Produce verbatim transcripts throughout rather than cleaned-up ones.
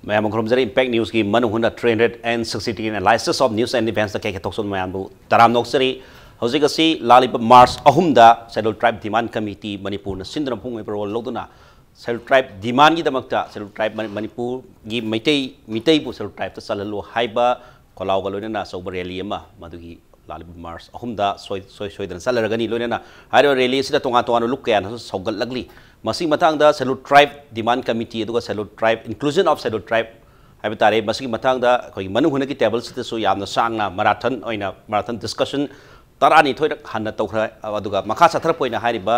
ꯃꯌꯥꯝ ꯑꯃ ꯈꯨꯔꯨꯝꯖꯔꯤ꯫ Impact Newsꯀꯤ ꯃꯅꯨꯡ ꯍꯨꯠꯅ three hundred and sixty analysis of news and events ꯀꯦ ꯀꯦ ꯊꯣꯛꯆꯣꯝ ꯃꯌꯥꯝꯕꯨ ꯇꯔꯥꯝꯅ ꯑꯣꯛꯆꯔꯤ꯫ ꯍꯧꯖꯤꯛ ꯑꯁꯤ ꯂꯥꯛꯂꯤꯕ March ꯑꯍꯨꯝꯗ Scheduled Tribe Demand Committee ꯃꯅꯤꯄꯨꯔꯅ ꯁꯤꯟꯗꯨꯅ ꯃꯄꯨꯡ ꯑꯣꯏꯕ role ꯂꯧꯗꯨꯅ Scheduled Tribe demandꯒꯤꯗꯃꯛꯇ Scheduled Tribe ꯃꯅꯤ-, ꯃꯅꯤꯄꯨꯔꯒꯤ ꯃꯩꯇꯩ, ꯃꯤꯇꯩꯕꯨ Scheduled Tribeꯇ ꯆꯜꯍꯜꯂꯨ ꯍꯥꯏꯕ ꯈꯣꯜꯂꯥꯎꯒ ꯂꯣꯏꯅꯅ ꯑꯆꯧꯕ rally ꯑꯃ ꯃꯗꯨꯒꯤ ꯂꯥꯛꯂꯤꯕ March ꯑꯍꯨꯝꯗ ꯁꯣꯏ-, ꯁꯣꯏ-, ꯁꯣꯏꯗꯅ ꯆꯠꯂꯔꯒꯅꯤ꯫ ꯂꯣꯏꯅꯅ ꯍꯥꯏꯔꯤꯕ rally ꯑꯁꯤꯗ ꯇꯣꯉꯥꯟ ꯇꯣꯉꯥꯟꯕ ꯂꯨꯞ ꯀꯌꯥꯅꯁꯨ ꯁꯧꯒꯠꯂꯛꯂꯤ꯫ ꯃꯁꯤꯒꯤ ꯃꯇꯥꯡꯗ Scheduled Tribe Demand Committee ꯑꯗꯨꯒ Scheduled Tribe, inclusion of Scheduled Tribe ꯍꯥꯏꯕ ꯇꯥꯔꯦ, ꯃꯁꯤꯒꯤ ꯃꯇꯥꯡꯗ ꯑꯩꯈꯣꯏꯒꯤ ꯃꯅꯨꯡ ꯍꯨꯠꯅꯒꯤ tableꯁꯤꯗꯁꯨ ꯌꯥꯝꯅ ꯁꯥꯡꯅ marathon ꯑꯣꯏꯅ marathon discussion ꯇꯔꯥꯅꯤꯊꯣꯏꯔꯛ ꯍꯟꯅ ꯇꯧꯈ꯭ꯔꯦ꯫ ꯑꯗꯨꯒ ꯃꯈꯥ ꯆꯠꯊꯔꯛꯄ ꯑꯣꯏꯅ ꯍꯥꯏꯔꯤꯕ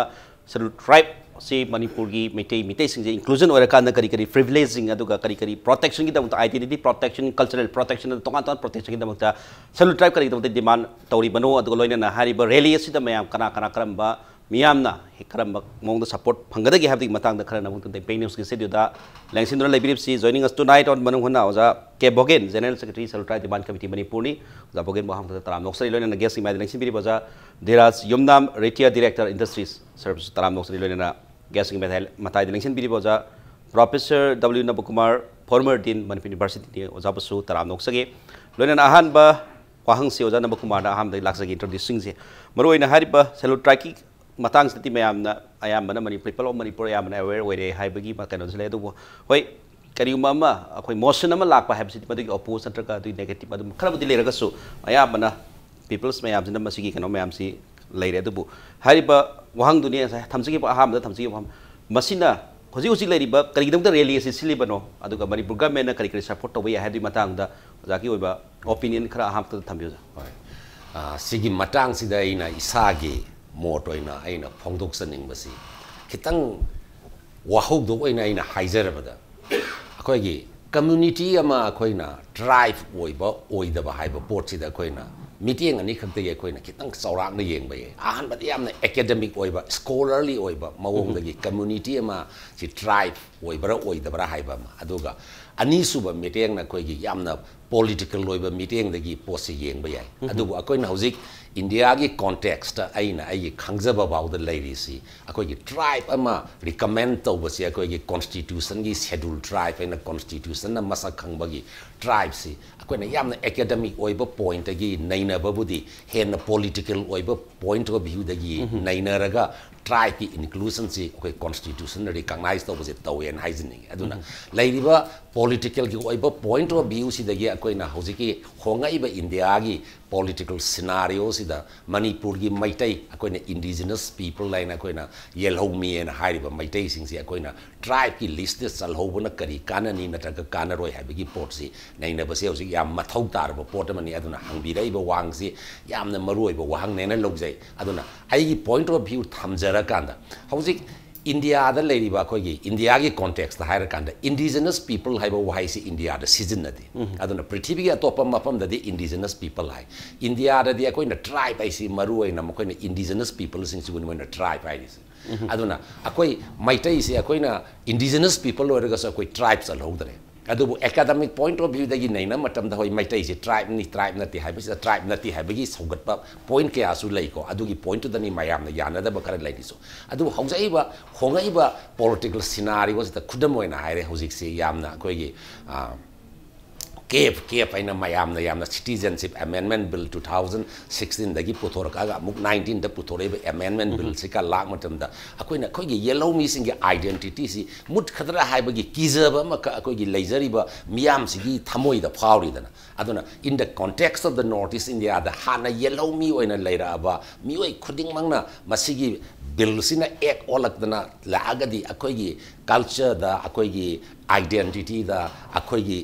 Scheduled Tribe ꯁꯤ ꯃꯅꯤꯄꯨꯔꯒꯤ ꯃꯩꯇꯩ, ꯃꯤꯇꯩꯁꯤꯡꯁꯦ inclusion ꯑꯣꯏꯔꯀꯥꯟꯗ ꯀꯔꯤ ꯀꯔꯤ privilegeꯁꯤꯡ, ꯑꯗꯨꯒ ꯀꯔꯤ ꯀꯔꯤ protectionꯒꯤꯗꯃꯛꯇ, identity protection, cultural protection, ꯇꯣꯉꯥꯟ ꯇꯣꯉꯥꯟꯕ protectionꯒꯤꯗꯃꯛꯇ Scheduled Tribe ꯀꯔꯤꯒꯤꯗꯃꯛꯇ demand ꯇꯧꯔꯤꯕꯅꯣ, ꯑꯗꯨꯒ ꯂꯣꯏꯅꯅ ꯍꯥꯏꯔꯤꯕ rally ꯑꯁꯤꯗ ꯃꯌꯥꯝ ꯀꯅꯥ ꯀꯅꯥ, ꯀꯔꯝꯕ ꯃꯤꯌꯥꯝꯅ ꯀꯔꯝꯕ ꯃꯑꯣꯡꯗ support ꯐꯪꯒꯗꯒꯦ ꯍꯥꯏꯕꯒꯤ ꯃꯇꯥꯡꯗ ꯈꯔ ꯅꯪꯕꯨ Impact Newsꯀꯤ studioꯗ ꯂꯦꯡꯁꯤꯟꯗꯨꯅ ꯂꯩꯕꯤꯔꯤꯕꯁꯤ, joining us tonight on ꯃꯅꯨꯡ ꯍꯨꯠꯅ ꯑꯣꯖꯥ ꯀꯦ ꯚꯣꯒꯦꯟ, General Secretary, Scheduled Tribe Demand Committee ꯃꯅꯤꯄꯨꯔꯅꯤ꯫ ꯑꯣꯖꯥ ꯚꯣꯒꯦꯟꯕꯨ ꯑꯍꯥꯟꯕꯗ ꯇꯔꯥꯝꯅ ꯑꯣꯛꯆꯔꯤ꯫ ꯂꯣꯏꯅꯅ guestꯀꯤ ꯃꯥꯏꯗ ꯂꯦꯡꯁꯤꯟꯕꯤꯔꯤꯕ ꯑꯣꯖꯥ ꯙꯤꯔꯥꯖ ꯌꯨꯝꯅꯥꯝ, Retire Director, Industries Service, ꯇꯔꯥꯝꯅ ꯑꯣꯛꯆꯔꯤ꯫ ꯂꯣꯏꯅꯅ guestꯀꯤ ꯃꯇꯥꯏ-, ꯃꯇꯥꯏꯗ ꯂꯦꯡꯁꯤꯟꯕꯤꯔꯤꯕ ꯑꯣꯖꯥ Professor W ꯅꯕꯀꯨꯃꯥꯔ, former Dean, Manipur Universityꯅꯤ, ꯑꯣꯖꯥꯕꯨꯁꯨ ꯇꯔꯥꯝꯅ ꯑꯣꯛꯆꯒꯦ꯫ ꯂꯣꯏꯅꯅ ꯑꯍꯥꯟꯕ ꯋꯥꯍꯪꯁꯤ ꯑꯣꯖꯥ ꯅꯕꯀꯨꯃꯥꯔꯗ ꯑꯍꯥꯟꯕꯗꯒꯤ ꯂꯥꯛꯆꯒꯦ, introducingꯁꯦ꯫ ꯃꯔꯨꯑꯣꯏꯅ ꯍꯥꯏꯔꯤꯕ Scheduled Tribeꯀꯤ ꯃꯇꯥꯡꯁꯤꯗꯗꯤ ꯃꯌꯥꯝꯅ ꯑꯌꯥꯝꯕꯅ ꯃꯅꯤ-, people of ꯃꯅꯤꯄꯨꯔ ꯑꯌꯥꯝꯕꯅ aware ꯑꯣꯏꯔꯦ ꯍꯥꯏꯕꯒꯤ ꯃ-, ꯀꯩꯅꯣꯁꯨ ꯂꯩ꯫ ꯑꯗꯨꯕꯨ ꯍꯣꯏ, ꯀꯔꯤꯒꯨꯝꯕ ꯑꯃ ꯑꯩꯈꯣꯏ motion ꯑꯃ ꯂꯥꯛꯄ ꯍꯥꯏꯕꯁꯤꯗꯤ ꯃꯗꯨꯒꯤ oppose ꯅꯠꯇ꯭ꯔꯒ ꯑꯗꯨꯒꯤ negative ꯑꯗꯨꯝ ꯈꯔꯕꯨꯗꯤ ꯂꯩꯔꯒꯁꯨ, ꯑꯌꯥꯝꯕꯅ peoples ꯃꯌꯥꯝꯁꯤꯅ ꯃꯁꯤꯒꯤ ꯀꯩꯅꯣ ꯃꯌꯥꯝꯁꯤ ꯂꯩꯔꯦ꯫ ꯑꯗꯨꯕꯨ ꯍꯥꯏꯔꯤꯕ ꯋꯥꯍꯪꯗꯨꯅꯤ ꯉꯁꯥꯏ ꯊꯝꯖꯈꯤꯕ, ꯑꯍꯥꯟꯕꯗ ꯊꯝꯖꯈꯤꯕ ꯋꯥꯐꯝ, ꯃꯁꯤꯅ ꯍꯧꯖꯤꯛ ꯍꯧꯖꯤꯛ ꯂꯩꯔꯤꯕ ꯀꯔꯤꯒꯤꯗꯃꯛꯇ rally ꯑꯁꯤ ꯁꯤꯜꯂꯤꯕꯅꯣ, ꯑꯗꯨꯒ ꯃꯅꯤꯄꯨꯔ governmentꯅ ꯀꯔꯤ ꯀꯔꯤ support ꯇꯧꯕ ꯌꯥꯏ ꯍꯥꯏꯕꯒꯤ ꯃꯇꯥꯡꯗ ꯑꯣꯖꯥꯒꯤ ꯑꯣꯏꯕ opinion ꯈꯔ ꯑꯍꯥꯟꯕꯗ ꯊꯝꯕꯤꯌꯨ, ꯑꯣꯖꯥ꯫ ꯍꯣꯏ꯫ ꯑ, ꯁꯤꯒꯤ ꯃꯇꯥꯡꯁꯤꯗ ꯑꯩꯅ ꯏꯁꯥꯒꯤ ꯃꯣꯠ ꯑꯣꯏꯅ ꯑꯩꯅ ꯐꯣꯡꯗꯣꯛꯆꯅꯤꯡꯕꯁꯤ, ꯈꯤꯇꯪ ꯋꯥꯍꯧꯗꯣꯛ ꯑꯣꯏꯅ ꯑꯩꯅ ꯍꯥꯏꯖꯔꯕꯗ, ꯑꯩꯈꯣꯏꯒꯤ community ꯑꯃ ꯑꯩꯈꯣꯏꯅ tribe ꯑꯣꯏꯕ ꯑꯣꯏꯗꯕ ꯍꯥꯏꯕ ꯄꯣꯠꯁꯤꯗ ꯑꯩꯈꯣꯏꯅ ꯃꯤꯠꯌꯦꯡ ꯑꯅꯤꯈꯛꯇꯒꯤ ꯑꯩꯈꯣꯏꯅ ꯈꯤꯇꯪ ꯆꯥꯎꯔꯥꯛꯅ ꯌꯦꯡꯕ ꯌꯥꯏ꯫ ꯑꯍꯥꯟꯕꯗ ꯌꯥꯝꯅ academic ꯑꯣꯏꯕ, scholarly ꯑꯣꯏꯕ ꯃꯑꯣꯡꯗꯒꯤ community ꯑꯃ ꯁꯤ tribe ꯑꯣꯏꯕ꯭ꯔꯥ ꯑꯣꯏꯗꯕ꯭ꯔꯥ ꯍꯥꯏꯕ ꯑꯃ, ꯑꯗꯨꯒ ꯑꯅꯤꯁꯨꯕ ꯃꯤꯠꯌꯦꯡꯅ ꯑꯩꯈꯣꯏꯒꯤ ꯌꯥꯝꯅ ꯄꯣꯂꯤꯇꯤꯀꯦꯜ ꯑꯣꯏꯕ ꯃꯤꯠꯌꯦꯡꯗꯒꯤ ꯄꯣꯠꯁꯤ ꯌꯦꯡꯕ ꯌꯥꯏ꯫ ꯑꯗꯨꯕꯨ ꯑꯩꯈꯣꯏꯅ ꯍꯧꯖꯤꯛ ꯏꯟꯗꯤꯌꯥꯒꯤ ꯀꯣꯟꯇꯦꯛꯁꯇ ꯑꯩꯅ ꯑꯩꯒꯤ ꯈꯪꯖꯕ ꯐꯥꯎꯗ ꯂꯩꯔꯤꯁꯤ, ꯑꯩꯈꯣꯏꯒꯤ ꯇ꯭ꯔꯥꯏꯕ ꯑꯃ ꯔꯤꯀꯃꯦꯟ ꯇꯧꯕꯁꯦ ꯑꯩꯈꯣꯏꯒꯤ ꯀꯣꯟꯁꯇꯤꯇ꯭ꯌꯨꯁꯟꯒꯤ ꯁꯦꯗ꯭ꯌꯨꯜ ꯇ꯭ꯔꯥꯏꯕ ꯍꯥꯏꯅ ꯀꯣꯟꯁꯇꯤꯇ꯭ꯌꯨꯁꯟꯅ ꯃꯁꯛ ꯈꯪꯕꯒꯤ ꯇ꯭ꯔꯥꯏꯕꯁꯤ ꯑꯩꯈꯣꯏꯅ ꯌꯥꯝꯅ ꯑꯦꯀꯥꯗꯃꯤꯛ ꯑꯣꯏꯕ ꯄꯣꯏꯟꯠꯇꯒꯤ ꯅꯩꯅꯕꯕꯨꯗꯤ ꯍꯦꯟꯅ ꯄꯣꯂꯤꯇꯤꯀꯦꯜ ꯑꯣꯏꯕ ꯄꯣꯏꯟꯠ ꯑꯣꯐ ꯚ꯭ꯌꯨꯗꯒꯤ ꯅꯩꯅꯔꯒ ꯇ꯭ꯔꯥꯏꯕꯀꯤ ꯏꯟꯀ꯭ꯂꯨꯖꯟꯁꯤ ꯑꯩꯈꯣꯏ ꯀꯣꯟꯁꯇꯤꯇ꯭ꯌꯨꯁꯟꯅ ꯔꯤꯀꯛꯅꯥꯏꯖ ꯇꯧꯕꯁꯦ ꯇꯧꯋꯦꯅ ꯍꯥꯏꯖꯅꯤꯡꯉꯤ꯫ ꯑꯗꯨꯅ ꯂꯩꯔꯤꯕ ꯄꯣꯂꯤꯇꯤꯀꯦꯜꯒꯤ ꯑꯣꯏꯕ ꯄꯣꯏꯟꯠ ꯑꯣꯐ ꯚ꯭ꯌꯨꯁꯤꯗꯒꯤ ꯑꯩꯈꯣꯏꯅ ꯍꯧꯖꯤꯛꯀꯤ ꯍꯣꯡꯉꯛꯏꯕ ꯏꯟꯗꯤꯌꯥꯒꯤ ꯄꯣꯂꯤꯇꯤꯀꯦꯜ ꯁꯤꯅꯥꯔꯤꯑꯣꯁꯤꯗ ꯃꯅꯤꯄꯨꯔꯒꯤ ꯃꯩꯇꯩ, ꯑꯩꯈꯣꯏꯅ ꯏꯟꯗꯤꯖꯤꯅꯁ ꯄꯤꯄꯜ ꯍꯥꯏꯅ ꯑꯩꯈꯣꯏꯅ ꯌꯦꯜꯍꯧꯃꯤ ꯍꯥꯏꯅ ꯍꯥꯏꯔꯤꯕ ꯃꯩꯇꯩꯁꯤꯡꯁꯤ ꯑꯩꯈꯣꯏꯅ ꯇ꯭ꯔꯥꯏꯕꯀꯤ ꯂꯤꯁꯇ ꯆꯜꯍꯧꯕꯅ ꯀꯔꯤ ꯀꯥꯟꯅꯅꯤ ꯅꯠꯇ꯭ꯔꯒ ꯀꯥꯟꯅꯔꯣꯏ ꯍꯥꯏꯕꯒꯤ ꯄꯣꯠꯁꯤ ꯅꯩꯅꯕꯁꯦ ꯍꯧꯖꯤꯛ ꯌꯥꯝ ꯃꯊꯧ ꯇꯥꯔꯕ ꯄꯣꯠ ꯑꯃꯅꯤ꯫ ꯑꯗꯨꯅ ꯍꯪꯕꯤꯔꯛꯏꯕ ꯋꯥꯍꯪꯁꯤ ꯌꯥꯝꯅ ꯃꯔꯨꯑꯣꯏꯕ ꯋꯥꯍꯪꯅꯦꯅ ꯂꯧꯖꯩ꯫ ꯑꯗꯨꯅ ꯑꯩꯒꯤ ꯄꯣꯏꯟꯠ ꯑꯣꯐ ꯚ꯭ꯌꯨ ꯊꯝꯖꯔꯀꯥꯟꯗ, ꯍꯧꯖꯤꯛ ꯏꯟꯗꯤꯌꯥꯗ ꯂꯩꯔꯤꯕ, ꯑꯩꯈꯣꯏꯒꯤ ꯏꯟꯗꯤꯌꯥꯒꯤ ꯀꯣꯟꯇꯦꯛꯁꯇ ꯍꯥꯏꯔꯀꯥꯟꯗ, ꯏꯟꯗꯤꯖꯤꯅꯁ ꯄꯤꯄꯜ ꯍꯥꯏꯕ ꯋꯥꯍꯩꯁꯤ ꯏꯟꯗꯤꯌꯥꯗ ꯁꯤꯖꯤꯟꯅꯗꯦ꯫ ꯑꯗꯨꯅ ꯄ꯭ꯔꯤꯊꯤꯕꯤꯒꯤ ꯑꯇꯣꯞꯄ ꯃꯐꯝꯗꯗꯤ ꯏꯟꯗꯤꯖꯤꯅꯁ ꯄꯤꯄꯜ ꯍꯥꯏ꯫ ꯏꯟꯗꯤꯌꯥꯗꯗꯤ ꯑꯩꯈꯣꯏꯅ ꯇ꯭ꯔꯥꯏꯕ ꯍꯥꯏꯁꯤ ꯃꯔꯨ ꯑꯣꯏꯅ ꯃꯈꯣꯏꯅ ꯏꯟꯗꯤꯖꯤꯅꯁ ꯄꯤꯄꯜꯁꯤꯡꯁꯤꯕꯨ ꯃꯣꯏꯅ ꯇ꯭ꯔꯥꯏꯕ ꯍꯥꯏꯔꯤꯁꯦ꯫ ꯑꯗꯨꯅ ꯑꯩꯈꯣꯏ ꯃꯩꯇꯩꯁꯦ ꯑꯩꯈꯣꯏꯅ ꯏꯟꯗꯤꯖꯤꯅꯁ ꯄꯤꯄꯜ ꯑꯣꯏꯔꯒꯁꯨ ꯑꯩꯈꯣꯏ ꯇ꯭ꯔꯥꯏꯕ ꯆꯜꯍꯧꯗ꯭ꯔꯦ꯫ ꯑꯗꯨꯕꯨ ꯑꯦꯀꯥꯗꯃꯤꯛ ꯄꯣꯏꯟꯠ ꯑꯣꯐ ꯚ꯭ꯌꯨꯗꯒꯤ ꯅꯩꯅꯕ ꯃꯇꯝꯗ, ꯍꯣꯏ, ꯃꯩꯇꯩꯁꯤ ꯇ꯭ꯔꯥꯏꯕꯅꯤ, ꯇ꯭ꯔꯥꯏꯕ ꯅꯠꯇꯦ ꯍꯥꯏꯕꯁꯤꯗ, ꯇ꯭ꯔꯥꯏꯕ ꯅꯠꯇꯦ ꯍꯥꯏꯕꯒꯤ ꯁꯧꯒꯠꯄ ꯄꯣꯏꯟꯠ ꯀꯌꯥꯁꯨ ꯂꯩꯀꯣ꯫ ꯑꯗꯨꯒꯤ ꯄꯣꯏꯟꯠꯇꯨꯗꯅꯤ ꯃꯌꯥꯝꯅ ꯌꯥꯅꯗꯕ ꯈꯔ ꯂꯩꯔꯤꯁꯨ꯫ ꯑꯗꯨꯕꯨ ꯍꯧꯖꯤꯛꯏꯕ, ꯍꯣꯡꯉꯛꯏꯕ ꯄꯣꯂꯤꯇꯤꯀꯦꯜ ꯁꯤꯅꯥꯔꯤꯑꯣꯁꯤꯗ ꯈꯨꯗꯝ ꯑꯣꯏꯅ ꯍꯥꯏꯔꯦ, ꯍꯧꯖꯤꯛꯁꯤ ꯌꯥꯝꯅ ꯑꯩꯈꯣꯏꯒꯤ, ꯑ, ꯀꯦꯞ, ꯀꯦꯞ ꯍꯥꯏꯅ ꯃꯌꯥꯝꯅ ꯌꯥꯝꯅ citizenship amendment bill two thousand ꯁꯤꯛꯁꯇꯤꯟꯗꯒꯤ ꯄꯨꯊꯣꯔꯛꯑꯒ ꯑꯃꯨꯛ ꯅꯥꯏꯟꯇꯤꯟꯗ ꯄꯨꯊꯣꯔꯛꯏꯕ ꯑꯦꯃꯦꯟꯃꯦꯟꯠ ꯕꯤꯜꯁꯤꯒ ꯂꯥꯛ ꯃꯇꯝꯗ, ꯑꯩꯈꯣꯏꯅ ꯑꯩꯈꯣꯏꯒꯤ ꯌꯦꯜꯍꯧꯃꯤꯁꯤꯡꯒꯤ ꯑꯥꯏꯗꯦꯟꯇꯤꯇꯤꯁꯤ ꯃꯨꯠꯈꯗ꯭ꯔꯥ ꯍꯥꯏꯕꯒꯤ ꯀꯤꯖꯕ ꯑꯃꯈꯛ ꯑꯩꯈꯣꯏꯒꯤ ꯂꯩꯖꯔꯤꯕ ꯃꯤꯌꯥꯝꯁꯤꯒꯤ ꯊꯃꯣꯏꯗ ꯐꯥꯎꯔꯤꯗꯅ꯫ ꯑꯗꯨꯅ, in the context of the North East Indiaꯗ ꯍꯥꯟꯅ ꯌꯦꯜꯍꯧꯃꯤ ꯑꯣꯏꯅ ꯂꯩꯔꯛꯑꯕ ꯃꯤꯑꯣꯏ ꯈꯨꯗꯤꯡꯃꯛꯅ ꯃꯁꯤꯒꯤ ꯕꯤꯜꯁꯤꯅ ꯑꯦꯛ ꯑꯣꯜꯂꯛꯇꯅ ꯂꯥꯛꯑꯒꯗꯤ, ꯑꯩꯈꯣꯏꯒꯤ ꯀꯜꯆꯔꯗ, ꯑꯩꯈꯣꯏꯒꯤ ꯑꯥꯏꯗꯦꯟꯇꯤꯇꯤꯗ, ꯑꯩꯈꯣꯏꯒꯤ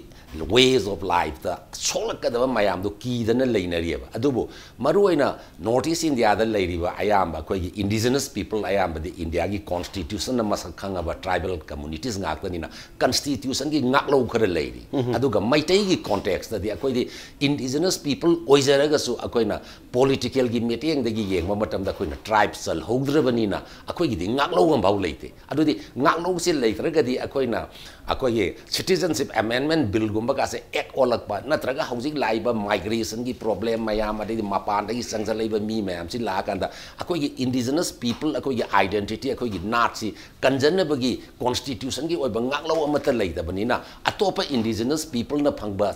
ways of lifeꯇ ꯁꯣꯛꯂꯛꯀꯗꯕ ꯃꯌꯥꯝꯗꯣ ꯀꯤꯗꯅ ꯂꯩꯅꯔꯤꯑꯕ꯫ ꯑꯗꯨꯕꯨ ꯃꯔꯨꯑꯣꯏꯅ North East Indiaꯗ ꯂꯩꯔꯤꯕ ꯑꯌꯥꯝꯕ ꯑꯩꯈꯣꯏꯒꯤ indigenous people ꯑꯌꯥꯝꯕꯗꯤ Indiaꯒꯤ constitutionꯅ ꯃꯁꯛ ꯈꯪꯉꯕ tribal communities ꯉꯥꯛꯇꯅꯤꯅ constitutionꯒꯤ ꯉꯥꯛꯂꯧ ꯈꯔ ꯂꯩꯔꯤ꯫ ꯑꯗꯨꯒ ꯃꯩꯇꯩꯒꯤ contextꯇꯗꯤ ꯑꯩꯈꯣꯏꯗꯤ indigenous people ꯑꯣꯏꯖꯔꯒꯁꯨ ꯑꯩꯈꯣꯏꯅ politicalꯒꯤ ꯃꯤꯠꯌꯦꯡꯗꯒꯤ ꯌꯦꯡꯕ ꯃꯇꯝꯗ ꯑꯩꯈꯣꯏꯅ tribe ꯆꯜꯍꯧꯗ꯭ꯔꯕꯅꯤꯅ ꯑꯩꯈꯣꯏꯒꯤꯗꯤ ꯉꯥꯛꯂꯧ ꯑꯃꯐꯥꯎ ꯂꯩꯇꯦ꯫ ꯑꯗꯨꯗꯤ ꯉꯥꯛꯂꯧꯁꯦ ꯂꯩꯇ꯭ꯔꯒꯗꯤ ꯑꯩꯈꯣꯏꯅ ꯑꯩꯈꯣꯏꯒꯤ Citizenship Amendment Billꯒꯨꯝꯕ ꯀꯥꯁꯦ act ꯑꯣꯜꯂꯛꯄ, ꯅꯠꯇ꯭ꯔꯒ ꯍꯧꯖꯤꯛ ꯂꯥꯛꯏꯕ migrationꯒꯤ problem ꯃꯌꯥꯝ, ꯑꯗꯩꯗꯤ ꯃꯄꯥꯟꯗꯒꯤ ꯆꯪꯁꯤꯜꯂꯛꯏꯕ ꯃꯤ ꯃꯌꯥꯝꯁꯤ ꯂꯥꯛꯑꯀꯥꯟꯗ ꯑꯩꯈꯣꯏꯒꯤ indigenous people, ꯑꯩꯈꯣꯏꯒꯤ identity, ꯑꯩꯈꯣꯏꯒꯤ ꯅꯥꯠꯁꯤ ꯀꯟꯖꯅꯕꯒꯤ constitutionꯒꯤ ꯑꯣꯏꯕ ꯉꯥꯛꯂꯧ ꯑꯃꯠꯇ ꯂꯩꯇꯕꯅꯤꯅ ꯑꯇꯣꯞꯄ indigenous peopleꯅ ꯐꯪꯕ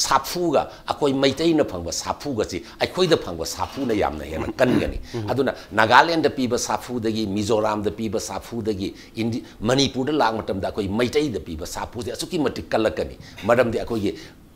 ꯁꯥꯐꯨꯒ ꯑꯩꯈꯣꯏ ꯃꯩꯇꯩꯅ ꯐꯪꯕ ꯁꯥꯐꯨꯒꯁꯤ ꯑꯩꯈꯣꯏꯗ ꯐꯪꯕ ꯁꯥꯐꯨꯅ ꯌꯥꯝꯅ ꯍꯦꯟꯅ ꯀꯟꯒꯅꯤ꯫ ꯑꯗꯨꯅ ꯅꯥꯒꯥꯂꯦꯟꯗ ꯄꯤꯕ ꯁꯥꯐꯨꯗꯒꯤ, ꯃꯤꯖꯣꯔꯥꯝꯗ ꯄꯤꯕ ꯁꯥꯐꯨꯗꯒꯤ ꯏꯟꯗꯤ-, ꯃꯅꯤꯄꯨꯔꯗ ꯂꯥꯛꯄ ꯃꯇꯝꯗ ꯑꯩꯈꯣꯏ ꯃꯩꯇꯩꯗ ꯄꯤꯕ ꯁꯥꯐꯨꯁꯦ ꯑꯁꯨꯛꯀꯤ ꯃꯇꯤꯛ ꯀꯜꯂꯛꯀꯅꯤ꯫ ꯃꯔꯝꯗꯤ ꯑꯩꯈꯣꯏꯒꯤ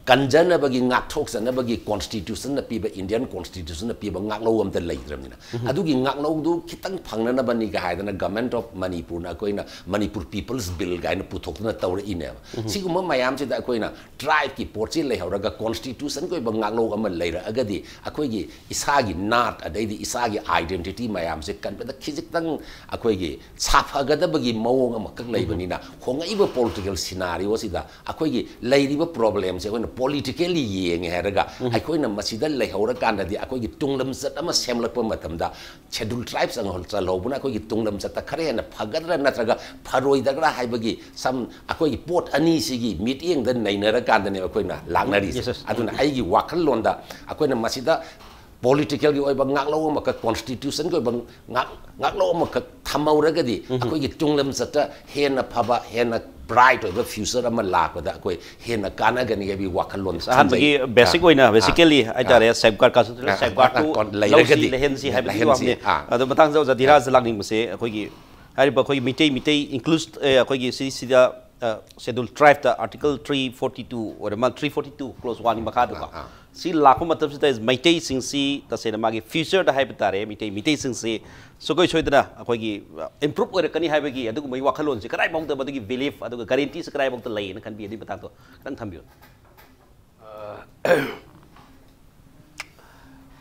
ꯀꯟꯖꯅꯕꯒꯤ, ꯉꯥꯛꯊꯣꯛꯆꯅꯕꯒꯤ constitutionꯅ ꯄꯤꯕ, Indian constitutionꯅ ꯄꯤꯕ ꯉꯥꯛꯂꯧ ꯑꯝꯇ ꯂꯩꯇ꯭ꯔꯕꯅꯤꯅ꯫ ꯑꯗꯨꯒꯤ ꯉꯥꯛꯂꯧꯗꯨ ꯈꯤꯇꯪ ꯐꯪꯅꯅꯕꯅꯤꯒ ꯍꯥꯏꯗꯅ Government of Manipurꯅ ꯑꯩꯈꯣꯏꯅ Manipur People's Bill ꯀꯥꯏꯅ ꯄꯨꯊꯣꯛꯇꯨꯅ ꯇꯧꯔꯛꯏꯅꯦꯕ꯫ ꯁꯤꯒꯨꯝꯕ ꯃꯌꯥꯝꯁꯤꯗ ꯑꯩꯈꯣꯏꯅ tribeꯀꯤ ꯄꯣꯠꯁꯤ ꯂꯩꯍꯧꯔꯒ constitutionꯒꯤ ꯑꯣꯏꯕ ꯉꯥꯛꯂꯧ ꯑꯃ ꯂꯩꯔꯛꯑꯒꯗꯤ ꯑꯩꯈꯣꯏꯒꯤ ꯏꯁꯥꯒꯤ ꯅꯥꯠ ꯑꯗꯩꯗꯤ ꯏꯁꯥꯒꯤ identity ꯃꯌꯥꯝꯁꯦ ꯀꯟꯕꯗ ꯈꯤꯖꯤꯛꯇꯪ ꯑꯩꯈꯣꯏꯒꯤ ꯁꯥꯐꯒꯗꯕꯒꯤ ꯃꯑꯣꯡ ꯑꯃꯈꯛ ꯂꯩꯕꯅꯤꯅ ꯍꯣꯡꯉꯛꯏꯕ political scenarioꯁꯤꯗ ꯑꯩꯈꯣꯏꯒꯤ ꯂꯩꯔꯤꯕ problemꯁꯦ ꯑꯩꯈꯣꯏꯅ politically ꯌꯦꯡꯉꯦ ꯍꯥꯏꯔꯒ ꯑꯩꯈꯣꯏꯅ ꯃꯁꯤꯗ ꯂꯩꯍꯧꯔꯀꯥꯟꯗꯗꯤ ꯑꯩꯈꯣꯏꯒꯤ ꯇꯨꯡꯂꯝꯆꯠ ꯑꯃ ꯁꯦꯝꯂꯛꯄ ꯃꯇꯝꯗ Scheduled Tribe ꯆꯪꯍꯧ-, ꯆꯜꯍꯧꯕꯅ ꯑꯩꯈꯣꯏꯒꯤ ꯇꯨꯡꯂꯝꯆꯠꯇ ꯈꯔ ꯍꯦꯟꯅ ꯐꯒꯗ꯭ꯔꯥ ꯅꯠꯇ꯭ꯔꯒ ꯐꯔꯣꯏꯗꯒ꯭ꯔꯥ ꯍꯥꯏꯕꯒꯤ ꯁꯝ ꯑꯩꯈꯣꯏꯒꯤ ꯄꯣꯠ ꯑꯅꯤꯁꯤꯒꯤ ꯃꯤꯠꯌꯦꯡꯗ ꯅꯩꯅꯔꯀꯥꯟꯗꯅꯦ ꯑꯩꯈꯣꯏꯅ ꯂꯥꯛꯅꯔꯤꯁꯦ꯫ Yes, yes. ꯑꯗꯨꯅ ꯑꯩꯒꯤ ꯋꯥꯈꯜꯂꯣꯟꯗ ꯑꯩꯈꯣꯏꯅ ꯃꯁꯤꯗ political ꯑꯣꯏꯕ ꯉꯥꯛꯂꯧ ꯑꯃꯈꯛ, constitution ꯑꯣꯏꯕ ꯉꯥꯛ-, ꯉꯥꯛꯂꯧ ꯑꯃꯈꯛ ꯊꯝꯍꯧꯔꯒꯗꯤ ꯑꯩꯈꯣꯏꯒꯤ ꯇꯨꯡꯂꯝꯆꯠꯇ ꯍꯦꯟꯅ ꯐꯕ, ꯍꯦꯟꯅ bright ꯑꯣꯏꯕ future ꯑꯃ ꯂꯥꯛꯄꯗ ꯑꯩꯈꯣꯏ ꯍꯦꯟꯅ ꯀꯥꯟꯅꯒꯅꯤ ꯍꯥꯏꯕꯒꯤ ꯋꯥꯈꯜꯂꯣꯟ ꯑꯍꯥꯟꯕꯒꯤ ꯊꯝꯖꯩ꯫ Basic ꯑꯣꯏꯅ, basically ꯍꯥꯏꯇꯥꯔꯦ, safeguard constitutional safeguardꯇꯨ ꯂꯩꯔꯒꯗꯤ, ꯂꯩꯍꯟꯁꯤ ꯍꯥꯏꯕꯒꯤ ꯋꯥꯐꯝꯅꯤ꯫ ꯑꯗꯣ ꯃꯇꯥꯡꯗ ꯑꯣꯖꯥ ꯙꯤꯔꯥꯖ ꯂꯥꯛꯅꯤꯡꯕꯁꯦ ꯑꯩꯈꯣꯏꯒꯤ ꯍꯥꯏꯔꯤꯕ ꯑꯩꯈꯣꯏꯒꯤ ꯃꯤꯇꯩ, ꯃꯤꯇꯩ include, ꯑꯩꯈꯣꯏꯒꯤ ꯁꯤꯁꯤꯗ ꯁꯦꯗꯨꯜ ꯇ꯭ꯔꯥꯏꯕꯇ ꯑꯥꯔꯇꯤꯀꯜ ꯊ꯭ꯔꯤ ꯐꯣꯔꯇꯤ ꯇꯨ ꯑꯣꯏꯔ ꯃꯥꯜ, ꯊ꯭ꯔꯤ ꯐꯣꯔꯇꯤ ꯇꯨ ꯀ꯭ꯂꯣꯁ ꯋꯥꯟꯒꯤ ꯃꯈꯥꯗꯀꯣ, ꯑꯥ, ꯑꯥ꯫ ꯁꯤ ꯂꯥꯛꯄ ꯃꯇꯝꯁꯤꯗ ꯃꯩꯇꯩꯁꯤꯡꯁꯤ ꯇꯁꯦꯡꯅ ꯃꯥꯒꯤ ꯐ꯭ꯌꯨꯆꯔꯗ ꯍꯥꯏꯕ ꯇꯥꯔꯦ, ꯃꯩꯇꯩ ꯃꯤꯇꯩꯁꯤꯡꯁꯤ ꯁꯨꯡꯁꯣꯏ ꯁꯣꯏꯗꯅ ꯑꯩꯈꯣꯏꯒꯤ ꯏꯝꯄ꯭ꯔꯨꯞ ꯑꯣꯏꯔꯛꯀꯅꯤ ꯍꯥꯏꯕꯒꯤ ꯑꯗꯨꯒꯨꯝꯕꯒꯤ ꯋꯥꯈꯜꯂꯣꯟꯁꯤ ꯀꯗꯥꯏꯐꯥꯎꯗ, ꯃꯗꯨꯒꯤ ꯕꯤꯂꯤꯐ ꯑꯗꯨꯒ ꯒꯥꯔꯦꯟꯇꯤꯁꯤ ꯀꯗꯥꯏꯐꯥꯎꯗ ꯂꯩꯌꯦꯅ ꯈꯟꯕꯤ? ꯑꯗꯨꯒꯤ ꯃꯇꯥꯡꯗꯣ ꯈꯤꯇꯪ ꯊꯝꯕꯤꯌꯨ꯫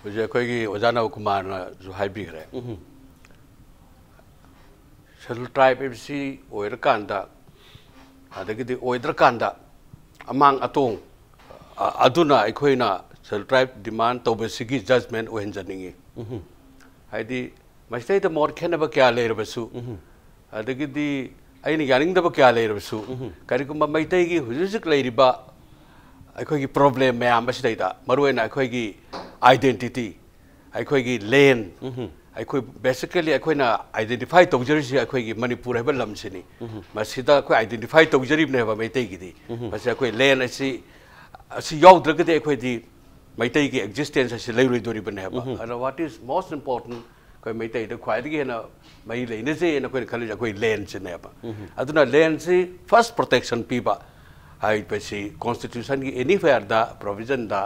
ꯍꯧꯖꯤꯛ ꯑꯩꯈꯣꯏꯒꯤ ꯑꯣꯖꯥ ꯅꯕꯀꯨꯃꯥꯔꯅꯁꯨ ꯍꯥꯏꯕꯤꯈ꯭ꯔꯦ꯫ ꯁꯦꯗꯨꯜ ꯇ꯭ꯔꯥꯏꯕ ꯍꯥꯏꯕꯁꯤ ꯑꯣꯏꯔꯀꯥꯟꯗ, ꯑꯗꯒꯤꯗꯤ ꯑꯣꯏꯗ꯭ꯔꯀꯥꯟꯗ ꯑꯃꯥꯡ ꯑꯇꯣꯡ, ꯑ, ꯑꯗꯨꯅ ꯑꯩꯈꯣꯏꯅ ꯁꯦꯗꯨꯜ ꯇ꯭ꯔꯥꯏꯕ ꯗꯤꯃꯥꯟ ꯇꯧꯕꯁꯤꯒꯤ ꯖꯖꯃꯦꯟ ꯑꯣꯏꯍꯟꯖꯅꯤꯡꯉꯤ꯫ ꯍꯥꯏꯗꯤ ꯃꯁꯤꯗꯩꯗ ꯃꯣꯠ ꯈꯦꯠꯅꯕ ꯀꯌꯥ ꯂꯩꯔꯕꯁꯨ, ꯑꯗꯒꯤꯗꯤ ꯑꯩꯅ ꯌꯥꯅꯤꯡꯗꯕ ꯀꯌꯥ ꯂꯩꯔꯕꯁꯨ, ꯀꯔꯤꯒꯨꯝꯕ ꯃꯩꯇꯩꯒꯤ ꯍꯧꯖꯤꯛ ꯍꯧꯖꯤꯛ ꯂꯩꯔꯤꯕ ꯑꯩꯈꯣꯏꯒꯤ ꯄ꯭ꯔꯣꯕ꯭ꯂꯦꯝ ꯃꯌꯥꯝ ꯑꯁꯤꯗꯩꯗ, ꯃꯔꯨꯑꯣꯏꯅ ꯑꯩꯈꯣꯏꯒꯤ ꯑꯥꯏꯗꯦꯟꯇꯤꯇꯤ, ꯑꯩꯈꯣꯏꯒꯤ ꯂꯦꯟ, ꯑꯩꯈꯣꯏ ꯕꯦꯁꯤꯀꯦꯂꯤ ꯑꯩꯈꯣꯏꯅ ꯑꯥꯏꯗꯦꯟꯇꯤꯐꯥꯏ ꯇꯧꯖꯔꯤꯁꯤ ꯑꯩꯈꯣꯏꯒꯤ ꯃꯅꯤꯄꯨꯔ ꯍꯥꯏꯕ ꯂꯝꯁꯤꯅꯤ꯫ ꯃꯁꯤꯗ ꯑꯩꯈꯣꯏ ꯑꯥꯏꯗꯦꯟꯇꯤꯐꯥꯏ ꯇꯧꯖꯔꯤꯕꯅꯦꯕ ꯃꯩꯇꯩꯒꯤꯗꯤ꯫ ꯃꯁꯤ ꯑꯩꯈꯣꯏ ꯂꯦꯟ ꯑꯁꯤ, ꯑꯁꯤ ꯌꯥꯎꯗ꯭ꯔꯒꯗꯤ ꯑꯩꯈꯣꯏꯗꯤ ꯃꯩꯇꯩꯒꯤ ꯑꯦꯛꯖꯤꯁꯇꯦꯟꯁ ꯑꯁꯤ ꯂꯩꯔꯣꯏꯗꯣꯔꯤꯕꯅꯦꯕ꯫ ꯑꯗꯣ what is most important, ꯑꯩꯈꯣꯏ ꯃꯩꯇꯩꯗ ꯈ꯭ꯋꯥꯏꯗꯒꯤ ꯍꯦꯟꯅ ꯃꯔꯤ ꯂꯩꯅꯖꯩꯅ ꯑꯩꯈꯣꯏꯅ ꯈꯜꯂꯤꯁꯦ ꯑꯩꯈꯣꯏ ꯂꯦꯟꯁꯤꯅꯦꯕ꯫ ꯑꯗꯨꯅ ꯂꯦꯟꯁꯤ ꯐꯥꯔꯁ ꯄ꯭ꯔꯣꯇꯦꯛꯁꯟ ꯄꯤꯕ ꯍꯥꯏꯕꯁꯤ ꯀꯣꯟꯁꯇꯤꯇ꯭ꯌꯨꯁꯟꯒꯤ ꯑꯦꯅꯤꯋꯦꯌꯔꯗ, ꯄ꯭ꯔꯣꯕꯤꯖꯟꯗ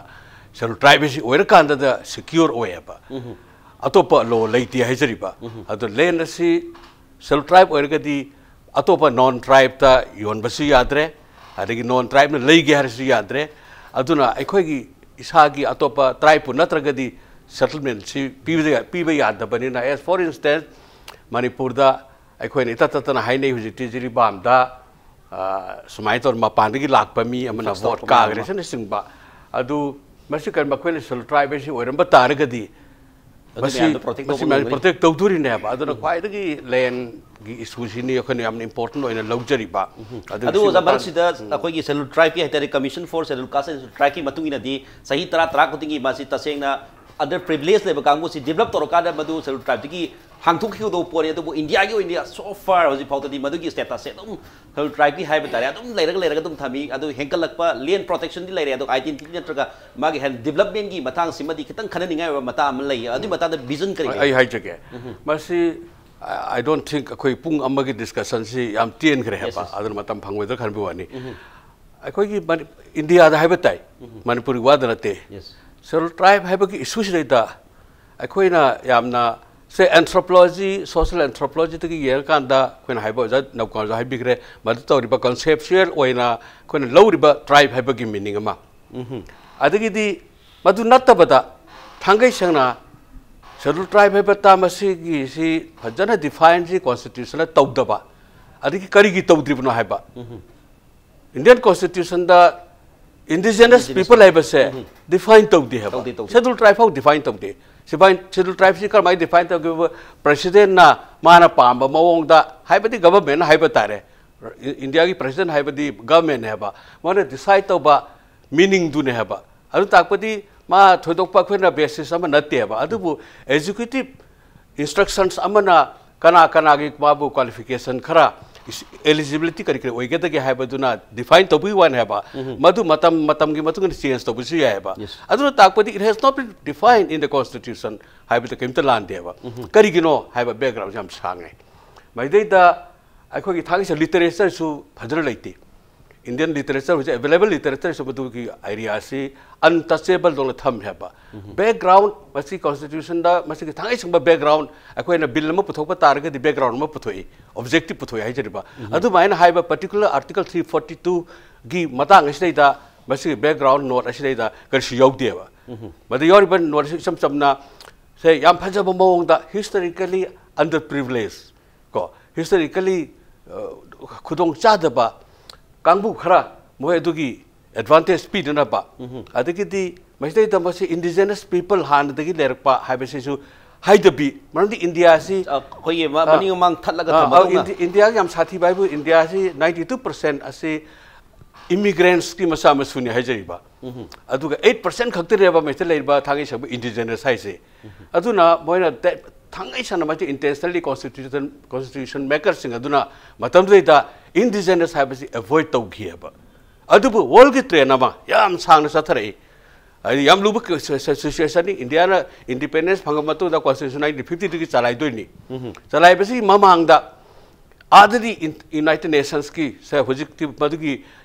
ꯁꯦꯗꯨꯜ ꯇ꯭ꯔꯥꯏꯕ ꯑꯁꯤ ꯑꯣꯏꯔꯀꯥꯟꯗꯗ ꯁꯤꯀ꯭ꯌꯣꯔ ꯑꯣꯏꯌꯦꯕ꯫ ꯑꯇꯣꯞꯄ ꯂꯣ ꯂꯩꯇꯦ ꯍꯥꯏꯖꯔꯤꯕ꯫ ꯑꯗꯣ ꯂꯦꯟ ꯑꯁꯤ ꯁꯦꯗꯨꯜ ꯇ꯭ꯔꯥꯏꯕ ꯑꯣꯏꯔꯒꯗꯤ ꯑꯇꯣꯞꯄ ꯅꯣꯟ ꯇ꯭ꯔꯥꯏꯕꯇ ꯌꯣꯟꯕꯁꯨ ꯌꯥꯗ꯭ꯔꯦ, ꯑꯗꯒꯤ ꯅꯣꯟ ꯇ꯭ꯔꯥꯏꯕꯅ ꯂꯩꯒꯦ ꯍꯥꯏꯔꯁꯨ ꯌꯥꯗ꯭ꯔꯦ꯫ ꯑꯗꯨꯅ ꯑꯩꯈꯣꯏꯒꯤ ꯏꯁꯥꯒꯤ ꯑꯇꯣꯞꯄ ꯇ꯭ꯔꯥꯏꯕꯄꯨ ꯅꯠꯇ꯭ꯔꯒꯗꯤ ꯁꯦꯇꯜꯃꯦꯟꯁꯤ ꯄꯤꯕ ꯄꯤꯕ ꯌꯥꯗꯕꯅꯤꯅ, as for instance, ꯃꯅꯤꯄꯨꯔꯗ ꯑꯩꯈꯣꯏꯅ ꯏꯇꯠ ꯇꯠꯇꯅ ꯍꯥꯏꯅꯩ ꯍꯧꯖꯤꯛꯇꯤ ꯖꯤꯔꯤꯕꯥꯝꯗ, ꯑ, ꯁꯨꯃꯥꯏꯅ ꯇꯧꯔ ꯃꯄꯥꯟꯗꯒꯤ ꯂꯥꯛꯄ ꯃꯤ ꯑꯃꯅ ꯐꯛꯁ ꯚꯣꯠ ꯇꯧꯕ ꯀꯥꯈ꯭ꯔꯦ ꯑꯃ꯫ ꯑꯁꯤꯅꯆꯤꯡꯕ꯫ ꯑꯗꯨ ꯃꯁꯤ ꯀꯔꯤ, ꯃꯈꯣꯏꯅ ꯁꯦꯗꯨꯜ ꯇ꯭ꯔꯥꯏꯕ ꯑꯁꯤ ꯑꯣꯏꯔꯝꯕ ꯇꯥꯔꯒꯗꯤ ꯑꯗꯨ ꯃꯁꯤ ꯃꯌꯥꯝꯗꯣ ꯄ꯭ꯔꯣꯇꯦꯛ ꯃꯁꯤ ꯇꯧꯕ ꯃꯌꯥꯝ ꯉꯝꯒꯅꯤ꯫ ꯄ꯭ꯔꯣꯇꯦꯛ ꯇꯧꯗꯣꯔꯤꯅꯦꯕ꯫ ꯑꯗꯨꯅ ꯈ꯭ꯋꯥꯏꯗꯒꯤ ꯂꯦꯟꯒꯤ ꯏꯁꯨꯁꯤꯅꯤ ꯑꯩꯈꯣꯏꯅ ꯌꯥꯝꯅ ꯏꯝꯄꯣꯔꯇꯦꯟ ꯑꯣꯏꯅ ꯂꯧꯖꯔꯤꯕ꯫ ꯑꯗꯨ ꯑꯗꯨꯒꯤ ꯑꯣꯖꯥ, ꯃꯇꯥꯡ-, ꯃꯔꯛꯁꯤꯗ ꯑꯩꯈꯣꯏꯒꯤ ꯁꯦꯗꯨꯜ ꯇ꯭ꯔꯥꯏꯕꯀꯤ ꯍꯥꯏꯇꯥꯔꯦ, Commission for Scheduled Caste and Scheduled Tribeꯀꯤ ꯃꯇꯨꯡ ꯏꯟꯅꯗꯤ ꯆꯍꯤ ꯇꯔꯥ ꯇꯔꯥ ꯈꯨꯗꯤꯡꯒꯤ ꯃꯥꯁꯤ ꯇꯁꯦꯡꯅ ꯑꯟꯗꯔ ꯄ꯭ꯔꯤꯚꯤꯂꯦꯖ ꯂꯩꯕ ꯀꯥꯡꯕꯨꯁꯤ ꯗꯤꯕꯂꯞ ꯇꯧꯔꯀꯥꯟꯗ ꯃꯗꯨ ꯁꯦꯗꯨꯜ ꯇ꯭ꯔꯥꯏꯕꯇꯒꯤ ꯍꯥꯡꯗꯣꯛꯈꯤꯒꯗꯧꯕ ꯄꯣꯠꯅꯤ꯫ ꯑꯗꯨꯕꯨ ꯏꯟꯗꯤꯌꯥꯒꯤ ꯑꯣꯏꯅꯗꯤ so far ꯍꯧꯖꯤꯛ ꯐꯥꯎꯗꯗꯤ ꯃꯗꯨꯒꯤ ꯁ꯭ꯇꯦꯇꯁꯁꯦ ꯑꯗꯨꯝ ꯁꯦꯗꯨꯜ ꯇ꯭ꯔꯥꯏꯕꯀꯤ ꯍꯥꯏꯕ ꯇꯥꯔꯦ, ꯑꯗꯨꯝ ꯂꯩꯔꯒ ꯂꯩꯔꯒ ꯑꯗꯨꯝ ꯊꯝꯃꯤ꯫ ꯑꯗꯨ ꯍꯦꯟꯒꯠꯂꯛꯄ, ꯂꯦꯟ ꯄ꯭ꯔꯣꯇꯦꯛꯁꯟꯗꯤ ꯂꯩꯔꯦ, ꯑꯗꯣ ꯑꯥꯏꯗꯦꯟꯇꯤꯇꯤ ꯅꯠꯇ꯭ꯔꯒ ꯃꯥꯒꯤ ꯍꯦꯟꯅ ꯗꯤꯕꯂꯞꯃꯦꯟꯒꯤ ꯃꯇꯥꯡꯁꯤꯃꯗꯤ ꯈꯤꯇꯪ ꯈꯟꯅꯅꯤꯡꯉꯥꯏ ꯑꯣꯏꯕ ꯃꯇꯥꯡ ꯑꯃ ꯂꯩ꯫ ꯑꯗꯨꯒꯤ ꯃꯇꯥꯡꯗ ꯚꯤꯖꯟ ꯀꯔꯤ ꯑꯩ ꯂꯩ? ꯑꯩ ꯍꯥꯏꯖꯒꯦ꯫ ꯃꯁꯤ I don't think ꯑꯩꯈꯣꯏ ꯄꯨꯡ ꯑꯃꯒꯤ ꯗꯤꯁꯀꯁꯟꯁꯤ ꯌꯥꯝ ꯇꯦꯟꯈ꯭ꯔꯦ ꯍꯥꯏꯕ, ꯑꯗꯨꯅ ꯃꯇꯝ ꯐꯪꯉꯣꯏꯗ꯭ꯔꯥ ꯈꯟꯕ ꯋꯥꯅꯤ꯫ ꯑꯩꯈꯣꯏꯒꯤ ꯃꯅꯤ- ꯏꯟꯗꯤꯌꯥꯗ ꯍꯥꯏꯕ ꯇꯥꯏ, ꯃꯅꯤꯄꯨꯔꯒꯤ ꯋꯥꯗ ꯅꯠꯇꯦ꯫ ꯁꯦꯗꯨꯜ ꯇ꯭ꯔꯥꯏꯕ ꯍꯥꯏꯕꯒꯤ ꯏꯁꯨꯁꯤꯗꯩꯗ ꯑꯩꯈꯣꯏꯅ ꯌꯥꯝꯅ, ꯁꯦ, ꯑꯦꯟꯊ꯭ꯔꯣꯄꯣꯂꯣꯖꯤ, ꯁꯣꯁꯤꯌꯦꯜ ꯑꯦꯟꯊ꯭ꯔꯣꯄꯣꯂꯣꯖꯤꯗꯒꯤ ꯌꯦꯡꯉꯀꯥꯟꯗ ꯑꯩꯈꯣꯏꯅ ꯍꯥꯏꯕ ꯑꯣꯖꯥ ꯅꯧꯀꯥꯟꯁꯨ ꯍꯥꯏꯕꯤꯈ꯭ꯔꯦ, ꯃꯗꯨ ꯇꯧꯔꯤꯕ ꯀꯟꯁꯦꯞꯆꯨꯋꯦꯜ ꯑꯣꯏꯅ ꯑꯩꯈꯣꯏꯅ ꯂꯧꯔꯤꯕ ꯇ꯭ꯔꯥꯏꯕ ꯍꯥꯏꯕꯒꯤ ꯃꯤꯅꯤꯡ ꯑꯃ꯫ ꯑꯗꯒꯤꯗꯤ ꯃꯗꯨ ꯅꯠꯇꯕꯗ ꯊꯥꯡꯒꯩ ꯁꯦꯡꯅ ꯁꯦꯗꯨꯜ ꯇ꯭ꯔꯥꯏꯕ ꯍꯥꯏꯕ ꯇꯥꯝ ꯑꯁꯤꯒꯤꯁꯤ ꯐꯖꯅ ꯗꯤꯐꯥꯏꯟꯁꯤ ꯀꯣꯟꯁꯇꯤꯇ꯭ꯌꯨꯁꯟꯗ ꯇꯧꯗꯕ, ꯑꯗꯒꯤ ꯀꯔꯤꯒꯤ ꯇꯧꯗ꯭ꯔꯤꯕꯅꯣ ꯍꯥꯏꯕ꯫ ꯏꯟꯗꯤꯌꯟ ꯀꯣꯟꯁꯇꯤꯇ꯭ꯌꯨꯁꯟꯗ ꯏꯟꯗꯤꯖꯤꯅꯁ ꯄꯤꯄꯜ ꯍꯥꯏꯕꯁꯦ ꯗꯤꯐꯥꯏꯟ ꯇꯧꯗꯦ ꯍꯥꯏꯕ꯫ ꯇꯧꯗꯦ, ꯇꯧꯗꯦ꯫ ꯁꯦꯗꯨꯜ ꯇ꯭ꯔꯥꯏꯕ ꯐꯥꯎ ꯗꯤꯐꯥꯏꯟ ꯇꯧꯗꯦ꯫ ꯁꯦꯗꯨꯜ ꯇ꯭ꯔꯥꯏꯕꯁꯤ ꯀꯔꯝꯍꯥꯏꯅ ꯗꯤꯐꯥꯏꯟ ꯇꯧꯒꯦꯕ? ꯄ꯭ꯔꯁꯤꯗꯦꯟꯅ ꯃꯥꯅ ꯄꯥꯝꯕ ꯃꯑꯣꯡꯗ, ꯍꯥꯏꯕꯗꯤ ꯒꯚꯔꯟꯃꯦꯟꯠꯅ ꯍꯥꯏꯕ ꯇꯥꯔꯦ, ꯏꯟꯗꯤꯌꯥꯒꯤ ꯄ꯭ꯔꯁꯤꯗꯦꯟꯠ ꯍꯥꯏꯕꯗꯤ ꯒꯚꯔꯟꯃꯦꯟꯠꯅꯦ ꯍꯥꯏꯕ, ꯃꯥꯅ ꯗꯤꯁꯥꯏꯗ ꯇꯧꯕ ꯃꯤꯅꯤꯡꯗꯨꯅꯦ ꯍꯥꯏꯕ꯫ ꯑꯗꯨ ꯇꯥꯛꯄꯗꯤ ꯃꯥ ꯊꯣꯏꯗꯣꯛꯄ ꯑꯩꯈꯣꯏꯅ ꯕꯦꯁꯤꯁ ꯑꯃ ꯅꯠꯇꯦꯕ꯫ ꯑꯗꯨꯕꯨ ꯑꯦꯛꯖꯤꯀ꯭ꯌꯨꯇꯤꯚ ꯏꯟꯁꯇ꯭ꯔꯛꯁꯟꯁ ꯑꯃꯅ ꯀꯅꯥ ꯀꯅꯥꯒꯤ ꯃꯥꯕꯨ ꯀ꯭ꯋꯥꯂꯤꯐꯤꯀꯦꯁꯟ ꯈꯔ, ꯑꯦꯂꯤꯖꯤꯕꯤꯂꯤꯇꯤ ꯀꯔꯤ ꯀꯔꯤ ꯑꯣꯏꯒꯗꯒꯦ ꯍꯥꯏꯕꯗꯨꯅ ꯗꯤꯐꯥꯏꯟ ꯇꯧꯕꯒꯤ ꯋꯥꯅꯤ ꯍꯥꯏꯕ꯫ ꯃꯗꯨ ꯃꯇꯝ ꯃꯇꯝꯒꯤ ꯃꯇꯨꯡ ꯏꯟꯅ ꯆꯦꯟꯖ ꯇꯧꯕꯁꯨ ꯌꯥꯏ ꯍꯥꯏꯕ꯫ ꯑꯗꯨꯅ ꯇꯥꯛꯄꯗꯤ it has not been defined in the constitution ꯍꯥꯏꯕꯗ ꯀꯔꯤꯝꯇ ꯂꯥꯟꯗꯦꯕ꯫ ꯀꯔꯤꯒꯤꯅꯣ ꯍꯥꯏꯕ ꯕꯦꯛꯒ꯭ꯔꯥꯎꯟꯁꯦ ꯌꯥꯝ ꯁꯥꯡꯉꯦ꯫ ꯃꯩꯇꯩꯗ ꯑꯩꯈꯣꯏꯒꯤ ꯊꯥꯡꯒꯩ ꯁꯦꯡꯅ ꯂꯤꯇꯔꯦꯆꯔꯁꯨ ꯐꯖꯅ ꯂꯩꯇꯦ꯫ ꯏꯟꯗꯤꯌꯟ ꯂꯤꯇꯔꯦꯆꯔ ꯍꯧꯖꯤꯛ ꯑꯦꯕꯦꯂꯦꯕꯜ ꯂꯤꯇꯔꯦꯆꯔꯁꯨ ꯃꯗꯨꯒꯤ ꯑꯦꯔꯤꯌꯥꯁꯤ ꯑꯟꯇꯆꯦꯕꯜꯗꯧꯅ ꯊꯝꯃꯦ ꯍꯥꯏꯕ꯫ ꯕꯦꯛꯒ꯭ꯔꯥꯎꯟ, ꯃꯁꯤ ꯀꯣꯟꯁꯇꯤꯇ꯭ꯌꯨꯁꯟꯗ ꯃꯁꯤꯒꯤ ꯊꯥꯡꯒꯩ ꯁꯦꯡꯕ ꯕꯦꯛꯒ꯭ꯔꯥꯎꯟ, ꯑꯩꯈꯣꯏꯅ ꯕꯤꯜ ꯑꯃ ꯄꯨꯊꯣꯛꯄ ꯇꯥꯔꯒꯗꯤ ꯕꯦꯛꯒ꯭ꯔꯥꯎꯟ ꯑꯃ ꯄꯨꯊꯣꯛꯏ, ꯑꯣꯕꯖꯦꯛꯇꯤꯚ ꯄꯨꯊꯣꯛꯏ ꯍꯥꯏꯖꯔꯤꯕ꯫ ꯑꯗꯨꯃꯥꯏꯅ ꯍꯥꯏꯕ ꯄꯔꯇꯤꯀꯨꯂꯔ ꯑꯥꯔꯇꯤꯀꯜ ꯊ꯭ꯔꯤ ꯐꯣꯔꯇꯤ ꯇꯨꯒꯤ ꯃꯇꯥꯡ ꯑꯁꯤꯗꯩꯗ, ꯃꯁꯤꯒꯤ ꯕꯦꯛꯒ꯭ꯔꯥꯎꯟ ꯅꯣꯠ ꯑꯁꯤꯗꯩꯗ ꯀꯔꯤꯁꯨ ꯌꯥꯎꯗꯦꯕ꯫ ꯃꯗ ꯌꯥꯎꯔꯤꯕ ꯅꯣꯠ ꯑꯁꯤ ꯏꯆꯝ ꯆꯝꯅ, ꯁꯦ, ꯌꯥꯝ ꯐꯖꯕ ꯃꯑꯣꯡꯗ historically underprivileged ꯀꯣ, ꯍꯤꯁꯇꯣꯔꯤꯀꯦꯜꯂꯤ ꯈꯨꯗꯣꯡ ꯆꯥꯗꯕ ꯀꯥꯡꯕꯨ ꯈꯔ ꯃꯣꯏ ꯑꯗꯨꯒꯤ ꯑꯦꯗꯚꯥꯟꯇꯦꯖ ꯄꯤꯗꯅꯕ, ꯑꯗꯒꯤꯗꯤ ꯃꯁꯤꯗꯩꯗ ꯃꯁꯤ ꯏꯟꯗꯤꯖꯤꯅꯁ ꯄꯤꯄꯜ ꯍꯥꯟꯅꯗꯒꯤ ꯂꯩꯔꯛꯄ ꯍꯥꯏꯕꯁꯤꯁꯨ ꯍꯥꯏꯗꯕꯤ, ꯃꯔꯝꯗꯤ ꯏꯟꯗꯤꯌꯥꯁꯤ, ꯑ, ꯑꯩꯈꯣꯏꯒꯤ ꯃ-, ꯑ, ꯃꯅꯤꯡ ꯃꯃꯥꯡ ꯊꯠꯂꯒ ꯑ, ꯊꯝꯕꯗꯧꯅ꯫ ꯏꯟꯗꯤ-, ꯏꯟꯗꯤꯌꯥꯒꯤ ꯌꯥꯝ ꯁꯥꯊꯤꯕ ꯍꯥꯏꯕꯨ ꯏꯟꯗꯤꯌꯥꯁꯤ ꯅꯥꯏꯟꯇꯤ ꯇꯨ ꯄꯔꯁꯦꯟ ꯑꯁꯤ ꯏꯃꯤꯒ꯭ꯔꯦꯟꯁꯀꯤ ꯃꯆꯥ ꯃꯁꯨꯅꯤ ꯍꯥꯏꯖꯔꯤꯕ꯫ ꯑꯗꯨꯒ ꯑꯩꯠ ꯄꯔꯁꯦꯟ ꯈꯛꯇꯅꯦꯕ ꯃꯁꯤꯗ ꯂꯩꯔꯤꯕ ꯊꯥꯡꯒꯩ ꯁꯦꯡꯕ ꯏꯟꯗꯤꯖꯤꯅꯁ ꯍꯥꯏꯁꯦ꯫ ꯑꯗꯨꯅ ꯃꯣꯏꯅ ꯇꯦ-, ꯊꯥꯡꯒꯩ ꯁꯦꯡꯅ ꯃꯁꯤ ꯏꯟꯇꯦꯟꯁꯅꯦꯜꯂꯤ ꯀꯣꯟꯁꯇꯤꯇ꯭ꯌꯨꯁꯟ, ꯀꯣꯟꯁꯇꯤꯇ꯭ꯌꯨꯁꯟ ꯃꯦꯀꯔꯁꯤꯡ ꯑꯗꯨꯅ ꯃꯇꯝꯗꯨꯗꯩꯗ ꯏꯟꯗꯤꯖꯤꯅꯁ ꯍꯥꯏꯕꯁꯤ ꯑꯦꯚꯣꯏꯗ ꯇꯧꯈꯤꯑꯕ꯫ ꯑꯗꯨꯕꯨ ꯋꯥꯔꯜꯒꯤ ꯇ꯭ꯔꯦꯟ ꯑꯃ ꯌꯥꯝ ꯁꯥꯡꯅ ꯆꯠꯊꯔꯛꯏ꯫ ꯍꯥꯏꯗꯤ ꯌꯥꯝ ꯂꯨꯕ ꯁꯤꯆꯨꯋꯦꯁꯟꯅꯤ꯫ ꯏꯟꯗꯤꯌꯥꯅ ꯏꯟꯗꯤꯄꯦꯟꯗꯦꯟꯁ ꯐꯪꯉ ꯃꯇꯨꯡꯗ ꯀꯣꯟꯁꯇꯤꯇ꯭ꯌꯨꯁꯟ ꯅꯥꯏꯟꯇꯤꯟ ꯐꯤꯐꯇꯤꯗꯒꯤ ꯆꯂꯥꯏꯗꯣꯏꯅꯤ꯫ ꯆꯂꯥꯏꯕꯁꯤꯒꯤ ꯃꯃꯥꯡꯗ ꯑꯥꯗꯗꯤ ꯏꯟ- ꯌꯨꯅꯥꯏꯇꯦꯗ ꯅꯦꯁꯟꯁꯀꯤ ꯁꯦ ꯍꯧꯖꯤꯛꯇꯤ ꯃꯗꯨꯒꯤ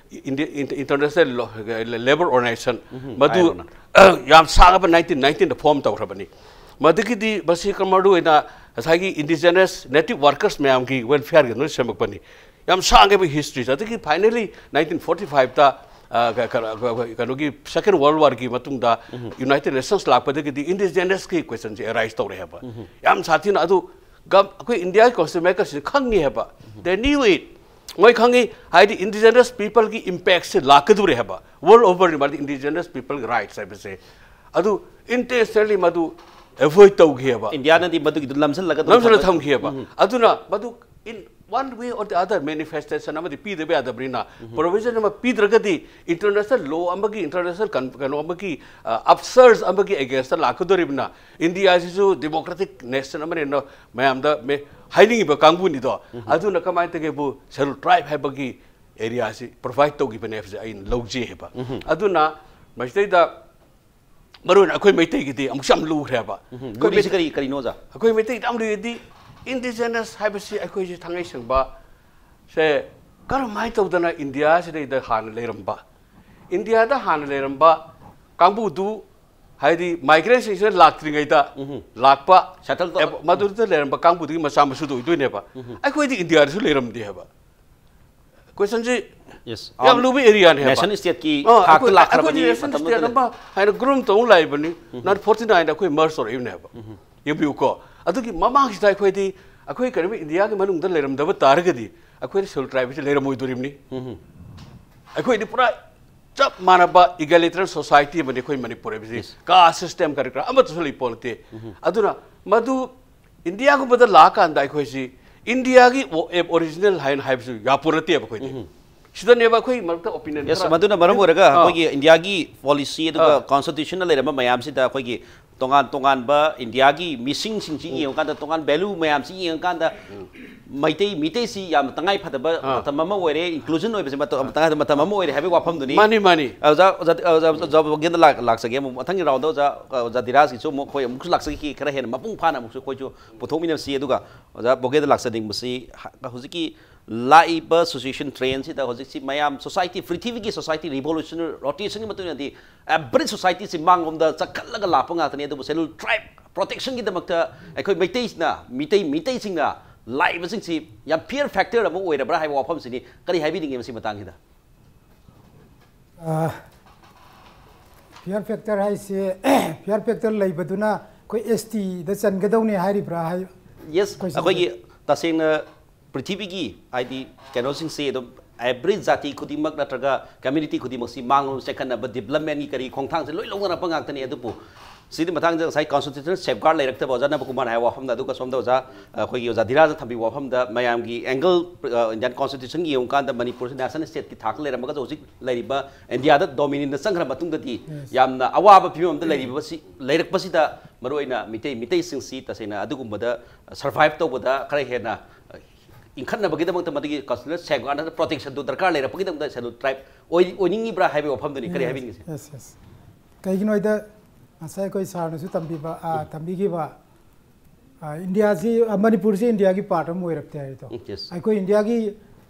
ꯏꯟꯗꯤ- ꯏꯟ- ꯏꯟꯇꯔꯅꯦꯁꯅꯦꯜ ꯂꯣ- ꯂꯦꯕꯔ ꯑꯣꯔꯒꯅꯥꯏꯖꯦꯁꯟ ꯃꯗꯨ ꯑꯥꯏ ꯑꯣ ꯅ꯫ ꯌꯥꯝ ꯁꯥꯡꯉꯕ ꯅꯥꯏꯟꯇꯤꯟ ꯅꯥꯏꯟꯇꯤꯟꯗ ꯐꯣꯔꯝ ꯇꯧꯈ꯭ꯔꯕꯅꯤ꯫ ꯃꯗꯨꯒꯤꯗꯤ ꯃꯁꯤ ꯃꯔꯨ ꯑꯣꯏꯅ ꯉꯁꯥꯏꯒꯤ ꯏꯟꯗꯤꯖꯤꯅꯁ ꯅꯦꯇꯤꯚ ꯋꯥꯔꯀꯔꯁ ꯃꯌꯥꯝꯒꯤ ꯋꯦꯜꯐꯤꯌꯔꯒꯤ ꯂꯣꯏ ꯁꯦꯝꯃꯛꯄꯅꯤ꯫ ꯌꯥꯝ ꯁꯥꯡꯉꯦꯕ ꯍꯤꯁꯇ꯭ꯔꯤꯁꯦ꯫ ꯑꯗꯒꯤ ꯐꯥꯏꯅꯦꯂꯤ ꯅꯥꯏꯟꯇꯤꯟ ꯐꯣꯔꯇꯤ ꯐꯥꯏꯚꯇ ꯀꯩꯅꯣꯒꯤ ꯁꯦꯀꯦꯟ ꯋꯥꯔꯜ ꯋꯥꯔꯒꯤ ꯃꯇꯨꯡꯗ ꯌꯨꯅꯥꯏꯇꯦꯗ ꯅꯦꯁꯟꯁ ꯂꯥꯛꯄꯗꯒꯤꯗꯤ ꯏꯟꯗꯤꯖꯤꯅꯁꯀꯤ ꯀꯣꯏꯁꯟꯁꯦ ꯑꯦꯔꯥꯏꯁ ꯇꯧꯔꯦ ꯍꯥꯏꯕ꯫ ꯌꯥꯝ ꯁꯥꯊꯤꯅ ꯑꯗꯨ ꯒꯝ- ꯑꯩꯈꯣꯏ ꯏꯟꯗꯤꯌꯥꯒꯤ ꯀꯣꯟꯁꯇꯤꯇ꯭ꯌꯨꯁꯟ ꯃꯦꯀꯔꯁꯤꯡ ꯈꯪꯉꯤ ꯍꯥꯏꯕ꯫ They knew it. ꯃꯣꯏ ꯈꯪꯉꯤ, ꯍꯥꯏꯗꯤ ꯏꯟꯗꯤꯖꯤꯅꯁ ꯄꯤꯄꯜꯒꯤ ꯏꯝꯄꯦꯛꯁꯦ ꯂꯥꯛꯀꯗꯧꯔꯦ ꯍꯥꯏꯕ꯫ ꯋꯥꯔꯜ ꯑꯣꯚꯔ ꯃꯥꯗꯤ ꯏꯟꯗꯤꯖꯤꯅꯁ ꯄꯤꯄꯜꯒꯤ ꯔꯥꯏꯠꯁ ꯍꯥꯏꯕꯁꯦ ꯑꯗꯨ ꯏꯟꯇꯦꯟꯁꯅꯦꯜꯂꯤ ꯃꯗꯨ ꯑꯦꯚꯣꯏꯗ ꯇꯧꯈꯤ ꯍꯥꯏꯕ꯫ ꯏꯟꯗꯤꯌꯥꯅꯗꯤ ꯃꯗꯨꯒꯤꯗꯨ ꯂꯝꯁꯤꯜꯂꯒ ꯑꯗꯨꯝ ꯅꯝꯁꯤꯜꯂꯒ ꯊꯝꯕ- ꯊꯝꯈꯤ ꯍꯥꯏꯕ꯫ ꯎꯝ꯫ ꯑꯗꯨꯅ ꯃꯗꯨ in one way or the other manifestation ꯑꯃꯗꯤ ꯄꯤꯗꯕ ꯌꯥꯗꯕꯅꯤꯅ, ꯄ꯭ꯔꯣꯚꯤꯖꯟ ꯑꯃ ꯄꯤꯗ꯭ꯔꯒꯗꯤ ꯏꯟꯇꯔꯅꯦꯁꯅꯦꯜ ꯂꯣ ꯑꯃꯒꯤ, ꯏꯟꯇꯔꯅꯦꯁꯅꯦꯜ ꯀꯩꯅꯣ ꯑꯃꯒꯤ, ꯑꯞꯁꯔꯖ ꯑꯃꯒꯤ ꯑꯦꯒꯦꯟꯁꯇ ꯂꯥꯛꯀꯗꯧꯔꯤꯕꯅ, ꯏꯟꯗꯤꯌꯥꯁꯤꯁꯨ ꯗꯦꯃꯣꯀ꯭ꯔꯦꯇꯤꯛ ꯅꯦꯁꯟ ꯑꯃꯅꯤꯅ ꯃꯌꯥꯝꯗ ꯃꯦ- ꯍꯥꯏꯅꯤꯡꯉꯤꯕ ꯀꯥꯡꯕꯨꯅꯤꯗꯣ꯫ ꯑꯗꯨꯅ ꯀꯃꯥꯏꯅ ꯇꯧꯒꯦꯕꯨ, ꯁꯦꯗꯨꯜ ꯇ꯭ꯔꯥꯏꯕ ꯍꯥꯏꯕꯒꯤ ꯑꯦꯔꯤꯌꯥꯁꯤ ꯄ꯭ꯔꯣꯚꯥꯏꯗ ꯇꯧꯈꯤꯕꯅꯦ ꯍꯥꯏꯕꯁꯦ ꯑꯩꯅ ꯂꯧꯖꯩ ꯍꯥꯏꯕ꯫ ꯑꯗꯨꯅ ꯃꯁꯤꯗꯩꯗ ꯃꯔꯨ ꯑꯣꯏꯅ ꯑꯩꯈꯣꯏ ꯃꯩꯇꯩꯒꯤꯗꯤ ꯑꯃꯨꯛꯁꯨ ꯌꯥꯝ ꯂꯨꯈ꯭ꯔꯦꯕ꯫ ꯎꯝ, ꯑꯩꯈꯣꯏ ꯂꯨꯔꯤꯁꯤ ꯃꯩ- ꯀꯔꯤ- ꯀꯔꯤꯅꯣ, ꯑꯣꯖꯥ? ꯑꯩꯈꯣꯏ ꯃꯩꯇꯩꯒꯤꯗꯤ ꯌꯥꯝ ꯂꯨꯔꯤꯗꯤ, ꯏꯟꯗꯤꯖꯤꯅꯁ ꯍꯥꯏꯕꯁꯤ ꯑꯩꯈꯣꯏꯁꯦ ꯊꯥꯡꯉꯩ ꯁꯦꯡꯕ ꯁꯦ ꯀꯔꯝꯍꯥꯏꯅ ꯇꯧꯗꯅ ꯏꯟꯗꯤꯌꯥꯁꯤꯗꯩꯗ ꯍꯥꯟꯅ ꯂꯩꯔꯝꯕ, ꯏꯟꯗꯤꯌꯥꯗ ꯍꯥꯟꯅ ꯂꯩꯔꯝꯕ ꯀꯥꯡꯕꯨꯗꯨ, ꯍꯥꯏꯗꯤ ꯃꯥꯏꯒ꯭ꯔꯦꯟꯁꯤꯡꯁꯤꯅ ꯂꯥꯛꯇ꯭ꯔꯤꯉꯩꯗ ꯎꯝ꯫ ꯂꯥꯛꯄ, ꯁꯦꯇꯜ ꯇꯧ- ꯑꯦ, ꯃꯗꯨꯗ ꯂꯩꯔꯝꯕ ꯀꯥꯡꯕꯨꯗꯨꯒꯤ ꯃꯆꯥ ꯃꯁꯨꯗ ꯑꯣꯏꯗꯣꯏꯅꯦꯕ꯫ ꯎꯝ꯫ ꯑꯩꯈꯣꯏꯗꯤ ꯏꯟꯗꯤꯌꯥꯗꯁꯨ ꯂꯩꯔꯝꯗꯦ ꯍꯥꯏꯕ꯫ ꯀꯣꯏꯁꯟꯁꯤ ꯌꯦꯁ꯫ ꯌꯥꯝ ꯂꯨꯕ ꯑꯦꯔꯤꯌꯥꯅꯦ ꯍꯥꯏꯕ꯫ ꯅꯦꯁꯟ ꯁ꯭ꯇꯦꯠꯀꯤ ꯑꯥ, ꯊꯥꯛꯇ ꯑꯩꯈꯣꯏ- ꯂꯥꯛꯈ꯭ꯔꯕꯅꯤ ꯑꯩꯈꯣꯏꯗꯤ ꯅꯦꯁꯟ ꯃꯇꯝꯗꯨꯗ ꯁ꯭ꯇꯦꯠ ꯂꯩ- ꯑꯃ ꯍꯥꯏꯅ ꯒ꯭ꯔꯨꯝ ꯇꯧ ꯂꯥꯛꯏꯕꯅꯤ꯫ ꯅꯥꯏꯟꯇꯤꯟ ꯐꯣꯔꯇꯤ ꯅꯥꯏꯟꯗ ꯑꯩꯈꯣꯏ ꯃꯔꯖ ꯇꯧꯔꯛꯏꯕꯅꯦꯕ꯫ ꯌꯦꯡꯕꯤꯌꯨꯀꯣ꯫ ꯑꯗꯨꯒꯤ ꯃꯃꯥꯡꯁꯤꯗ ꯑꯩꯈꯣꯏꯗꯤ, ꯑꯩꯈꯣꯏ ꯀꯔꯤꯒꯨꯝꯕ ꯏꯟꯗꯤꯌꯥꯒꯤ ꯃꯅꯨꯡꯗ ꯂꯩꯔꯝꯗꯕ ꯇꯥꯔꯒꯗꯤ, ꯑꯩꯈꯣꯏꯗꯤ ꯁꯦꯗꯨꯜ ꯇ꯭ꯔꯥꯏꯕꯁꯤ ꯂꯩꯔꯝꯃꯣꯏꯗꯣꯔꯤꯕꯅꯤ꯫ ꯑꯩꯈꯣꯏꯗꯤ ꯄꯨꯔꯥ ꯆꯞ ꯃꯥꯟꯅꯕ ꯏꯒꯦꯂꯤꯇꯔꯤꯌꯟ ꯁꯣꯁꯥꯏꯇꯤ ꯑꯃꯅꯤ ꯑꯩꯈꯣꯏ ꯃꯅꯤꯄꯨꯔ ꯍꯥꯏꯕꯁꯤ꯫ ꯌꯦꯁ꯫ ꯀꯥꯁ ꯁꯤꯁꯇꯦꯝ ꯀꯔꯤ ꯀꯔꯥ ꯑꯃꯠꯇꯁꯨ ꯂꯩꯄꯣꯟꯇꯦ꯫ ꯑꯗꯨꯅ ꯃꯗꯨ ꯏꯟꯗꯤꯌꯥꯒꯨꯝꯕꯗ ꯂꯥꯛꯑꯀꯥꯟꯗ ꯑꯩꯈꯣꯏꯁꯤ ꯏꯟꯗꯤꯌꯥꯒꯤ ꯑꯣ-, ꯑꯦꯞ ꯑꯣꯔꯤꯖꯤꯅꯦꯜ ꯍꯥꯏꯅ ꯍꯥꯏꯕꯁꯨ ꯌꯥꯄꯣ ꯅꯠꯇꯦꯕ ꯑꯩꯈꯣꯏꯗꯤ꯫ ꯁꯤꯗꯅꯦꯕ ꯑꯩꯈꯣꯏ ꯃꯔꯛꯇ ꯑꯣꯄꯤꯅꯤꯌꯟ ꯌꯦꯁ, ꯈꯔ ꯃꯗꯨꯅ ꯃꯔꯝ ꯑꯣꯏꯔꯒ ꯑꯥ꯫ ꯑꯩꯈꯣꯏꯒꯤ ꯏꯟꯗꯤꯌꯥꯒꯤ ꯄꯣꯂꯤꯁꯤ ꯑꯗꯨꯒ ꯑꯥ꯫ ꯀꯣꯟꯁꯇꯤꯇ꯭ꯌꯨꯁꯟꯅ ꯂꯩꯔꯝꯕ ꯃꯌꯥꯝꯁꯤꯗ ꯑꯩꯈꯣꯏꯒꯤ ꯇꯣꯉꯥꯟ ꯇꯣꯉꯥꯟꯕ ꯏꯟꯗꯤꯌꯥꯒꯤ ꯃꯤꯁꯤꯡꯁꯤꯡꯁꯤ ꯌꯦꯡꯉꯀꯥꯟꯗ, ꯇꯣꯉꯥꯟ ꯚꯦꯂꯨ ꯃꯌꯥꯝꯁꯤ ꯌꯦꯡꯉꯀꯥꯟꯗ, ꯃꯩꯇꯩ ꯃꯤꯇꯩꯁꯤ ꯌꯥꯝꯅ ꯇꯉꯥꯏ ꯐꯗꯕ ꯃꯇꯝ ꯑꯃ ꯑꯣꯏꯔꯦ, ꯏꯟꯀ꯭ꯂꯨꯖꯟ ꯑꯣꯏꯕꯁꯦ ꯃꯇꯝ ꯇꯉꯥꯏ ꯐꯗꯕ ꯃꯇꯝ ꯑꯃ ꯑꯣꯏꯔꯦ ꯍꯥꯏꯕꯒꯤ ꯋꯥꯐꯝꯗꯨꯅꯤ꯫ ꯃꯥꯅꯤ, ꯃꯥꯅꯤ꯫ ꯑꯣꯖꯥ, ꯑꯣꯖꯥ, ꯑꯣꯖꯥ, ꯑꯣꯖꯥ ꯕꯣꯒꯦꯟꯗ ꯂꯥꯛ-, ꯂꯥꯛꯆꯒꯦ꯫ ꯑꯃꯨꯛ ꯃꯊꯪꯒꯤ ꯔꯥꯎꯟꯗ ꯑꯣꯖꯥ, ꯑꯣꯖꯥ ꯙꯤꯔꯥꯖꯀꯤꯁꯨ ꯑꯃꯨꯛ ꯑꯩꯈꯣꯏ ꯑꯃꯨꯛꯁꯨ ꯂꯥꯛꯆꯒꯦ, ꯈꯔ ꯍꯦꯟꯅ ꯃꯄꯨꯡ ꯐꯥꯅ ꯑꯃꯨꯛꯁꯨ ꯑꯩꯈꯣꯏꯁꯨ ꯄꯨꯊꯣꯛꯃꯤꯟꯅꯁꯤ꯫ ꯑꯗꯨꯒ ꯑꯣꯖꯥ ꯕꯣꯒꯦꯟꯗ ꯂꯥꯛꯆꯅꯤꯡꯕꯁꯤ, ꯍ-, ꯍꯧꯖꯤꯛꯀꯤ ꯂꯥꯛꯏꯕ ꯁꯤꯆꯨꯋꯦꯁꯟ ꯇ꯭ꯔꯦꯟꯁꯤꯗ ꯍꯧꯖꯤꯛꯁꯤ ꯃꯌꯥꯝ ꯁꯣꯁꯥꯏꯇꯤ, ꯄ꯭ꯔꯤꯊꯤꯕꯤꯒꯤ ꯁꯣꯁꯥꯏꯇꯤ ꯔꯤꯚꯣꯂꯨꯁꯟ ꯔꯣꯇꯦꯁꯟꯒꯤ ꯃꯇꯨꯡ ꯏꯟꯅꯗꯤ ꯑꯦꯚ꯭ꯔꯤ ꯁꯣꯁꯥꯏꯇꯤꯁꯤ ꯃꯥꯡꯂꯣꯝꯗ ꯆꯠꯈꯠꯂꯒ ꯂꯥꯛꯄ ꯉꯥꯛꯇꯅꯤ꯫ ꯑꯗꯨꯕꯨ ꯁꯦꯂꯨꯜ ꯇ꯭ꯔꯥꯏꯕ ꯄ꯭ꯔꯣꯇꯦꯛꯁꯟꯒꯤꯗꯃꯛꯇ ꯑꯩꯈꯣꯏ ꯃꯩꯇꯩꯁꯤꯅ, ꯃꯤꯇꯩ, ꯃꯤꯇꯩꯁꯤꯡꯅ ꯂꯥꯛꯏꯕꯁꯤꯡꯁꯤ ꯌꯥꯝ ꯐꯤꯌꯔ ꯐꯦꯛꯇꯔ ꯑꯃ ꯑꯣꯏꯔꯕ꯭ꯔꯥ ꯍꯥꯏꯕ ꯋꯥꯐꯝꯁꯤꯅꯤ꯫ ꯀꯔꯤ ꯍꯥꯏꯕꯤꯅꯤꯡꯉꯤ ꯃꯁꯤ ꯃꯇꯥꯡꯁꯤꯗ? ꯐꯤꯌꯔ ꯐꯦꯛꯇꯔ ꯍꯥꯏꯁꯦ, ꯐꯤꯌꯔ ꯐꯦꯛꯇꯔ ꯂꯩꯕꯗꯨꯅ ꯑꯩꯈꯣꯏ ꯑꯦꯁ ꯇꯤꯗ ꯆꯟꯒꯗꯧꯅꯤ ꯍꯥꯏꯔꯤꯕ꯭ꯔꯥ ꯍꯥꯏ? ꯌꯦꯁ, ꯑꯩꯈꯣꯏꯁꯤ ꯑꯩꯈꯣꯏꯒꯤ ꯇꯁꯦꯡꯅ ꯄ꯭ꯔꯤꯊꯤꯕꯤꯒꯤ, ꯍꯥꯏꯗꯤ, ꯀꯩꯅꯣꯁꯤꯡꯁꯤ ꯑꯗꯨꯝ ꯑꯦꯚ꯭ꯔꯤ ꯖꯥꯇꯤ ꯈꯨꯗꯤꯡꯃꯛ ꯅꯠꯇ꯭ꯔꯒ ꯀꯝꯃ꯭ꯌꯨꯅꯤꯇꯤ ꯈꯨꯗꯤꯡꯃꯛꯁꯤ ꯃꯥꯡꯂꯣꯝ ꯆꯦꯟꯈꯠꯅꯕ, ꯗꯤꯕ꯭ꯂꯞꯃꯦꯟꯒꯤ ꯀꯔꯤ ꯈꯣꯡꯊꯥꯡꯁꯦ ꯂꯣꯏ ꯂꯧꯅꯔꯛꯄ ꯉꯥꯛꯇꯅꯤ꯫ ꯑꯗꯨꯕꯨ ꯁꯤꯒꯤ ꯃꯇꯥꯡꯗ ꯉꯁꯥꯏ ꯀꯣꯟꯁꯇꯤꯇ꯭ꯌꯨꯁꯅꯦꯜ ꯁꯦꯐꯒꯥꯔꯗ ꯂꯩꯔꯛꯇꯕ ꯑꯣꯖꯥ ꯅꯕꯀꯨꯃꯥꯔꯅ ꯍꯥꯏꯕ ꯋꯥꯐꯝꯗ, ꯑꯗꯨꯒ ꯁꯣꯝꯗ ꯑꯣꯖꯥ, ꯑꯩꯈꯣꯏꯒꯤ ꯑꯣꯖꯥ ꯙꯤꯔꯥꯖꯅ ꯊꯝꯕꯤꯕ ꯋꯥꯐꯝꯗ, ꯃꯌꯥꯝꯒꯤ ꯑꯦꯡꯒꯜ, ꯏꯟꯗꯤꯌꯥꯟ ꯀꯣꯟꯁꯇꯤꯇ꯭ꯌꯨꯁꯟꯒꯤ ꯌꯦꯡꯉꯨꯀꯥꯟꯗ ꯃꯅꯤꯄꯨꯔꯁꯤ ꯅꯦꯁꯅꯦꯜ ꯁ꯭ꯇꯦꯠꯀꯤ ꯊꯥꯛꯇ ꯂꯩꯔꯝꯃꯒꯁꯨ ꯍꯧꯖꯤꯛ ꯂꯩꯔꯤꯕ ꯏꯟꯗꯤꯌꯥꯗ ꯗꯣꯃꯤꯅꯤꯌꯟꯗ ꯆꯪꯈ꯭ꯔ ꯃꯇꯨꯡꯗꯗꯤ ꯌꯥꯝꯅ ꯑꯋꯥꯕ ꯐꯤꯕꯝ ꯑꯃꯗ ꯂꯩꯔꯤꯕꯁꯤ, ꯂꯩꯔꯛꯄꯁꯤꯗ ꯃꯔꯨꯑꯣꯏꯅ ꯃꯤꯇꯩ, ꯃꯤꯇꯩꯁꯤꯡꯁꯤ ꯇꯁꯦꯡꯅ ꯑꯗꯨꯒꯨꯝꯕꯗ ꯁꯔꯚꯥꯏꯚ ꯇꯧꯕꯗ ꯈꯔ ꯍꯦꯟꯅ ꯏꯟꯈꯠꯅꯕꯒꯤꯗꯃꯛꯇ ꯃꯗꯨꯒꯤ ꯀꯟꯁꯇꯤꯇ꯭ꯌꯨꯁꯅꯦꯜ ꯁꯦꯐꯒꯥꯔꯗ ꯅꯠꯇ꯭ꯔꯒ ꯄ꯭ꯔꯣꯇꯦꯛꯁꯟꯗꯨ ꯗꯔꯀꯥꯔ ꯂꯩꯔꯛꯄꯒꯤꯗꯃꯛꯇ ꯁꯦꯂꯨꯜ ꯇ꯭ꯔꯥꯏꯕ ꯑꯣꯏ-, ꯑꯣꯏꯅꯤꯡꯉꯤꯕ꯭ꯔꯥ ꯍꯥꯏꯕꯒꯤ ꯋꯥꯐꯝꯗꯨꯅꯤ꯫ ꯀꯔꯤ ꯍꯥꯏꯕꯤꯅꯤꯡꯉꯤ? Yes, yes. ꯀꯩꯒꯤꯅꯣ ꯍꯥꯏꯗ ꯉꯁꯥꯏ ꯑꯩꯈꯣꯏ ꯁꯥꯔꯅꯁꯨ ꯇꯝꯕꯤꯕ, ꯑ, ꯇꯝꯕꯤꯈꯤꯕ, ꯑ, ꯏꯟꯗꯤꯌꯥꯁꯤ, ꯑ, ꯃꯅꯤꯄꯨꯔꯁꯤ ꯏꯟꯗꯤꯌꯥꯒꯤ ꯄꯥꯔꯠ ꯑꯃ ꯑꯣꯏꯔꯛꯇꯦ ꯍꯥꯏꯗꯣ꯫ ꯎꯝ, ꯌꯦꯁ꯫ ꯑꯩꯈꯣꯏ ꯏꯟꯗꯤꯌꯥꯒꯤ,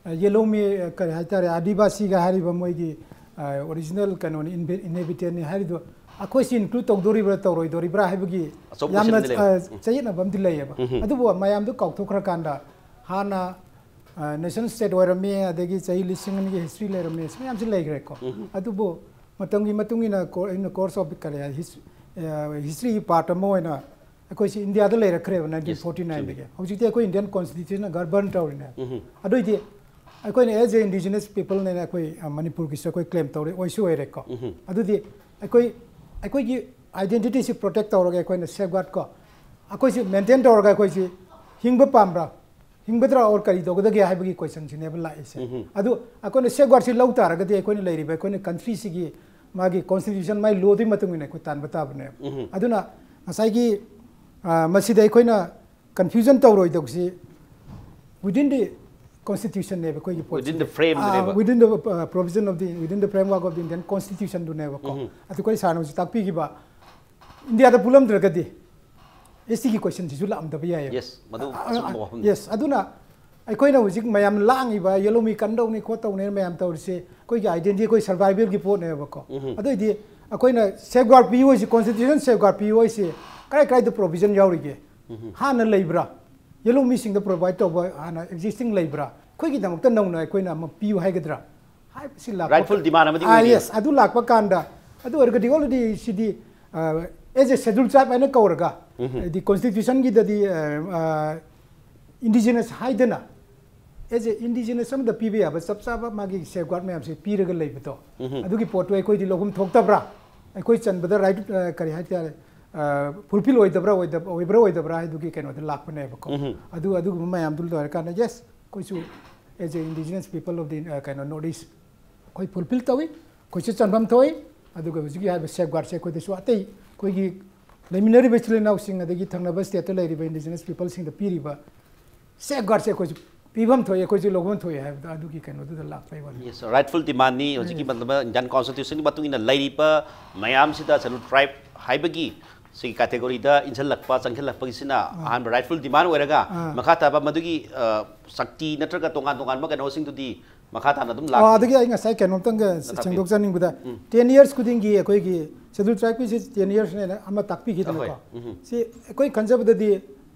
ꯑ, ꯌꯦꯂꯣꯃꯤ, ꯑ, ꯀꯔꯤ ꯍꯥꯏꯇꯥꯔꯦ, ꯑꯥꯗꯤꯕꯥꯁꯤꯒ ꯍꯥꯏꯔꯤꯕ ꯃꯣꯏꯒꯤ, ꯑ, ꯑꯣꯔꯤꯖꯤꯅꯦꯜ ꯀꯩꯅꯣꯅꯤ, ꯏꯟꯍꯦꯕꯤꯇꯦꯟꯅꯤ ꯍꯥꯏꯔꯤꯗꯣ, ꯑꯩꯈꯣꯏꯁꯤ ꯏꯟꯀ꯭ꯂꯨꯗ ꯇꯧꯗꯣꯔꯤꯕ꯭ꯔꯥ ꯇꯧꯔꯣꯏꯗꯣꯔꯤꯕ꯭ꯔꯥ ꯍꯥꯏꯕꯒꯤ ꯑꯆꯧꯕ ꯌꯥꯝꯅ, ꯀꯣꯏꯁꯟ ꯑꯃꯗꯤ ꯂꯩꯔꯦ꯫ ꯑ, ꯆꯌꯦꯠꯅꯕ ꯑꯃꯗꯤ ꯂꯩꯌꯦꯕ꯫ ꯑꯗꯨꯕꯨ ꯃꯌꯥꯝꯗꯨ ꯀꯥꯎꯊꯣꯛꯈ꯭ꯔꯀꯥꯟꯗ ꯍꯥꯟꯅ, ꯑ, ꯅꯦꯁꯟ ꯁ꯭ꯇꯦꯠ ꯑꯣꯏꯔꯝꯃꯤ, ꯑꯗꯒꯤ ꯆꯍꯤ ꯂꯤꯁꯤꯡ ꯑꯅꯤꯒꯤ ꯍꯤꯁꯇ꯭ꯔꯤ ꯂꯩꯔꯝꯃꯤ, ꯁꯤ ꯃꯌꯥꯝꯁꯤ ꯂꯩꯈ꯭ꯔꯦꯀꯣ꯫ ꯑꯗꯨꯕꯨ ꯃꯇꯝꯒꯤ ꯃꯇꯨꯡ ꯏꯟꯅ ꯀꯣ-, in the course of ꯀꯔꯤ ꯍꯥꯏ, ꯍꯤꯁ-, ꯑ, ꯍꯤꯁꯇ꯭ꯔꯤꯒꯤ ꯄꯥꯔꯠ ꯑꯃ ꯑꯣꯏꯅ ꯑꯩꯈꯣꯏꯁꯤ ꯏꯟꯗꯤꯌꯥꯗ ꯂꯩꯔꯛꯈ꯭ꯔꯦꯕ, ꯅꯥꯏꯟꯇꯤꯟ ꯐꯣꯔꯇꯤ ꯅꯥꯏꯟꯗꯒꯤ꯫ ꯍꯧꯖꯤꯛꯇꯤ ꯑꯩꯈꯣꯏ ꯏꯟꯗꯤꯌꯟ ꯀꯣꯟꯁꯇꯤꯇ꯭ꯌꯨꯁꯟꯅ ꯒꯔꯕꯟ ꯇꯧꯔꯤꯅꯦ꯫ ꯑꯗꯨꯏꯗꯤ ꯑꯩꯈꯣꯏꯅ as a indigenous peopleꯅꯦꯅ ꯑꯩꯈꯣꯏ, ꯑ, ꯃꯅꯤꯄꯨꯔꯒꯤꯁꯨ ꯑꯩꯈꯣꯏ ꯀ꯭ꯂꯦꯝ ꯇꯧꯔꯦ, ꯑꯣꯏꯁꯨ ꯑꯣꯏꯔꯦꯀꯣ꯫ ꯑꯗꯨꯗꯤ ꯑꯩꯈꯣꯏ, ꯑꯩꯈꯣꯏꯒꯤ ꯑꯥꯏꯗꯦꯟꯇꯤꯇꯤꯁꯤ ꯄ꯭ꯔꯣꯇꯦꯛ ꯇꯧꯔꯒ ꯑꯩꯈꯣꯏꯅ ꯁꯦꯐꯒꯥꯔꯗ ꯀꯣ, ꯑꯩꯈꯣꯏꯁꯤ ꯃꯦꯟꯇꯦꯟ ꯇꯧꯔꯒ ꯑꯩꯈꯣꯏꯁꯤ ꯍꯤꯡꯕ ꯄꯥꯝꯕ꯭ꯔꯥ? ꯍꯤꯡꯒꯗ꯭ꯔꯥ or ꯀꯔꯤ ꯇꯧꯒꯗꯒꯦ ꯍꯥꯏꯕꯒꯤ ꯀꯣꯏꯁꯟꯁꯤꯅꯦꯕ ꯂꯥꯛꯏꯁꯦ꯫ ꯑꯗꯨ ꯑꯩꯈꯣꯏꯅ ꯁꯦꯐꯒꯥꯔꯗꯁꯤ ꯂꯧ ꯇꯥꯔꯒꯗꯤ ꯑꯩꯈꯣꯏꯅ ꯂꯩꯔꯤꯕ ꯑꯩꯈꯣꯏꯅ ꯀꯟꯇ꯭ꯔꯤꯁꯤꯒꯤ ꯃꯥꯒꯤ constitution, ꯃꯥꯒꯤ law ꯗꯨꯒꯤ ꯃꯇꯨꯡ ꯏꯟꯅ ꯑꯩꯈꯣꯏ ꯇꯥꯟꯕ ꯇꯥꯕꯅꯦꯕ꯫ ꯑꯗꯨꯅ ꯉꯁꯥꯏꯒꯤ, ꯑ, ꯃꯁꯤꯗ ꯑꯩꯈꯣꯏꯅ confusion ꯇꯧꯔꯣꯏꯗꯧꯁꯤ within the constitution ꯅꯦꯕ ꯑꯩꯈꯣꯏꯒꯤ ꯄꯣꯠꯁꯤ꯫ Within the frame ꯗꯨꯅꯦꯕ꯫ Within the, uh, provision of the, within the framework of the Indian constitution ꯗꯨꯅꯦꯕꯀꯣ꯫ ꯑꯗꯨ ꯑꯩꯈꯣꯏ ꯁꯥꯔꯅ ꯍꯧꯖꯤꯛ ꯇꯥꯛꯄꯤꯈꯤꯕ, ꯏꯟꯗꯤꯌꯥꯗ ꯄꯨꯜꯂꯝꯗ꯭ꯔꯒꯗꯤ S T ꯒꯤ question ꯁꯤꯁꯨ ꯂꯥꯛꯑꯝꯗꯕ ꯌꯥꯏꯌꯦꯕ꯫ Yes, ꯃꯗꯨ ꯑ, ꯑꯆꯨꯝꯕ ꯑ, ꯋꯥꯐꯝꯅꯤ꯫ Yes, ꯑꯗꯨꯅ ꯑꯩꯈꯣꯏꯅ ꯍꯧꯖꯤꯛ ꯃꯌꯥꯝ ꯂꯥꯡꯉꯤꯕ, ꯌꯦꯂꯣꯃꯤ ꯀꯟꯗꯧꯅꯤ ꯈꯣꯠꯇꯧꯅꯤ ꯃꯌꯥꯝ ꯇꯧꯔꯤꯁꯦ, ꯑꯩꯈꯣꯏꯒꯤ identity, ꯑꯩꯈꯣꯏ survival ꯒꯤ ꯄꯣꯠꯅꯦꯕꯀꯣ꯫ ꯑꯗꯨꯏꯗꯤ ꯑꯩꯈꯣꯏꯅ safeguard ꯄꯤꯌꯨ ꯍꯥꯏꯁꯤ, constitution safeguard ꯄꯤꯌꯨ ꯍꯥꯏꯁꯤ ꯀꯔꯥꯏ ꯀꯔꯥꯏꯗ provision ꯌꯥꯎꯔꯤꯒꯦ? ꯍꯥꯟꯅ ꯂꯩꯕ꯭ꯔꯥ? ꯌꯦꯂꯣꯃꯤꯁꯤꯡꯗ provide ꯇꯧꯕ ꯍꯥꯟꯅ existing ꯂꯩꯕ꯭ꯔꯥ? ꯑꯩꯈꯣꯏꯒꯤꯗꯃꯛꯇ ꯅꯧꯅ ꯑꯩꯈꯣꯏꯅ ꯑꯃ ꯄꯤꯌꯨ ꯍꯥꯏꯒꯗ꯭ꯔꯥ ꯍꯥꯏꯕꯁꯤ ꯂꯥꯛꯄ Rightful demand ꯑꯃꯗꯤ ꯑꯥ, ꯑꯣꯏꯔꯤ꯫ Yes, ꯑꯗꯨ ꯂꯥꯛꯄ ꯀꯥꯟꯗ, ꯑꯗꯨ ꯑꯣꯏꯔꯒꯗꯤ already ꯁꯤꯗꯤ, ꯑ, as a schedule tribe ꯍꯥꯏꯅ ꯀꯧꯔꯒ, ꯍꯥꯏꯗꯤ constitution ꯒꯤꯗꯗꯤ, ꯑ, ꯑ, indigenous ꯍꯥꯏꯗꯅ as a indigenous ꯑꯃꯗ ꯄꯤꯕ ꯌꯥꯕ ꯆꯞ ꯆꯥꯕ ꯃꯥꯒꯤ safeguard ꯃꯌꯥꯝꯁꯦ ꯄꯤꯔꯒ ꯂꯩꯕꯗꯣ, ꯑꯗꯨꯒꯤ ꯄꯣꯠꯇꯣ ꯑꯩꯈꯣꯏꯗꯤ ꯂꯧꯐꯝ ꯊꯣꯛꯇꯕ꯭ꯔꯥ? ꯑꯩꯈꯣꯏ ꯆꯟꯕꯗ right, ꯑ, ꯀꯔꯤ ꯍꯥꯏꯇꯥꯔꯦ, ꯑ, fulfill ꯑꯣꯏꯗꯕ꯭ꯔꯥ, ꯑꯣꯏꯗꯕ, ꯑꯣꯏꯕ꯭ꯔꯥ ꯑꯣꯏꯗꯕ꯭ꯔꯥ ꯍꯥꯏꯗꯨꯒꯤ ꯀꯩꯅꯣꯗ ꯂꯥꯛꯄꯅꯦꯕꯀꯣ꯫ ꯑꯗꯨ, ꯑꯗꯨꯒꯨꯝꯕ ꯃꯌꯥꯝꯗꯨ ꯂꯣꯏꯔꯀꯥꯟꯗ, yes, ꯑꯩꯈꯣꯏꯁꯨ as a indigenous people of the, ꯑ, ꯀꯩꯅꯣ, North East, ꯑꯩꯈꯣꯏ fulfill ꯇꯧꯏ, ꯑꯩꯈꯣꯏꯁꯨ ꯆꯟꯐꯝ ꯊꯣꯛꯏ꯫ ꯑꯗꯨꯒ ꯍꯧꯖꯤꯛꯀꯤ ꯍꯥꯏꯔꯤꯕ safeguard ꯁꯦ ꯑꯩꯈꯣꯏꯗꯁꯨ, ꯑꯇꯩ ꯑꯩꯈꯣꯏꯒꯤ ꯂꯩꯃꯤꯟꯅꯔꯤꯕ ꯏꯆꯤꯜ ꯏꯅꯥꯎꯁꯤꯡ, ꯑꯗꯒꯤ ꯊꯪꯅꯕ state ꯇ ꯂꯩꯔꯤꯕ indigenous people ꯁꯤꯡꯗ ꯄꯤꯔꯤꯕ safeguard ꯁꯦ ꯑꯩꯈꯣꯏꯁꯨ ꯄꯤꯐꯝ ꯊꯣꯛꯏ, ꯑꯩꯈꯣꯏꯁꯨ ꯂꯧꯐꯝ ꯊꯣꯛꯏ ꯍꯥꯏꯕꯗꯣ ꯑꯗꯨꯒꯤ ꯀꯩꯅꯣꯗꯨꯗ ꯂꯥꯛꯄꯩ ꯋꯥꯅꯤ꯫ Yes, rightful demand ꯅꯤ꯫ ꯍꯧꯖꯤꯛꯀꯤ ꯃꯇꯝꯗ Indian constitution ꯒꯤ ꯃꯇꯨꯡ ꯏꯟꯅ ꯂꯩꯔꯤꯕ ꯃꯌꯥꯝꯁꯤꯗ schedule tribe ꯍꯥꯏꯕꯒꯤ ꯁꯤꯒꯤ category ꯗ ꯏꯟꯁꯤꯜꯂꯛꯄ, ꯆꯪꯁꯤꯜꯂꯛꯄꯒꯤꯁꯤꯅ ꯑꯍꯥꯟꯕ rightful demand ꯑꯣꯏꯔꯒ, ꯑꯥ꯫ ꯃꯈꯥ ꯇꯥꯕ ꯃꯗꯨꯒꯤ, ꯑ, ꯁꯛꯇꯤ ꯅꯠꯇ꯭ꯔꯒ ꯇꯣꯉꯥꯟ ꯇꯣꯉꯥꯟꯕ ꯀꯩꯅꯣꯁꯤꯡꯗꯨꯗꯤ ꯃꯈꯥ ꯇꯥꯅ ꯑꯗꯨꯝ ꯑꯣ, ꯂꯥꯛꯈꯤ꯫ ꯑꯗꯒꯤ ꯑꯩ ꯉꯁꯥꯏ ꯀꯩꯅꯣꯝꯇꯪꯒ ꯇꯥꯛꯄꯤꯌꯨ꯫ ꯁꯦꯡꯗꯣꯛꯆꯅꯤꯡꯕꯗ, ten years ꯈꯨꯗꯤꯡꯒꯤ ꯑꯩꯈꯣꯏꯒꯤ schedule tribe ꯀꯤꯁꯤ ten years ꯅꯦꯅ ꯑꯃ ꯇꯥꯛꯄꯤꯈꯤꯗꯅꯀꯣ꯫ ꯑꯍꯣꯏ, ꯎꯝ꯫ ꯁꯤ ꯑꯩꯈꯣꯏ ꯈꯟꯖꯕꯗꯗꯤ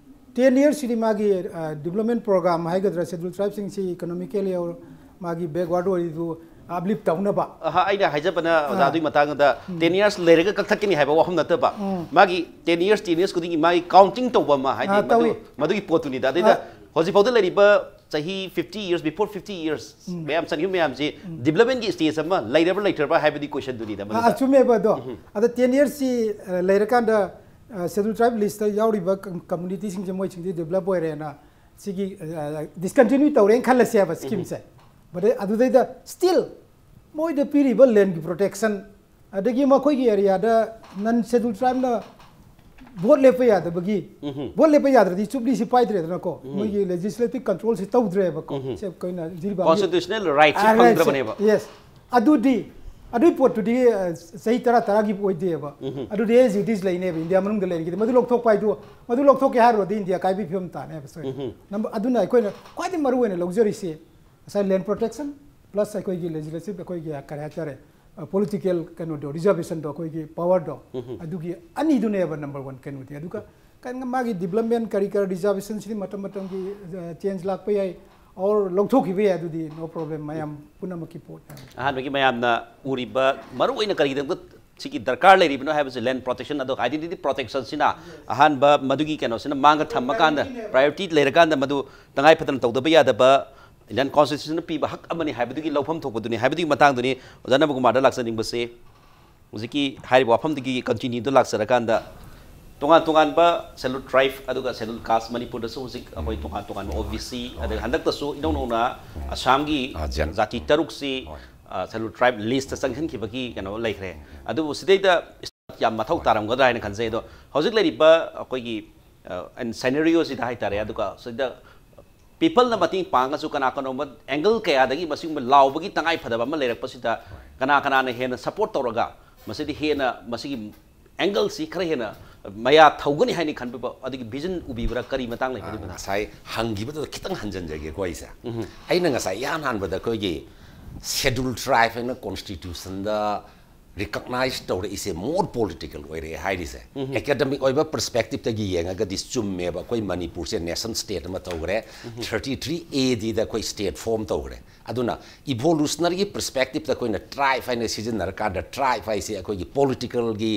ten years ꯁꯤꯗꯤ ꯃꯥꯒꯤ, ꯑ, development program ꯍꯥꯏꯒꯗ꯭ꯔꯥ, schedule tribe ꯁꯤꯡꯁꯤ economically ꯑꯣꯔ ꯃꯥꯒꯤ backward ꯑꯣꯏꯔꯤꯗꯨ uplift ꯇꯧꯅꯕ꯫ ꯑꯍ, ꯑꯩꯅ ꯍꯥꯏꯖꯕꯅ ꯑꯣꯖꯥ ꯑꯥ꯫ ꯑꯗꯨꯒꯤ ꯃꯇꯥꯡꯗ ten years ꯂꯩꯔꯒ ꯀꯛꯊꯠꯀꯅꯤ ꯍꯥꯏꯕ ꯋꯥꯐꯝ ꯅꯠꯇꯕ, ꯃꯥꯒꯤ ten years, ten years ꯈꯨꯗꯤꯡꯒꯤ ꯃꯥꯒꯤ counting ꯇꯧꯕ ꯑꯃ, ꯍꯥꯏꯗꯤ ꯑꯥ, ꯃꯗꯨ, ꯇꯧꯏ꯫ ꯃꯗꯨꯒꯤ ꯄꯣꯠꯇꯨꯅꯤꯗ꯫ ꯑꯗꯩꯗ ꯑꯥ꯫ ꯍꯧꯖꯤꯛꯐꯥꯎꯗ ꯂꯩꯔꯤꯕ ꯆꯍꯤ fifty years, before fifty years ꯃꯌꯥꯝ ꯆꯪꯈꯤꯕ ꯃꯌꯥꯝꯁꯤ development ꯀꯤ stage ꯑꯃ ꯂꯩꯔꯕ꯭ꯔꯥ ꯂꯩꯇ꯭ꯔꯕ꯭ꯔꯥ ꯍꯥꯏꯕꯗꯤ question ꯗꯨꯅꯤꯗ ꯑꯥ, ꯃꯗꯨꯗ꯫ ꯑꯆꯨꯝꯃꯦꯕ ꯑꯗꯣ꯫ ꯑꯗ ten years ꯁꯤ, ꯑ, ꯂꯩꯔꯀꯥꯟꯗ, ꯑ, schedule tribe list ꯇ ꯌꯥꯎꯔꯤꯕ com-, community ꯁꯤꯡꯁꯦ ꯃꯣꯏꯁꯤꯡꯁꯦ develop ꯑꯣꯏꯔꯦꯅ ꯁꯤꯒꯤ, ꯑ, discontinue ꯇꯧꯔꯦꯅ ꯈꯜꯂꯁꯦꯕ scheme ꯁꯦ꯫ But ꯑꯗꯨꯗꯩꯗ still ꯃꯣꯏꯗ ꯄꯤꯔꯤꯕ land ꯒꯤ protection, ꯑꯗꯒꯤ ꯃꯈꯣꯏꯒꯤ ꯑꯦꯔꯤꯌꯥꯗ ꯅꯟ ꯁꯦꯗꯨꯜ ꯇ꯭ꯔꯥꯏꯕꯅ ꯚꯣꯠ ꯂꯦꯞꯄ ꯌꯥꯗꯕꯒꯤ, ꯚꯣꯠ ꯂꯦꯞꯄ ꯌꯥꯗ꯭ꯔꯗꯤ ꯆꯨꯞꯂꯤꯁꯤ ꯄꯥꯏꯗ꯭ꯔꯦꯗꯅꯀꯣ, ꯃꯣꯏꯒꯤ ꯂꯦꯖꯤꯁꯂꯦꯇꯤꯚ ꯀꯟꯇ꯭ꯔꯣꯜꯁꯤ ꯇꯧꯗ꯭ꯔꯦꯕꯀꯣ꯫ ꯁꯦ ꯑꯩꯈꯣꯏꯅ ꯖꯤꯔꯤꯕꯥꯝꯒꯤ ꯀꯣꯟꯁꯇꯤꯇ꯭ꯌꯨꯁꯅꯦꯜ ꯔꯥꯏꯠꯁꯤ ꯑꯥ, right, ꯐꯪꯗ꯭ꯔꯕꯅꯦꯕ꯫ Yes. ꯑꯗꯨꯗꯤ, ꯑꯗꯨꯒꯤ ꯄꯣꯠꯇꯨꯗꯤ, ꯑ, ꯆꯍꯤ ꯇꯔꯥ ꯇꯔꯥꯒꯤ ꯑꯣꯏꯗꯦꯕ꯫ ꯑꯗꯨꯗꯤ ꯑꯦꯁ ꯏꯠ ꯏꯁ ꯂꯩꯅꯦꯕ, ꯏꯟꯗꯤꯌꯥ ꯃꯅꯨꯡꯗ ꯂꯩꯔꯤꯒꯤꯗꯤ꯫ ꯃꯗꯨ ꯂꯧꯊꯣꯛꯄ ꯍꯥꯏꯗꯨ, ꯃꯗꯨ ꯂꯧꯊꯣꯛꯀꯦ ꯍꯥꯏꯔꯨꯔꯗꯤ ꯏꯟꯗꯤꯌꯥ ꯀꯥꯏꯕꯒꯤ ꯐꯤꯕꯝ ꯇꯥꯅꯦꯕ ꯁꯣꯏꯗꯅ꯫ Number, ꯑꯗꯨꯅ ꯑꯩꯈꯣꯏꯅ ꯈ꯭ꯋꯥꯏꯗꯒꯤ ꯃꯔꯨ ꯑꯣꯏꯅ ꯂꯧꯖꯔꯤꯁꯤ ꯉꯁꯥꯏ land protection plus ꯑꯩꯈꯣꯏꯒꯤ legislative, ꯑꯩꯈꯣꯏꯒꯤ ꯀꯔꯤ ꯍꯥꯏꯇꯥꯔꯦ, ꯄꯣꯂꯤꯇꯤꯀꯦꯜ ꯀꯩꯅꯣꯗꯣ, ꯔꯤꯖꯥꯔꯕꯦꯁꯟꯗꯣ, ꯑꯩꯈꯣꯏꯒꯤ ꯄꯋꯥꯔꯗꯣ, ꯑꯗꯨꯒꯤ ꯑꯅꯤꯗꯨꯅꯦꯕ number one ꯀꯩꯅꯣꯗꯤ꯫ ꯑꯗꯨꯒ ꯀꯩꯅꯣ ꯃꯥꯒꯤ ꯗꯤꯕꯂꯞꯃꯦꯟ ꯀꯔꯤ ꯀꯔꯤ ꯔꯤꯖꯥꯔꯕꯦꯁꯟꯁꯤꯗꯤ ꯃꯇꯝ ꯃꯇꯝꯒꯤ ꯆꯦꯟꯖ ꯂꯥꯛꯄ ꯌꯥꯏ, ꯑꯣꯔ ꯂꯧꯊꯣꯛꯈꯤꯕ ꯌꯥꯏ, ꯑꯗꯨꯗꯤ no problem, ꯃꯌꯥꯝ ꯄꯨꯝꯅꯃꯛꯀꯤ ꯄꯣꯠꯅꯦꯕ꯫ ꯑꯍꯥꯟꯕꯒꯤ ꯃꯌꯥꯝꯅ ꯎꯔꯤꯕ ꯃꯔꯨꯑꯣꯏꯅ ꯀꯔꯤꯒꯤꯗꯃꯛꯇ ꯁꯤꯒꯤ ꯗꯔꯀꯥꯔ ꯂꯩꯔꯤꯕꯅꯣ ꯍꯥꯏꯕꯁꯦ, land protection ꯑꯗꯨꯒ identity protectionꯁꯤꯅ ꯑꯍꯥꯟꯕ ꯃꯗꯨꯒꯤ ꯀꯩꯅꯣꯁꯤꯅ ꯃꯥꯡꯗ ꯊꯝꯃꯀꯥꯟꯗ, priorityꯅꯦꯕ꯫ Priority ꯂꯩꯔꯀꯥꯟꯗ ꯃꯗꯨ ꯇꯉꯥꯏ ꯐꯗꯅ ꯇꯧꯗꯕ ꯌꯥꯗꯕ, Indian Constitutionꯅ ꯄꯤꯕ ꯍꯛ ꯑꯃꯅꯤ ꯍꯥꯏꯕꯗꯨꯒꯤ ꯂꯧꯐꯝ ꯊꯣꯛꯄꯗꯨꯅꯤ ꯍꯥꯏꯕꯗꯨꯒꯤ ꯃꯇꯥꯡꯗꯨꯅꯤ ꯑꯣꯖꯥ ꯅꯕꯀꯨꯃꯥꯔꯗ ꯂꯥꯛꯆꯅꯤꯡꯕꯁꯤ꯫ ꯍꯧꯖꯤꯛꯀꯤ ꯍꯥꯏꯔꯤꯕ ꯋꯥꯐꯝꯗꯒꯤ continueꯗ ꯂꯥꯛꯆꯔꯀꯥꯟꯗ, ꯇꯣꯉꯥꯟ ꯇꯣꯉꯥꯟꯕ scheduled tribe ꯑꯗꯨꯒ scheduled caste, ꯃꯅꯤꯄꯨꯔꯗꯁꯨ ꯍꯧꯖꯤꯛ ꯑꯩꯈꯣꯏ ꯇꯣꯉꯥꯟ ꯇꯣꯉꯥꯟꯕ OBC, ꯑꯗꯒꯤ ꯍꯟꯗꯛꯇꯁꯨ ꯏꯅꯧ ꯅꯧꯅ ꯑꯁꯥꯝꯒꯤ ꯑꯥ, ꯖꯟ- ꯖꯥꯇꯤ ꯇꯔꯨꯛꯁꯤ, ꯍꯣꯏ꯫ ꯑ, scheduled tribe listꯇ ꯆꯪꯁꯤꯟꯈꯤꯕꯒꯤ ꯀꯩꯅꯣ ꯂꯩꯈ꯭ꯔꯦ꯫ ꯑꯗꯨꯕꯨ ꯁꯤꯗꯩꯗ ꯌꯥꯝ ꯃꯊꯧ ꯇꯥꯔꯝꯒꯗ꯭ꯔꯥ ꯍꯥꯏꯅ ꯈꯟꯖꯩ꯫ ꯑꯗꯣ ꯍꯧꯖꯤꯛ ꯂꯩꯔꯤꯕ ꯑꯩꯈꯣꯏꯒꯤ, ꯑ, scenarioꯁꯤꯗ ꯍꯥꯏꯇꯥꯔꯦ, ꯑꯗꯨꯒ ꯁꯤꯗ peopleꯅ ꯃꯇꯦꯡ ꯄꯥꯡꯉꯒꯁꯨ ꯀꯅꯥ ꯀꯅꯥꯒꯨꯝꯕ angle ꯀꯌꯥꯗꯒꯤ ꯃꯁꯤꯒꯨꯝꯕ ꯂꯥꯎꯕꯒꯤ ꯇꯉꯥꯏ ꯐꯗꯕ ꯑꯃ ꯂꯩꯔꯛꯄꯁꯤꯗ ꯀꯅꯥ ꯀꯅꯥꯅ ꯍꯦꯟꯅ support ꯇꯧꯔꯒ ꯃꯁꯤꯗꯤ ꯍꯦꯟꯅ ꯃꯁꯤꯒꯤ angleꯁꯤ ꯈꯔ ꯍꯦꯟꯅ ꯃꯌꯥ ꯊꯧꯒꯅꯤ ꯍꯥꯏꯅ ꯈꯟꯕꯤꯕ, ꯑꯗꯒꯤ vision ꯎꯕꯤꯕ꯭ꯔꯥ, ꯀꯔꯤ ꯃꯇꯥꯡ ꯂꯩꯕ ꯑꯗꯨꯒꯨꯝꯕ? ꯉꯁꯥꯏ ꯍꯪꯈꯤꯕꯗꯨꯗ ꯈꯤꯇꯪ ꯍꯟꯖꯟꯖꯒꯦꯀꯣ ꯑꯩꯁꯦ꯫ ꯑꯩꯅ ꯉꯁꯥꯏ ꯏꯍꯥꯟ ꯍꯥꯟꯕꯗ ꯑꯩꯈꯣꯏꯒꯤ scheduled tribe ꯍꯥꯏꯅ constitutionꯗ recognize ꯇꯧꯔꯛꯏꯁꯦ more political ꯑꯣꯏꯔꯛꯑꯦ ꯍꯥꯏꯔꯤꯁꯦ꯫ Academic ꯑꯣꯏꯕ perspectiveꯇꯒꯤ ꯌꯦꯡꯉꯒꯗꯤ ꯆꯨꯝꯃꯦꯕ, ꯑꯩꯈꯣꯏ ꯃꯅꯤꯄꯨꯔꯁꯦ nation state ꯑꯃ ꯇꯧꯈ꯭ꯔꯦ, thirty three ADꯗ ꯑꯩꯈꯣꯏ state form ꯇꯧꯈ꯭ꯔꯦ꯫ ꯑꯗꯨꯅ evolutionary perspectiveꯇ ꯑꯩꯈꯣꯏꯅ tribe ꯍꯥꯏꯅ ꯁꯤꯖꯤꯟꯅꯔꯀꯥꯟꯗ tribe ꯍꯥꯏꯁꯦ ꯑꯩꯈꯣꯏꯒꯤ politicalꯒꯤ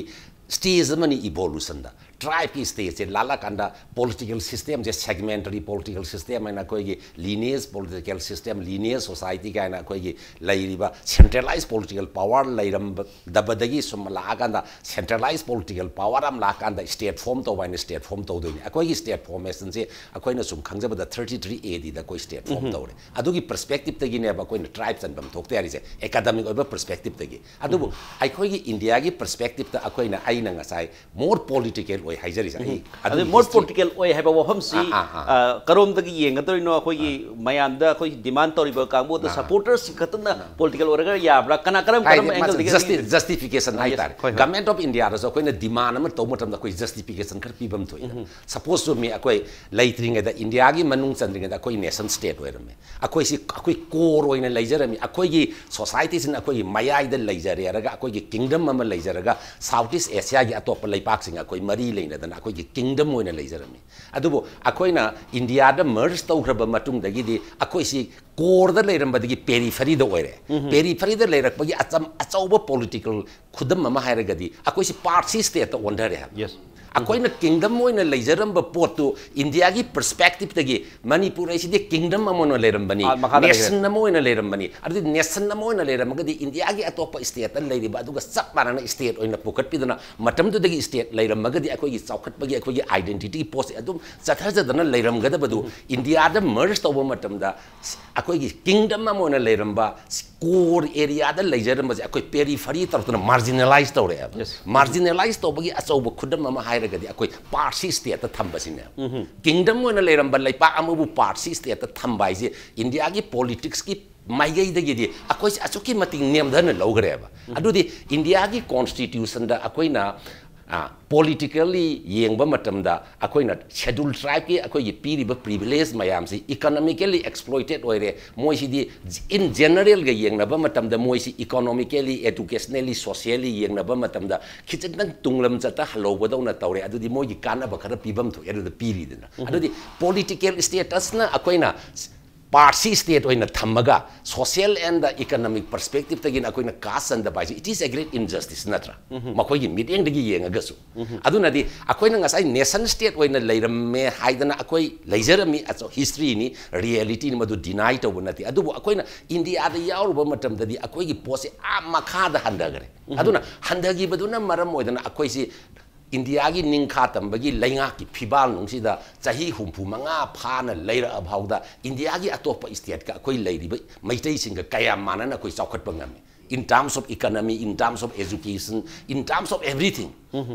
stage ꯑꯃꯅꯤ evolutionꯗ꯫ tribeꯀꯤ stateꯁꯦ ꯂꯥꯜꯂꯛꯀꯥꯟꯗ political systemꯁꯦ segmentary political system ꯍꯥꯏꯅ ꯑꯩꯈꯣꯏꯒꯤ lineage political system, lineage society ꯀꯥꯏꯅ ꯑꯩꯈꯣꯏꯒꯤ ꯂꯩꯔꯤꯕ centralized political power ꯂꯩꯔꯝꯗꯕꯗꯒꯤ ꯁꯨꯝ ꯂꯥꯛꯑꯀꯥꯟꯗ centralized political power ꯑꯃ ꯂꯥꯛꯑꯀꯥꯟꯗ state form ꯇꯧꯕ ꯍꯥꯏꯅ state form ꯇꯧꯗꯣꯏꯅꯤ꯫ ꯑꯩꯈꯣꯏꯒꯤ state formationꯁꯦ ꯑꯩꯈꯣꯏꯅ ꯁꯨꯝ ꯈꯪꯖꯕꯗ thirty three ADꯗ ꯑꯩꯈꯣꯏ state form ꯇꯧꯔꯦ꯫ ꯑꯗꯨꯒꯤ perspectiveꯇꯒꯤꯅꯦꯕ ꯑꯩꯈꯣꯏꯅ tribe ꯆꯟꯐꯝ ꯊꯣꯛꯇ ꯌꯥꯔꯤꯁꯦ, academic ꯑꯣꯏꯕ perspectiveꯇꯒꯤ꯫ ꯑꯗꯨꯕꯨ ꯑꯩꯈꯣꯏꯒꯤ Indiaꯒꯤ perspectiveꯇ ꯑꯩꯈꯣꯏꯅ, ꯑꯩꯅ ꯉꯁꯥꯏ more political ꯑꯣꯏ ꯍꯥꯏꯖꯔꯤꯁꯦ꯫ ꯑꯩ ꯑꯗꯨ ꯑꯗꯨꯒꯤ more history political ꯑꯣꯏ ꯍꯥꯏꯕ ꯋꯥꯐꯝꯁꯤ, ꯑꯥ, ꯑꯥ, ꯑꯥ꯫ ꯑ, ꯀꯔꯣꯝꯗꯒꯤ ꯌꯦꯡꯒꯗꯣꯏꯅꯣ? ꯑꯩꯈꯣꯏꯒꯤ ꯃꯌꯥꯝꯗ ꯑꯩꯈꯣꯏ demand ꯇꯧꯔꯤꯕ ꯀꯥꯡꯕꯨꯗ ꯑꯥ꯫ Supportersꯁꯤꯡ ꯈꯛꯇꯅ political ꯑꯣꯏꯔꯒ ꯌꯥꯕ꯭ꯔꯥ? ꯀꯅꯥ ꯀꯔꯝ ꯀꯥꯏꯗꯦ, ꯀꯔꯝꯕ ꯃꯥꯁꯦ angleꯗꯒꯤ justi-, justification ꯍꯥꯏꯇꯥꯔꯦ꯫ ꯍꯣꯏ, ꯍꯣꯏ꯫ Government of Indiaꯗꯁꯨ ꯑꯩꯈꯣꯏꯅ demand ꯑꯃ ꯇꯧꯕ ꯃꯇꯝꯗ ꯑꯩꯈꯣꯏ justification ꯈꯔ ꯄꯤꯕ ꯑꯃ ꯊꯣꯛꯏ꯫ Suppose to me ꯑꯩꯈꯣꯏ ꯂꯩꯇ꯭ꯔꯤꯉꯩꯗ, Indiaꯒꯤ ꯃꯅꯨꯡ ꯆꯟꯗ꯭ꯔꯤꯉꯩꯗ ꯑꯩꯈꯣꯏ nation state ꯑꯣꯏꯔꯝꯃꯦ꯫ ꯑꯩꯈꯣꯏꯁꯤ, ꯑꯩꯈꯣꯏ core ꯑꯣꯏꯅ ꯂꯩꯖꯔꯝꯃꯤ꯫ ꯑꯩꯈꯣꯏꯒꯤ societyꯁꯤꯅ ꯑꯩꯈꯣꯏꯒꯤ ꯃꯌꯥꯏꯗ ꯂꯩꯖꯔꯦ ꯍꯥꯏꯔꯒ, ꯑꯩꯈꯣꯏꯒꯤ kingdom ꯑꯃ ꯂꯩꯖꯔꯒ, South East Asiaꯒꯤ ꯑꯇꯣꯞꯄ ꯂꯩꯄꯥꯛꯁꯤꯡ ꯑꯩꯈꯣꯏ ꯃꯔꯤ ꯂꯩꯅꯗꯅ ꯑꯩꯈꯣꯏꯒꯤ kingdom ꯑꯣꯏꯅ ꯂꯩꯖꯔꯝꯃꯤ꯫ ꯑꯗꯨꯕꯨ ꯑꯩꯈꯣꯏꯅ Indiaꯗ merge ꯇꯧꯈ꯭ꯔꯕ ꯃꯇꯨꯡꯗꯒꯤꯗꯤ ꯑꯩꯈꯣꯏꯁꯤ coreꯗ ꯂꯩꯔꯝꯕꯗꯒꯤ peripheryꯗ ꯑꯣꯏꯔꯦ꯫ Peripheryꯗ ꯂꯩꯔꯛꯄꯒꯤ ꯑꯆꯝ-, ꯑꯆꯧꯕ political ꯈꯨꯗꯝ ꯑꯃ ꯍꯥꯏꯔꯒꯗꯤ, ꯑꯩꯈꯣꯏꯁꯤ Parsi stateꯇ ꯑꯣꯟꯊꯔꯦ ꯍꯥꯏꯕ꯫ Yes꯫ ꯑꯩꯈꯣꯏꯅ kingdom ꯑꯣꯏꯅ ꯂꯩꯖꯔꯝꯕ ꯄꯣꯠꯇꯨ, Indiaꯒꯤ perspectiveꯇꯒꯤ ꯃꯅꯤꯄꯨꯔ ꯑꯁꯤꯗꯤ kingdom ꯑꯃ ꯑꯣꯏꯅ ꯂꯩꯔꯝꯕꯅꯤ, ꯑꯥ, ꯃꯈꯥꯗ ꯂꯩꯈ꯭ꯔꯦ꯫ Nation ꯑꯃ ꯑꯣꯏꯅ ꯂꯩꯔꯝꯕꯅꯤ꯫ ꯑꯗꯨꯗꯤ nation ꯑꯃ ꯑꯣꯏꯅ ꯂꯩꯔꯝꯃꯒꯗꯤ, Indiaꯒꯤ ꯑꯇꯣꯞꯄ stateꯇ ꯂꯩꯔꯤꯕ ꯑꯗꯨꯒ ꯆꯞ ꯃꯥꯟꯅꯅ state ꯑꯣꯏꯅ ꯄꯨꯈꯠꯄꯤꯗꯅ, ꯃꯇꯝꯗꯨꯗꯒꯤ state ꯂꯩꯔꯝꯃꯒꯗꯤ ꯑꯩꯈꯣꯏꯒꯤ ꯆꯥꯎꯈꯠꯄꯒꯤ, ꯑꯩꯈꯣꯏꯒꯤ identityꯒꯤ ꯄꯣꯠꯁꯦ ꯑꯗꯨꯝ ꯆꯠꯊꯖꯗꯅ ꯂꯩꯔꯝꯒꯗꯕꯗꯨ, Indiaꯗ merge ꯇꯧꯕ ꯃꯇꯝꯗ ꯑꯩꯈꯣꯏꯒꯤ kingdom ꯑꯃ ꯑꯣꯏꯅ ꯂꯩꯔꯝꯕ, core areaꯗ ꯂꯩꯖꯔꯝꯕꯁꯦ ꯑꯩꯈꯣꯏ periphery ꯇꯧꯔꯛꯇꯅ marginalize ꯇꯧꯔꯛꯑꯦꯕ꯫ Yes꯫ Marginalize ꯇꯧꯕꯒꯤ ꯑꯆꯧꯕ ꯈꯨꯗꯝ ꯑꯃ ꯍꯥꯏꯔꯒꯗꯤ ꯑꯩꯈꯣꯏ Parsi stateꯇ ꯊꯝꯕꯁꯤꯅꯦ꯫ Kingdom ꯑꯣꯏꯅ ꯂꯩꯔꯝꯕ ꯂꯩꯄꯥꯛ ꯑꯃꯕꯨ Parsi stateꯇ ꯊꯝꯕ ꯍꯥꯏꯁꯦ Indiaꯒꯤ politicsꯀꯤ ꯃꯥꯏꯀꯩꯗꯒꯤꯗꯤ ꯑꯩꯈꯣꯏꯁꯦ ꯑꯁꯨꯛꯀꯤ ꯃꯇꯤꯛ ꯅꯦꯝꯊꯅ ꯂꯧꯈ꯭ꯔꯦꯕ꯫ ꯑꯗꯨꯗꯤ Indiaꯒꯤ constitutionꯗ ꯑꯩꯈꯣꯏꯅ, ꯑ, politically ꯌꯦꯡꯕ ꯃꯇꯝꯗ ꯑꯩꯈꯣꯏꯅ Scheduled Tribeꯀꯤ ꯑꯩꯈꯣꯏꯒꯤ ꯄꯤꯔꯤꯕ privilege ꯃꯌꯥꯝꯁꯤ economically exploited ꯑꯣꯏꯔꯦ꯫ ꯃꯣꯏꯁꯤꯗꯤ in generalꯒ ꯌꯦꯡꯅꯕ ꯃꯇꯝꯗ ꯃꯣꯏꯁꯤ economically, educationally, socially ꯌꯦꯡꯅꯕ ꯃꯇꯝꯗ ꯈꯤꯖꯤꯛꯇꯪ ꯇꯨꯡꯂꯝ ꯆꯠꯇ ꯍꯜꯍꯧꯕꯗꯧꯅ ꯇꯧꯔꯦ꯫ ꯑꯗꯨꯗꯤ ꯃꯣꯏꯒꯤ ꯀꯥꯟꯅꯕ ꯈꯔ ꯄꯤꯐꯝ ꯊꯣꯛꯑꯦ, ꯑꯗꯨꯗ ꯄꯤꯔꯤꯗꯅ꯫ ꯑꯗꯨꯗꯤ political statusꯅ ꯑꯩꯈꯣꯏꯅ ꯄꯥꯔꯁꯤ ꯁ꯭ꯇꯦꯠ ꯑꯣꯏꯅ ꯊꯝꯃꯒ social and economic perspective ꯇꯒꯤꯅ ꯑꯩꯈꯣꯏꯅ ꯀꯥꯁ ꯆꯟꯗꯕ ꯍꯥꯏꯁꯦ, it is a great injustice ꯅꯠꯇ꯭ꯔꯥ? ꯃꯈꯣꯏꯒꯤ ꯃꯤꯠꯌꯦꯡꯗꯒꯤ ꯌꯦꯡꯉꯒꯁꯨ꯫ ꯑꯗꯨꯅꯗꯤ ꯑꯩꯈꯣꯏꯅ ꯉꯁꯥꯏ ꯅꯦꯁꯟ ꯁ꯭ꯇꯦꯠ ꯑꯣꯏꯅ ꯂꯩꯔꯝꯃꯦ ꯍꯥꯏꯗꯅ ꯑꯩꯈꯣꯏ ꯂꯩꯖꯔꯝꯃꯤ, ꯍꯤꯁꯇ꯭ꯔꯤꯅꯤ, ꯔꯤꯌꯦꯂꯤꯇꯤꯅꯤ, ꯃꯗꯨ ꯗꯤꯅꯥꯏ ꯇꯧꯕ ꯅꯠꯇꯦ꯫ ꯑꯗꯨꯕꯨ ꯑꯩꯈꯣꯏꯅ ꯏꯟꯗꯤꯌꯥꯗ ꯌꯥꯎꯔꯨꯕ ꯃꯇꯝꯗꯗꯤ ꯑꯩꯈꯣꯏꯒꯤ ꯄꯣꯠꯁꯦ ꯑꯥ ꯃꯈꯥꯗ ꯍꯟꯊꯈꯔꯦ꯫ ꯑꯗꯨꯅ ꯍꯟꯊꯈꯤꯕꯗꯨꯅ ꯃꯔꯝ ꯑꯣꯏꯗꯅ ꯑꯩꯈꯣꯏꯁꯤ ꯏꯟꯗꯤꯌꯥꯒꯤ ꯅꯤꯡꯈꯥ ꯇꯝꯕꯒꯤ ꯂꯩꯉꯥꯛꯀꯤ ꯐꯤꯕꯥꯜ ꯅꯨꯡꯁꯤꯗ ꯆꯍꯤ ꯍꯨꯝꯐꯨ ꯃꯉꯥ ꯐꯥꯅ ꯂꯩꯔꯛꯑ ꯐꯥꯎꯗ ꯏꯟꯗꯤꯌꯥꯒꯤ ꯑꯇꯣꯞꯄ ꯁ꯭ꯇꯦꯠꯀ ꯑꯩꯈꯣꯏ ꯂꯩꯔꯤꯕ ꯃꯩꯇꯩꯁꯤꯡꯒ ꯀꯌꯥꯝ ꯃꯥꯟꯅꯅ ꯑꯩꯈꯣꯏ ꯆꯥꯎꯈꯠꯄ ꯉꯝꯃꯤ? In terms of economy, in terms of education, in terms of everything.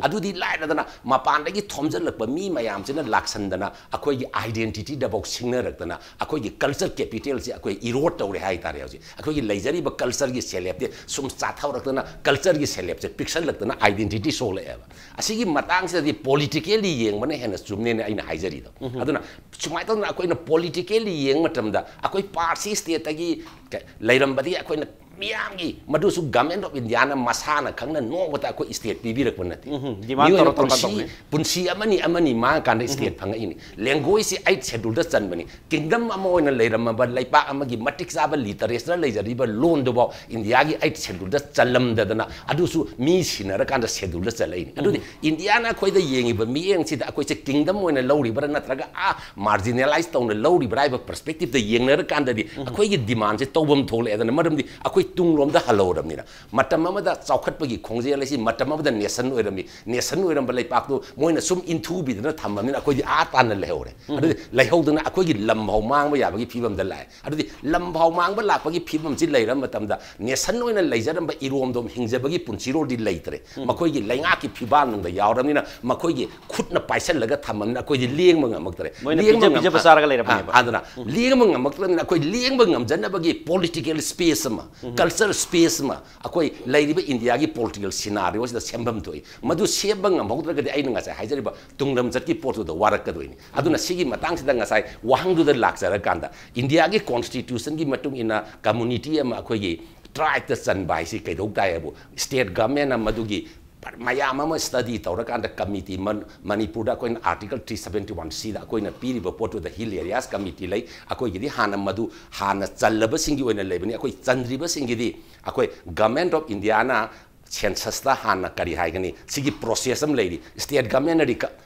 ꯑꯗꯨꯗꯤ ꯂꯥꯏꯔꯗꯅ ꯃꯄꯥꯟꯗꯒꯤ ꯊꯣꯝꯖꯤꯜꯂꯛꯄ ꯃꯤ ꯃꯌꯥꯝꯁꯤꯅ ꯂꯥꯛꯁꯟꯗꯅ ꯑꯩꯈꯣꯏꯒꯤ identity ꯗꯐꯥꯎ ꯁꯤꯡꯅꯔꯛꯇꯅ ꯑꯩꯈꯣꯏꯒꯤ culture capital ꯁꯤ ꯑꯩꯈꯣꯏ erode ꯇꯧꯔꯦ ꯍꯥꯏꯇꯥꯔꯦ꯫ ꯍꯧꯖꯤꯛ ꯑꯩꯈꯣꯏꯒꯤ ꯂꯩꯖꯔꯤꯕ culture ꯒꯤ ꯁꯦꯜꯐ ꯁꯦ ꯁꯨꯝ ꯆꯥꯊꯧꯔꯛꯇꯅ culture ꯒꯤ ꯁꯦꯜꯐ ꯁꯦ ꯄꯤꯛꯁꯜꯂꯛꯇꯅ identity ꯁꯣꯛꯂꯛꯑꯦꯕ꯫ ꯑꯁꯤꯒꯤ ꯃꯇꯥꯡꯁꯤꯗꯗꯤ politically ꯌꯦꯡꯕꯅ ꯍꯦꯟꯅ ꯆꯨꯝꯅꯦꯅ ꯑꯩꯅ ꯍꯥꯏꯖꯔꯤꯗꯣ꯫ ꯑꯗꯨꯅ ꯁꯨꯃꯥꯏꯅ ꯇꯧꯗꯅ ꯑꯩꯈꯣꯏꯅ politically ꯌꯦꯡꯕ ꯃꯇꯝꯗ ꯑꯩꯈꯣꯏ ꯄꯥꯔꯁꯤ ꯁ꯭ꯇꯦꯠꯇꯒꯤ ꯀ-, ꯂꯩꯔꯝꯕꯗꯒꯤ ꯑꯩꯈꯣꯏꯅ ꯃꯤꯌꯥꯝꯒꯤ, ꯃꯗꯨꯁꯨ Government of India ꯅ ꯃꯁꯥꯅ ꯈꯪꯅ ꯅꯣꯡꯃꯇ ꯑꯩꯈꯣꯏ ꯁ꯭ꯇꯦꯠ ꯄꯤꯕꯤꯔꯛꯄ ꯅꯠꯇꯦ꯫ ꯎꯝ, demand ꯃꯤꯑꯣꯏꯕ ꯇꯧꯔ ꯇꯧꯔ ꯄꯨꯟꯁꯤ, ꯇꯧꯕꯅꯤ꯫ ꯄꯨꯟꯁꯤ ꯑꯃꯅꯤ ꯑꯃꯅꯤ ꯃꯥꯡꯉꯀꯥꯟꯗ ꯁ꯭ꯇꯦꯠ ꯐꯪꯉꯛꯏꯅꯤ꯫ Language ꯁꯤ eighth schedule ꯗ ꯆꯟꯕꯅꯤ꯫ Kingdom ꯑꯃ ꯑꯣꯏꯅ ꯂꯩꯔꯝꯃꯕ ꯂꯩꯄꯥꯛ ꯑꯃꯒꯤ ꯃꯇꯤꯛ ꯆꯥꯕ literature ꯂꯩꯖꯔꯤꯕ ꯂꯣꯟꯗꯨꯐꯥꯎ ꯏꯟꯗꯤꯌꯥꯒꯤ eighth schedule ꯗ ꯆꯜꯂꯝꯗꯗꯅ, ꯑꯗꯨꯁꯨ ꯃꯤ ꯁꯤꯟꯅꯔꯀꯥꯟꯗ schedule ꯗ ꯆꯜꯂꯛꯏꯅꯤ꯫ ꯑꯗꯨꯗꯤ ꯏꯟꯗꯤꯌꯥꯅ ꯑꯩꯈꯣꯏꯗ ꯌꯦꯡꯉꯤꯕ ꯃꯤꯠꯌꯦꯡꯁꯤꯗ ꯑꯩꯈꯣꯏꯁꯦ kingdom ꯑꯣꯏꯅ ꯂꯧꯔꯤꯕ꯭ꯔꯥ ꯅꯠꯇ꯭ꯔꯒ ꯑꯥ marginalize ꯇꯧꯅ ꯂꯧꯔꯤꯕ꯭ꯔꯥ ꯍꯥꯏꯕ perspective ꯇ ꯌꯦꯡꯅꯔꯀꯥꯟꯗꯗꯤ ꯑꯩꯈꯣꯏꯒꯤ demand ꯁꯦ ꯇꯧꯐꯝ ꯊꯣꯛꯂꯛꯑꯦꯗꯅ, ꯃꯔꯝꯗꯤ ꯑꯩꯈꯣꯏ ꯇꯨꯡꯂꯣꯝꯗ ꯍꯜꯍꯧꯔꯕꯅꯤꯅ꯫ ꯃꯇꯝ ꯑꯃꯗ ꯆꯥꯎꯈꯠꯄꯒꯤ ꯈꯣꯡꯖꯦꯜ ꯑꯁꯤ ꯃꯇꯝ ꯑꯃꯗ nation ꯑꯣꯏꯔꯝꯃꯤ꯫ Nation ꯑꯣꯏꯔꯝꯕ ꯂꯩꯄꯥꯛꯇꯨ ꯃꯣꯏꯅ ꯁꯨꯝ ꯏꯟꯊꯨꯕꯤꯗꯅ ꯊꯝꯃꯕꯅꯤꯅ ꯑꯩꯈꯣꯏꯗꯤ ꯑꯥ ꯇꯥꯟꯅ ꯂꯩꯍꯧꯔꯦ꯫ ꯑꯗꯨꯗꯤ ꯂꯩꯍꯧꯗꯅ ꯑꯩꯈꯣꯏꯒꯤ ꯂꯝ ꯐꯥꯎ ꯃꯥꯡꯕ ꯌꯥꯕꯒꯤ ꯐꯤꯕꯝꯗ ꯂꯥꯛꯑꯦ꯫ ꯑꯗꯨꯗꯤ ꯂꯝ ꯐꯥꯎ ꯃꯥꯡꯕ ꯂꯥꯛꯄꯒꯤ ꯐꯤꯕꯝꯁꯤ ꯂꯩꯔꯕ ꯃꯇꯝꯗ nation ꯑꯣꯏꯅ ꯂꯩꯖꯔꯝꯕ ꯏꯔꯣꯝꯗꯣꯝ ꯍꯤꯡꯖꯕꯒꯤ ꯄꯨꯟꯁꯤꯔꯣꯜꯗꯤ ꯂꯩꯇ꯭ꯔꯦ꯫ ꯃꯈꯣꯏꯒꯤ ꯂꯩꯉꯥꯛꯀꯤ ꯐꯤꯕꯥꯜꯅꯨꯡꯗ ꯌꯥꯎꯔꯕꯅꯤꯅ ꯃꯈꯣꯏꯒꯤ ꯈꯨꯠꯅ ꯄꯥꯏꯁꯜꯂꯒ ꯊꯝꯃꯕꯅꯤꯅ ꯑꯩꯈꯣꯏꯗꯤ ꯂꯦꯡꯕ ꯉꯝꯃꯛꯇ꯭ꯔꯦ꯫ ꯃꯣꯏꯅ ꯂꯦꯡꯕ ꯄꯤꯖ ꯉꯝ-, ꯄꯤꯖꯕ ꯆꯥꯔꯒ ꯂꯩꯔꯕꯅꯦꯕ꯫ ꯑꯥ, ꯑꯗꯨꯅ ꯂꯦꯡꯕ ꯉꯝꯃꯛꯇ꯭ꯔꯕꯅꯤꯅ ꯑꯩꯈꯣꯏ ꯂꯦꯡꯕ ꯉꯝꯖꯅꯕꯒꯤ political space ꯑꯃ, culture space ꯑꯃ ꯑꯩꯈꯣꯏ ꯂꯩꯔꯤꯕ ꯏꯟꯗꯤꯌꯥꯒꯤ political scenario ꯁꯤꯗ ꯁꯦꯝꯐꯝ ꯊꯣꯛꯏ꯫ ꯃꯗꯨ ꯁꯦꯝꯕ ꯉꯝꯍꯧꯗ꯭ꯔꯒꯗꯤ ꯑꯩꯅ ꯉꯁꯥꯏ ꯍꯥꯏꯖꯔꯤꯕ ꯇꯨꯡꯂꯝꯆꯠꯀꯤ ꯄꯣꯠꯇꯨꯗ ꯋꯥꯔꯛꯀꯗꯣꯏꯅꯤ꯫ ꯑꯗꯨꯅ ꯁꯤꯒꯤ ꯃꯇꯥꯡꯁꯤꯗ ꯉꯁꯥꯏ ꯋꯥꯍꯪꯗꯨꯗ ꯂꯥꯛꯆꯔꯀꯥꯟꯗ ꯏꯟꯗꯤꯌꯥꯒꯤ constitution ꯒꯤ ꯃꯇꯨꯡ ꯏꯟꯅ community ꯑꯃ ꯑꯩꯈꯣꯏꯒꯤ tribe ꯇ ꯆꯟꯕ ꯍꯥꯏꯁꯤ ꯀꯩꯗꯧ ꯇꯥꯏ ꯍꯥꯏꯕꯨ state government ꯅ ꯃꯗꯨꯒꯤ ꯃꯌꯥꯝ ꯑꯃ ꯁ꯭ꯇꯗꯤ ꯇꯧꯔꯀꯥꯟꯗ ꯀꯃꯤꯇꯤ ꯃꯟ- ꯃꯅꯤꯄꯨꯔꯗ ꯑꯩꯈꯣꯏꯅ ꯑꯥꯔꯇꯤꯀꯜ ꯊ꯭ꯔꯤ ꯁꯕꯦꯟꯇꯤ ꯋꯥꯟ ꯁꯤꯗ ꯑꯩꯈꯣꯏꯅ ꯄꯤꯔꯤꯕ ꯄꯣꯠꯇꯨꯗ ꯍꯤꯜ ꯑꯦꯔꯤꯌꯥꯁ ꯀꯃꯤꯇꯤ ꯂꯩ꯫ ꯑꯩꯈꯣꯏꯒꯤꯗꯤ ꯍꯥꯟꯅ ꯃꯗꯨ ꯍꯥꯟꯅ ꯆꯜꯂꯕꯁꯤꯡꯒꯤ ꯑꯣꯏꯅ ꯂꯩꯕꯅꯤ꯫ ꯑꯩꯈꯣꯏ ꯆꯟꯗ꯭ꯔꯤꯕꯁꯤꯡꯒꯤꯗꯤ ꯑꯩꯈꯣꯏ ꯒꯃꯦꯟꯠ ꯑꯣꯐ ꯏꯟꯗꯤꯌꯥꯅ ꯁꯦꯟꯁꯁꯇ ꯍꯥꯟꯅ ꯀꯔꯤ ꯍꯥꯏꯒꯅꯤ, ꯁꯤꯒꯤ ꯄ꯭ꯔꯣꯁꯦꯁ ꯑꯃ ꯂꯩꯔꯤ꯫ ꯁ꯭ꯇꯦꯠ ꯒꯃꯦꯟꯠꯅ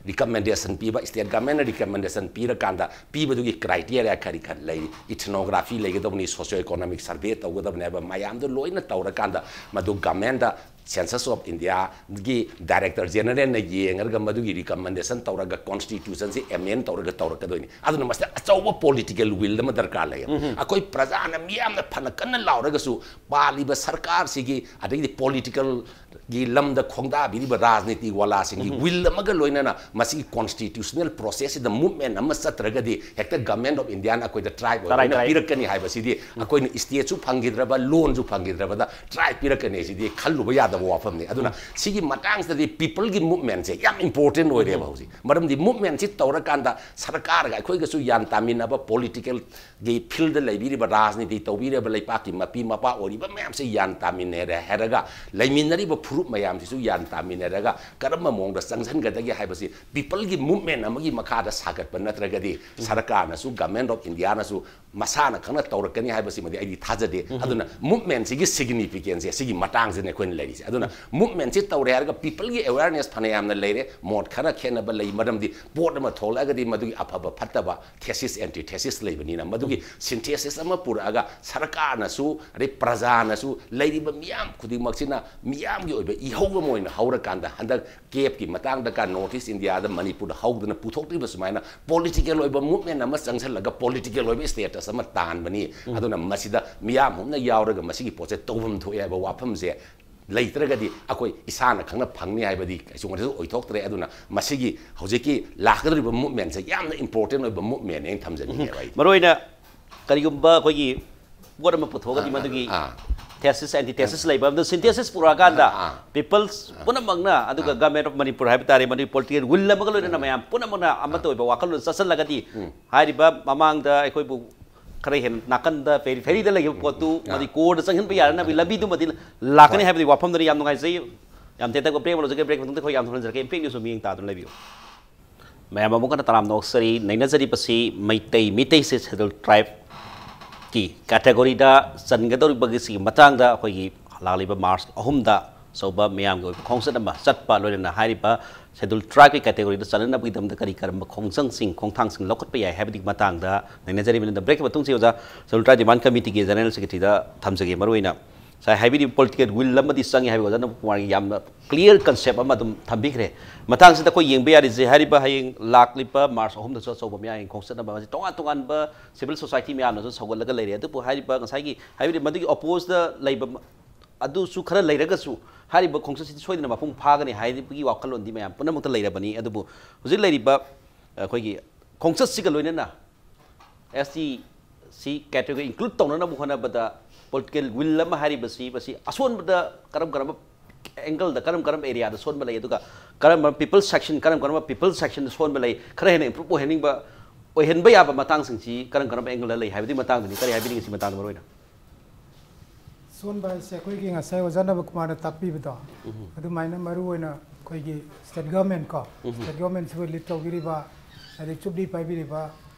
ꯔꯤꯀꯃꯦꯟꯗꯦꯁꯟ ꯄꯤꯕ, ꯁ꯭ꯇꯦꯠ ꯒꯃꯦꯟꯠꯅ ꯔꯤꯀꯃꯦꯟꯗꯦꯁꯟ ꯄꯤꯔꯀꯥꯟꯗ ꯄꯤꯕꯗꯨꯒꯤ ꯀ꯭ꯔꯥꯏꯇꯦꯔꯤꯌꯥ ꯀꯔꯤ ꯀꯔꯤ ꯂꯩꯔꯤ, ꯏꯊꯤꯅꯣꯒ꯭ꯔꯥꯐꯤ ꯂꯩꯒꯗꯕꯅꯤ, ꯁꯣꯁꯤꯌꯣ ꯏꯀꯣꯅꯣꯃꯤꯛ ꯁꯔꯚꯦ ꯇꯧꯒꯗꯕꯅꯤ ꯍꯥꯏꯕ ꯃꯌꯥꯝꯗꯨ ꯂꯣꯏꯅ ꯇꯧꯔꯀꯥꯟꯗ ꯃꯗꯨ ꯒꯃꯦꯟꯠꯇ ꯁꯦꯟꯁꯁ ꯑꯣꯐ ꯏꯟꯗꯤꯌꯥꯒꯤ ꯗꯥꯏꯔꯦꯛꯇꯔ ꯖꯦꯅꯔꯦꯜꯅ ꯌꯦꯡꯉꯒ ꯃꯗꯨꯒꯤ ꯔꯤꯀꯃꯦꯟꯗꯦꯁꯟ ꯇꯧꯔꯒ ꯀꯣꯟꯁꯇꯤꯇ꯭ꯌꯨꯁꯟꯁꯤ ꯑꯦꯃꯦꯟ ꯇꯧꯔꯒ ꯇꯧꯔꯛꯀꯗꯣꯏꯅꯤ꯫ ꯑꯗꯨꯅ ꯃꯁꯤꯗ ꯑꯆꯧꯕ ꯄꯣꯂꯤꯇꯤꯀꯦꯜ ꯋꯤꯜ ꯑꯃ ꯗꯔꯀꯥꯔ ꯂꯩ꯫ ꯑꯩꯈꯣꯏ ꯄ꯭ꯔꯖꯥꯅ ꯃꯤꯌꯥꯝꯅ ꯐꯅ ꯀꯟꯅ ꯂꯥꯎꯔꯒꯁꯨ ꯄꯥꯜꯂꯤꯕ ꯁꯔꯀꯥꯔꯁꯤꯒꯤ ꯑꯗꯒꯤꯗꯤ ꯄꯣꯂꯤꯇꯤꯀꯦꯜꯒꯤ ꯂꯝꯗ ꯈꯣꯡꯗꯥꯕꯤꯔꯤꯕ ꯔꯥꯖꯅꯤꯇꯤ ꯋꯥꯂꯥꯁꯤꯡꯒꯤ ꯋꯤꯜ ꯑꯃꯒ ꯂꯣꯏꯅꯅ ꯃꯁꯤꯒꯤ ꯀꯣꯟꯁꯇꯤꯇ꯭ꯌꯨꯁꯅꯦꯜ ꯄ꯭ꯔꯣꯁꯦꯁꯁꯤꯗ ꯃꯨꯚꯃꯦꯟ ꯑꯃ ꯆꯠꯇ꯭ꯔꯒꯗꯤ ꯍꯦꯛꯇ ꯒꯃꯦꯟꯠ ꯑꯣꯐ ꯏꯟꯗꯤꯌꯥꯅ ꯑꯩꯈꯣꯏꯗ ꯇ꯭ꯔꯥꯏꯕ ꯇꯔꯥꯏ, ꯑꯣꯏꯅ ꯇꯔꯥꯏ꯫ ꯄꯤꯔꯛꯀꯅꯤ ꯍꯥꯏꯕꯁꯤꯗꯤ ꯑꯩꯈꯣꯏꯅ ꯁ꯭ꯇꯦꯠꯁꯨ ꯐꯪꯈꯤꯗ꯭ꯔꯕ, ꯂꯣꯟꯁꯨ ꯐꯪꯈꯤꯗ꯭ꯔꯕꯗ ꯇ꯭ꯔꯥꯏꯕ ꯄꯤꯔꯛꯀꯅꯤ ꯁꯤꯗꯤ ꯈꯜꯂꯨꯕ ꯌꯥꯗꯕ ꯋꯥꯐꯝꯅꯤ꯫ ꯑꯗꯨꯅ ꯁꯤꯒꯤ ꯃꯇꯥꯡꯁꯤꯗꯗꯤ ꯄꯤꯄꯜꯒꯤ ꯃꯨꯚꯃꯦꯟꯁꯦ ꯌꯥꯝ ꯏꯝꯄꯣꯔꯇꯦꯟ ꯑꯣꯏꯔꯦꯕ ꯍꯧꯖꯤꯛ꯫ ꯃꯔꯝꯗꯤ ꯃꯨꯚꯃꯦꯟꯁꯤ ꯇꯧꯔꯀꯥꯟꯗ ꯁꯔꯀꯥꯔꯒ ꯑꯩꯈꯣꯏꯒꯁꯨ ꯌꯥꯟ ꯇꯥꯃꯤꯟꯅꯕ, ꯄꯣꯂꯤꯇꯤꯀꯦꯜꯒꯤ ꯐꯤꯜꯗ ꯂꯩꯕꯤꯔꯤꯕ, ꯔꯥꯖꯅꯤꯇꯤ ꯇꯧꯕꯤꯔꯤꯕ, ꯂꯩꯄꯥꯛꯀꯤ ꯃꯄꯤ ꯃꯄꯥ ꯑꯣꯏꯔꯤꯕ ꯃꯌꯥꯝꯁꯦ ꯌꯥꯟ ꯇꯥꯃꯤꯟꯅꯔꯦ ꯍꯥꯏꯔꯒ, ꯂꯩꯃꯤꯟꯅꯔꯤꯕ ꯐꯨꯔꯨꯞ ꯃꯌꯥꯝꯁꯤꯁꯨ ꯌꯥꯟ ꯇꯥꯃꯤꯟꯅꯔꯒ ꯀꯔꯝꯕ ꯃꯑꯣꯡꯗ ꯆꯪꯁꯤꯟꯒꯗꯒꯦ ꯍꯥꯏꯕꯁꯤ ꯄꯤꯄꯜꯒꯤ ꯃꯨꯚꯃꯦꯟ ꯑꯃꯒꯤ ꯃꯈꯥꯗ ꯁꯥꯒꯠꯄ ꯅꯠꯇ꯭ꯔꯒꯗꯤ ꯁꯔꯀꯥꯔꯅꯁꯨ, ꯒꯃꯦꯟꯠ ꯑꯣꯐ ꯏꯟꯗꯤꯌꯥꯅꯁꯨ ꯃꯁꯥꯅ ꯈꯪꯅ ꯇꯧꯔꯛꯀꯅꯤ ꯍꯥꯏꯕꯁꯤꯃꯗꯤ ꯑꯩꯗꯤ ꯊꯥꯖꯗꯦ꯫ ꯑꯗꯨꯅ ꯃꯨꯚꯃꯦꯟꯁꯤꯒꯤ ꯁꯤꯒꯅꯤꯐꯤꯀꯦꯟꯁꯁꯦ ꯁꯤꯒꯤ ꯃꯇꯥꯡꯁꯤꯅ ꯑꯩꯈꯣꯏꯅ ꯂꯩꯔꯤꯁꯦ꯫ ꯑꯗꯨꯅ ꯃꯨꯚꯃꯦꯟꯁꯤ ꯇꯧꯔꯦ ꯍꯥꯏꯔꯒ ꯄꯤꯄꯜꯒꯤ ꯑꯦꯋꯦꯔꯅꯦꯁ ꯐꯅꯌꯥꯝꯅ ꯂꯩꯔꯦ, ꯃꯣꯠ ꯈꯔ ꯈꯦꯠꯅꯕ ꯂꯩ꯫ ꯃꯔꯝꯗꯤ ꯄꯣꯠ ꯑꯃ ꯊꯣꯛꯂꯛꯑꯒꯗꯤ ꯃꯗꯨꯒꯤ ꯑꯐꯕ ꯐꯠꯇꯕ ꯊꯦꯁꯤꯁ ꯑꯦꯟꯇꯤ ꯊꯦꯁꯤꯁ ꯂꯩꯕꯅꯤꯅ ꯃꯗꯨꯒꯤ ꯁꯤꯟꯊꯦꯁꯤꯁ ꯑꯃ ꯄꯨꯔꯛꯑꯒ ꯁꯔꯀꯥꯔꯅꯁꯨ ꯑꯗꯩ ꯄ꯭ꯔꯖꯥꯅꯁꯨ ꯂꯩꯔꯤꯕ ꯃꯤꯌꯥꯝ ꯈꯨꯗꯤꯡꯃꯛꯁꯤꯅ ꯃꯤꯌꯥꯝꯒꯤ ꯑꯣꯏꯕ ꯏꯍꯧ ꯑꯃ ꯑꯣꯏꯅ ꯍꯧꯔꯀꯥꯟꯗ ꯍꯟꯗꯛ ꯀꯦꯞꯀꯤ ꯃꯇꯥꯡꯗ ꯀ ꯅꯣꯔꯠ ꯏꯁ ꯏꯟꯗꯤꯌꯥꯗ ꯃꯅꯤꯄꯨꯔꯗ ꯍꯧꯗꯅ ꯄꯨꯊꯣꯛꯂꯤꯕ ꯁꯨꯃꯥꯏꯅ ꯄꯣꯂꯤꯇꯤꯀꯦꯜ ꯑꯣꯏꯕ ꯃꯨꯚꯃꯦꯟ ꯑꯃ ꯆꯪꯁꯤꯜꯂꯒ ꯄꯣꯂꯤꯇꯤꯀꯦꯜ ꯑꯣꯏꯕ ꯁ꯭ꯇꯦꯇꯁ ꯑꯃ ꯇꯥꯟꯕꯅꯤ꯫ ꯑꯗꯨꯅ ꯃꯁꯤꯗ ꯃꯤꯌꯥꯝ ꯄꯨꯝꯅ ꯌꯥꯎꯔꯒ ꯃꯁꯤꯒꯤ ꯄꯣꯠꯁꯦ ꯇꯧꯐꯝ ꯊꯣꯛꯑꯦ ꯍꯥꯏꯕ ꯋꯥꯐꯝꯁꯦ ꯂꯩꯇ꯭ꯔꯒꯗꯤ ꯑꯩꯈꯣꯏ ꯏꯁꯥꯅ ꯈꯪꯅ ꯐꯪꯅꯤ ꯍꯥꯏꯕꯗꯤ ꯀꯩꯁꯨ ꯉꯁꯤ ꯑꯣꯏꯊꯣꯛꯇ꯭ꯔꯦ꯫ ꯑꯗꯨꯅ ꯃꯁꯤꯒꯤ ꯍꯧꯖꯤꯛꯀꯤ ꯂꯥꯛꯀꯗꯧꯔꯤꯕ ꯃꯨꯚꯃꯦꯟꯁꯦ ꯌꯥꯝꯅ ꯏꯝꯄꯣꯔꯇꯦꯟ ꯑꯣꯏꯕ ꯃꯨꯚꯃꯦꯟꯅꯦꯅ ꯊꯝꯖꯅꯤꯡꯉꯦꯕ ꯑꯩꯗꯤ꯫ ꯃꯔꯨꯑꯣꯏꯅ ꯀꯔꯤꯒꯨꯝꯕ ꯑꯩꯈꯣꯏꯒꯤ ꯄꯣꯠ ꯑꯃ ꯄꯨꯊꯣꯛꯑꯒꯗꯤ ꯃꯗꯨꯒꯤ ꯑꯥ꯫ ꯊꯦꯁꯤꯁ ꯑꯦꯟꯇꯤ ꯊꯦꯁꯤꯁ ꯂꯩꯕ ꯑꯃꯗ ꯁꯤꯟꯊꯦꯁꯤꯁ ꯄꯨꯔꯛꯑꯀꯥꯟꯗ ꯑꯥ꯫ ꯄꯤꯄꯜꯁ ꯄꯨꯝꯅꯃꯛꯅ ꯑꯗꯨꯒ ꯒꯃꯦꯟ ꯑꯣꯐ ꯃꯅꯤꯄꯨꯔ ꯍꯥꯏꯕ ꯇꯥꯔꯦ, ꯃꯗꯨꯒꯤ ꯄꯣꯂꯤꯇꯤꯀꯦꯜ ꯋꯤꯜ ꯑꯃꯒ ꯂꯣꯏꯅꯅ ꯃꯌꯥꯝ ꯄꯨꯝꯅꯃꯛꯅ ꯑꯃꯠꯇ ꯑꯣꯏꯕ ꯋꯥꯈꯜꯂꯣꯟ ꯆꯠꯁꯤꯜꯂꯒꯗꯤ ꯍꯥꯏꯔꯤꯕ ꯃꯃꯥꯡꯗ ꯑꯩꯈꯣꯏꯕꯨ ꯈꯔ ꯍꯦꯟꯅ ꯅꯥꯀꯟꯗ ꯄꯦꯔꯤꯐꯦꯔꯤꯗ ꯂꯩꯕ ꯄꯣꯠꯇꯨ ꯃꯗꯤ ꯀꯣꯔꯗ ꯆꯪꯍꯟꯕ ꯌꯥꯅꯅꯕꯒꯤ ꯂꯝꯕꯤꯗꯨꯃꯗꯤ ꯂꯥꯛꯀꯅꯤ ꯍꯥꯏꯕꯗꯤ ꯋꯥꯐꯝꯗꯨꯅ ꯌꯥꯝ ꯅꯨꯡꯉꯥꯏꯖꯩ꯫ ꯌꯥꯝ ꯇꯦꯟꯇꯛꯄ ꯕ꯭ꯔꯦꯛ ꯑꯃ ꯂꯧꯖꯒꯦ꯫ ꯕ꯭ꯔꯦꯛ ꯃꯇꯨꯡꯗ ꯑꯩꯈꯣꯏ ꯌꯥꯝ ꯊꯨꯅ ꯍꯟꯖꯔꯛꯀꯦ꯫ ꯏꯝꯄꯦꯛ ꯅ꯭ꯌꯨꯁ ꯃꯤꯠꯌꯦꯡ ꯇꯥꯗꯨꯅ ꯂꯩꯕꯤꯌꯨ꯫ ꯃꯌꯥꯝ ꯑꯃꯨꯛ ꯍꯟꯅ ꯇꯔꯥꯝꯅ ꯑꯣꯛꯆꯔꯤ꯫ ꯅꯩꯅꯖꯔꯤꯕꯁꯤ ꯃꯩꯇꯩ, ꯃꯩꯇꯩꯁꯦ ꯁꯦꯗꯨꯜ ꯇ꯭ꯔꯥꯏꯕꯀꯤ ꯀꯦꯇꯦꯒꯣꯔꯤꯗ ꯆꯟꯒꯗꯧꯔꯤꯕꯒꯤ ꯁꯤꯒꯤ ꯃꯇꯥꯡꯗ ꯑꯩꯈꯣꯏꯒꯤ ꯂꯥꯛꯂꯤꯕ ꯃꯥꯔꯆ ꯑꯍꯨꯝꯗ ꯑꯆꯧꯕ ꯃꯤꯌꯥꯝꯒꯤ ꯑꯣꯏꯕ ꯈꯣꯡꯆꯠ ꯑꯃ ꯆꯠꯄ, ꯂꯣꯏꯅꯅ ꯍꯥꯏꯔꯤꯕ ꯁꯦꯗꯨꯜ ꯇ꯭ꯔꯥꯏꯕꯀꯤ ꯀꯦꯇꯦꯒꯣꯔꯤꯗ ꯆꯟꯅꯅꯕꯒꯤꯗꯃꯛꯇ ꯀꯔꯤ ꯀꯔꯝꯕ ꯈꯣꯡꯖꯪꯁꯤꯡ, ꯈꯣꯡꯊꯥꯡꯁꯤꯡ ꯂꯧꯈꯠꯄ ꯌꯥꯏ ꯍꯥꯏꯕꯗꯨꯒꯤ ꯃꯇꯥꯡꯗ ꯅꯩꯅꯖꯔꯤꯕꯅꯤ꯫ ꯑꯗ ꯕ꯭ꯔꯦꯛꯀꯤ ꯃꯇꯨꯡꯁꯤ ꯑꯣꯖꯥ, ꯁꯦꯗꯨꯜ ꯇ꯭ꯔꯥꯏꯕ ꯗꯤꯃꯥꯟ ꯀꯃꯤꯇꯤꯒꯤ ꯖꯦꯅꯔꯦꯜ ꯁꯦꯀ꯭ꯔꯦꯇꯔꯤꯗ ꯊꯝꯖꯒꯦ꯫ ꯃꯔꯨꯑꯣꯏꯅ ꯉꯁꯥꯏ ꯍꯥꯏꯕꯤꯔꯤꯕ ꯄꯣꯂꯤꯇꯤꯀꯦꯜ ꯋꯤꯜ ꯑꯃꯗꯤ ꯆꯪꯉꯤ ꯍꯥꯏꯕ ꯑꯣꯖꯥ ꯅꯕꯀꯨꯃꯥꯔꯒꯤ ꯌꯥꯝꯅ ꯀ꯭ꯂꯤꯌꯥꯔ ꯀꯟꯁꯦꯞ ꯑꯃ ꯑꯗꯨꯝ ꯊꯝꯕꯤꯈ꯭ꯔꯦ꯫ ꯃꯇꯥꯡꯁꯤꯗ ꯑꯩꯈꯣꯏ ꯌꯦꯡꯕ ꯌꯥꯔꯤꯁꯦ, ꯍꯥꯏꯔꯤꯕ ꯍꯌꯦꯡ ꯂꯥꯛꯂꯤꯕ ꯃꯥꯔꯆ ꯑꯍꯨꯝꯗꯁꯨ ꯑꯆꯧꯕ ꯃꯤꯌꯥꯝꯒꯤ ꯈꯣꯡꯆꯠ ꯑꯃ, ꯃꯁꯤ ꯇꯣꯉꯥꯟ ꯇꯣꯉꯥꯟꯕ ꯁꯤꯚꯤꯜ ꯁꯣꯁꯥꯏꯇꯤ ꯃꯌꯥꯝꯅꯁꯨ ꯁꯧꯒꯠꯂꯒ ꯂꯩꯔꯦ꯫ ꯑꯗꯨꯕꯨ ꯍꯥꯏꯔꯤꯕ ꯉꯁꯥꯏꯒꯤ ꯍꯥꯏꯕꯗꯤ ꯃꯗꯨꯒꯤ ꯑꯣꯄꯣꯖꯇ ꯂꯩꯕ ꯃ-, ꯑꯗꯨꯁꯨ ꯈꯔ ꯂꯩꯔꯒꯁꯨ ꯍꯥꯏꯔꯤꯕ ꯈꯣꯡꯆꯠꯁꯤꯗꯤ ꯁꯣꯏꯗꯅ ꯃꯄꯨꯡ ꯐꯥꯒꯅꯤ ꯍꯥꯏꯕꯒꯤ ꯋꯥꯈꯜꯂꯣꯟꯗꯤ ꯃꯌꯥꯝ ꯄꯨꯝꯅꯃꯛꯇ ꯂꯩꯔꯕꯅꯤ꯫ ꯑꯗꯨꯕꯨ ꯍꯧꯖꯤꯛ ꯂꯩꯔꯤꯕ ꯑꯩꯈꯣꯏꯒꯤ ꯈꯣꯡꯆꯠꯁꯤꯒ ꯂꯣꯏꯅꯅ ꯑꯦꯁ ꯇꯤ ꯁꯤ ꯀꯦꯇꯦꯒꯣꯔꯤ ꯏꯟꯀ꯭ꯂꯨꯗ ꯇꯧꯅꯅꯕ ꯍꯣꯠꯅꯕꯗ ꯄꯣꯂꯤꯇꯤꯀꯦꯜ ꯋꯤꯜ ꯑꯃ ꯍꯥꯏꯔꯤꯕꯁꯤ, ꯃꯁꯤ ꯑꯁꯣꯟꯕꯗ ꯀꯔꯝ ꯀꯔꯝꯕ ꯑꯦꯡꯒꯜꯗ, ꯀꯔꯝ ꯀꯔꯝꯕ ꯑꯦꯔꯤꯌꯥꯗ ꯁꯣꯟꯕ ꯂꯩ, ꯑꯗꯨꯒ ꯀꯔꯝꯕ ꯄꯤꯄꯜ ꯁꯦꯛꯁꯟ, ꯀꯔꯝ ꯀꯔꯝꯕ ꯄꯤꯄꯜ ꯁꯦꯛꯁꯟꯗ ꯁꯣꯟꯕ ꯂꯩ, ꯈꯔ ꯍꯦꯟꯅ ꯏꯝꯄ꯭ꯔꯨꯞ ꯑꯣꯏꯍꯟꯅꯤꯡꯕ, ꯑꯣꯏꯍꯟꯕ ꯌꯥꯕ ꯃꯇꯥꯡꯁꯤꯡꯁꯤ ꯀꯔꯝ ꯀꯔꯝꯕ ꯑꯦꯡꯒꯜꯗ ꯂꯩ ꯍꯥꯏꯕꯗꯨꯒꯤ ꯃꯇꯥꯡꯗꯅꯤ꯫ ꯀꯔꯤ ꯍꯥꯏꯕꯤꯅꯤꯡꯉꯤ ꯁꯤ ꯃꯇꯥꯡꯗ ꯃꯔꯨ ꯑꯣꯏꯅ? ꯁꯣꯟꯕ ꯍꯥꯏꯁꯦ ꯑꯩꯈꯣꯏꯒꯤ ꯉꯁꯥꯏ ꯑꯣꯖꯥ ꯅꯕꯀꯨꯃꯥꯔꯅ ꯇꯥꯛꯄꯤꯕꯗꯣ, ꯑꯗꯨꯃꯥꯏꯅ ꯃꯔꯨ ꯑꯣꯏꯅ ꯑꯩꯈꯣꯏꯒꯤ ꯁ꯭ꯇꯦꯠ ꯒꯚꯔꯟꯃꯦꯟꯠ ꯀꯣ, ꯁ꯭ꯇꯦꯠ ꯒꯚꯔꯟꯃꯦꯟꯠꯁꯤꯕꯨ ꯂꯤꯗ ꯇꯧꯕꯤꯔꯤꯕ, ꯑꯗꯩ ꯆꯨꯞꯂꯤ ꯄꯥꯏꯕꯤꯔꯤꯕ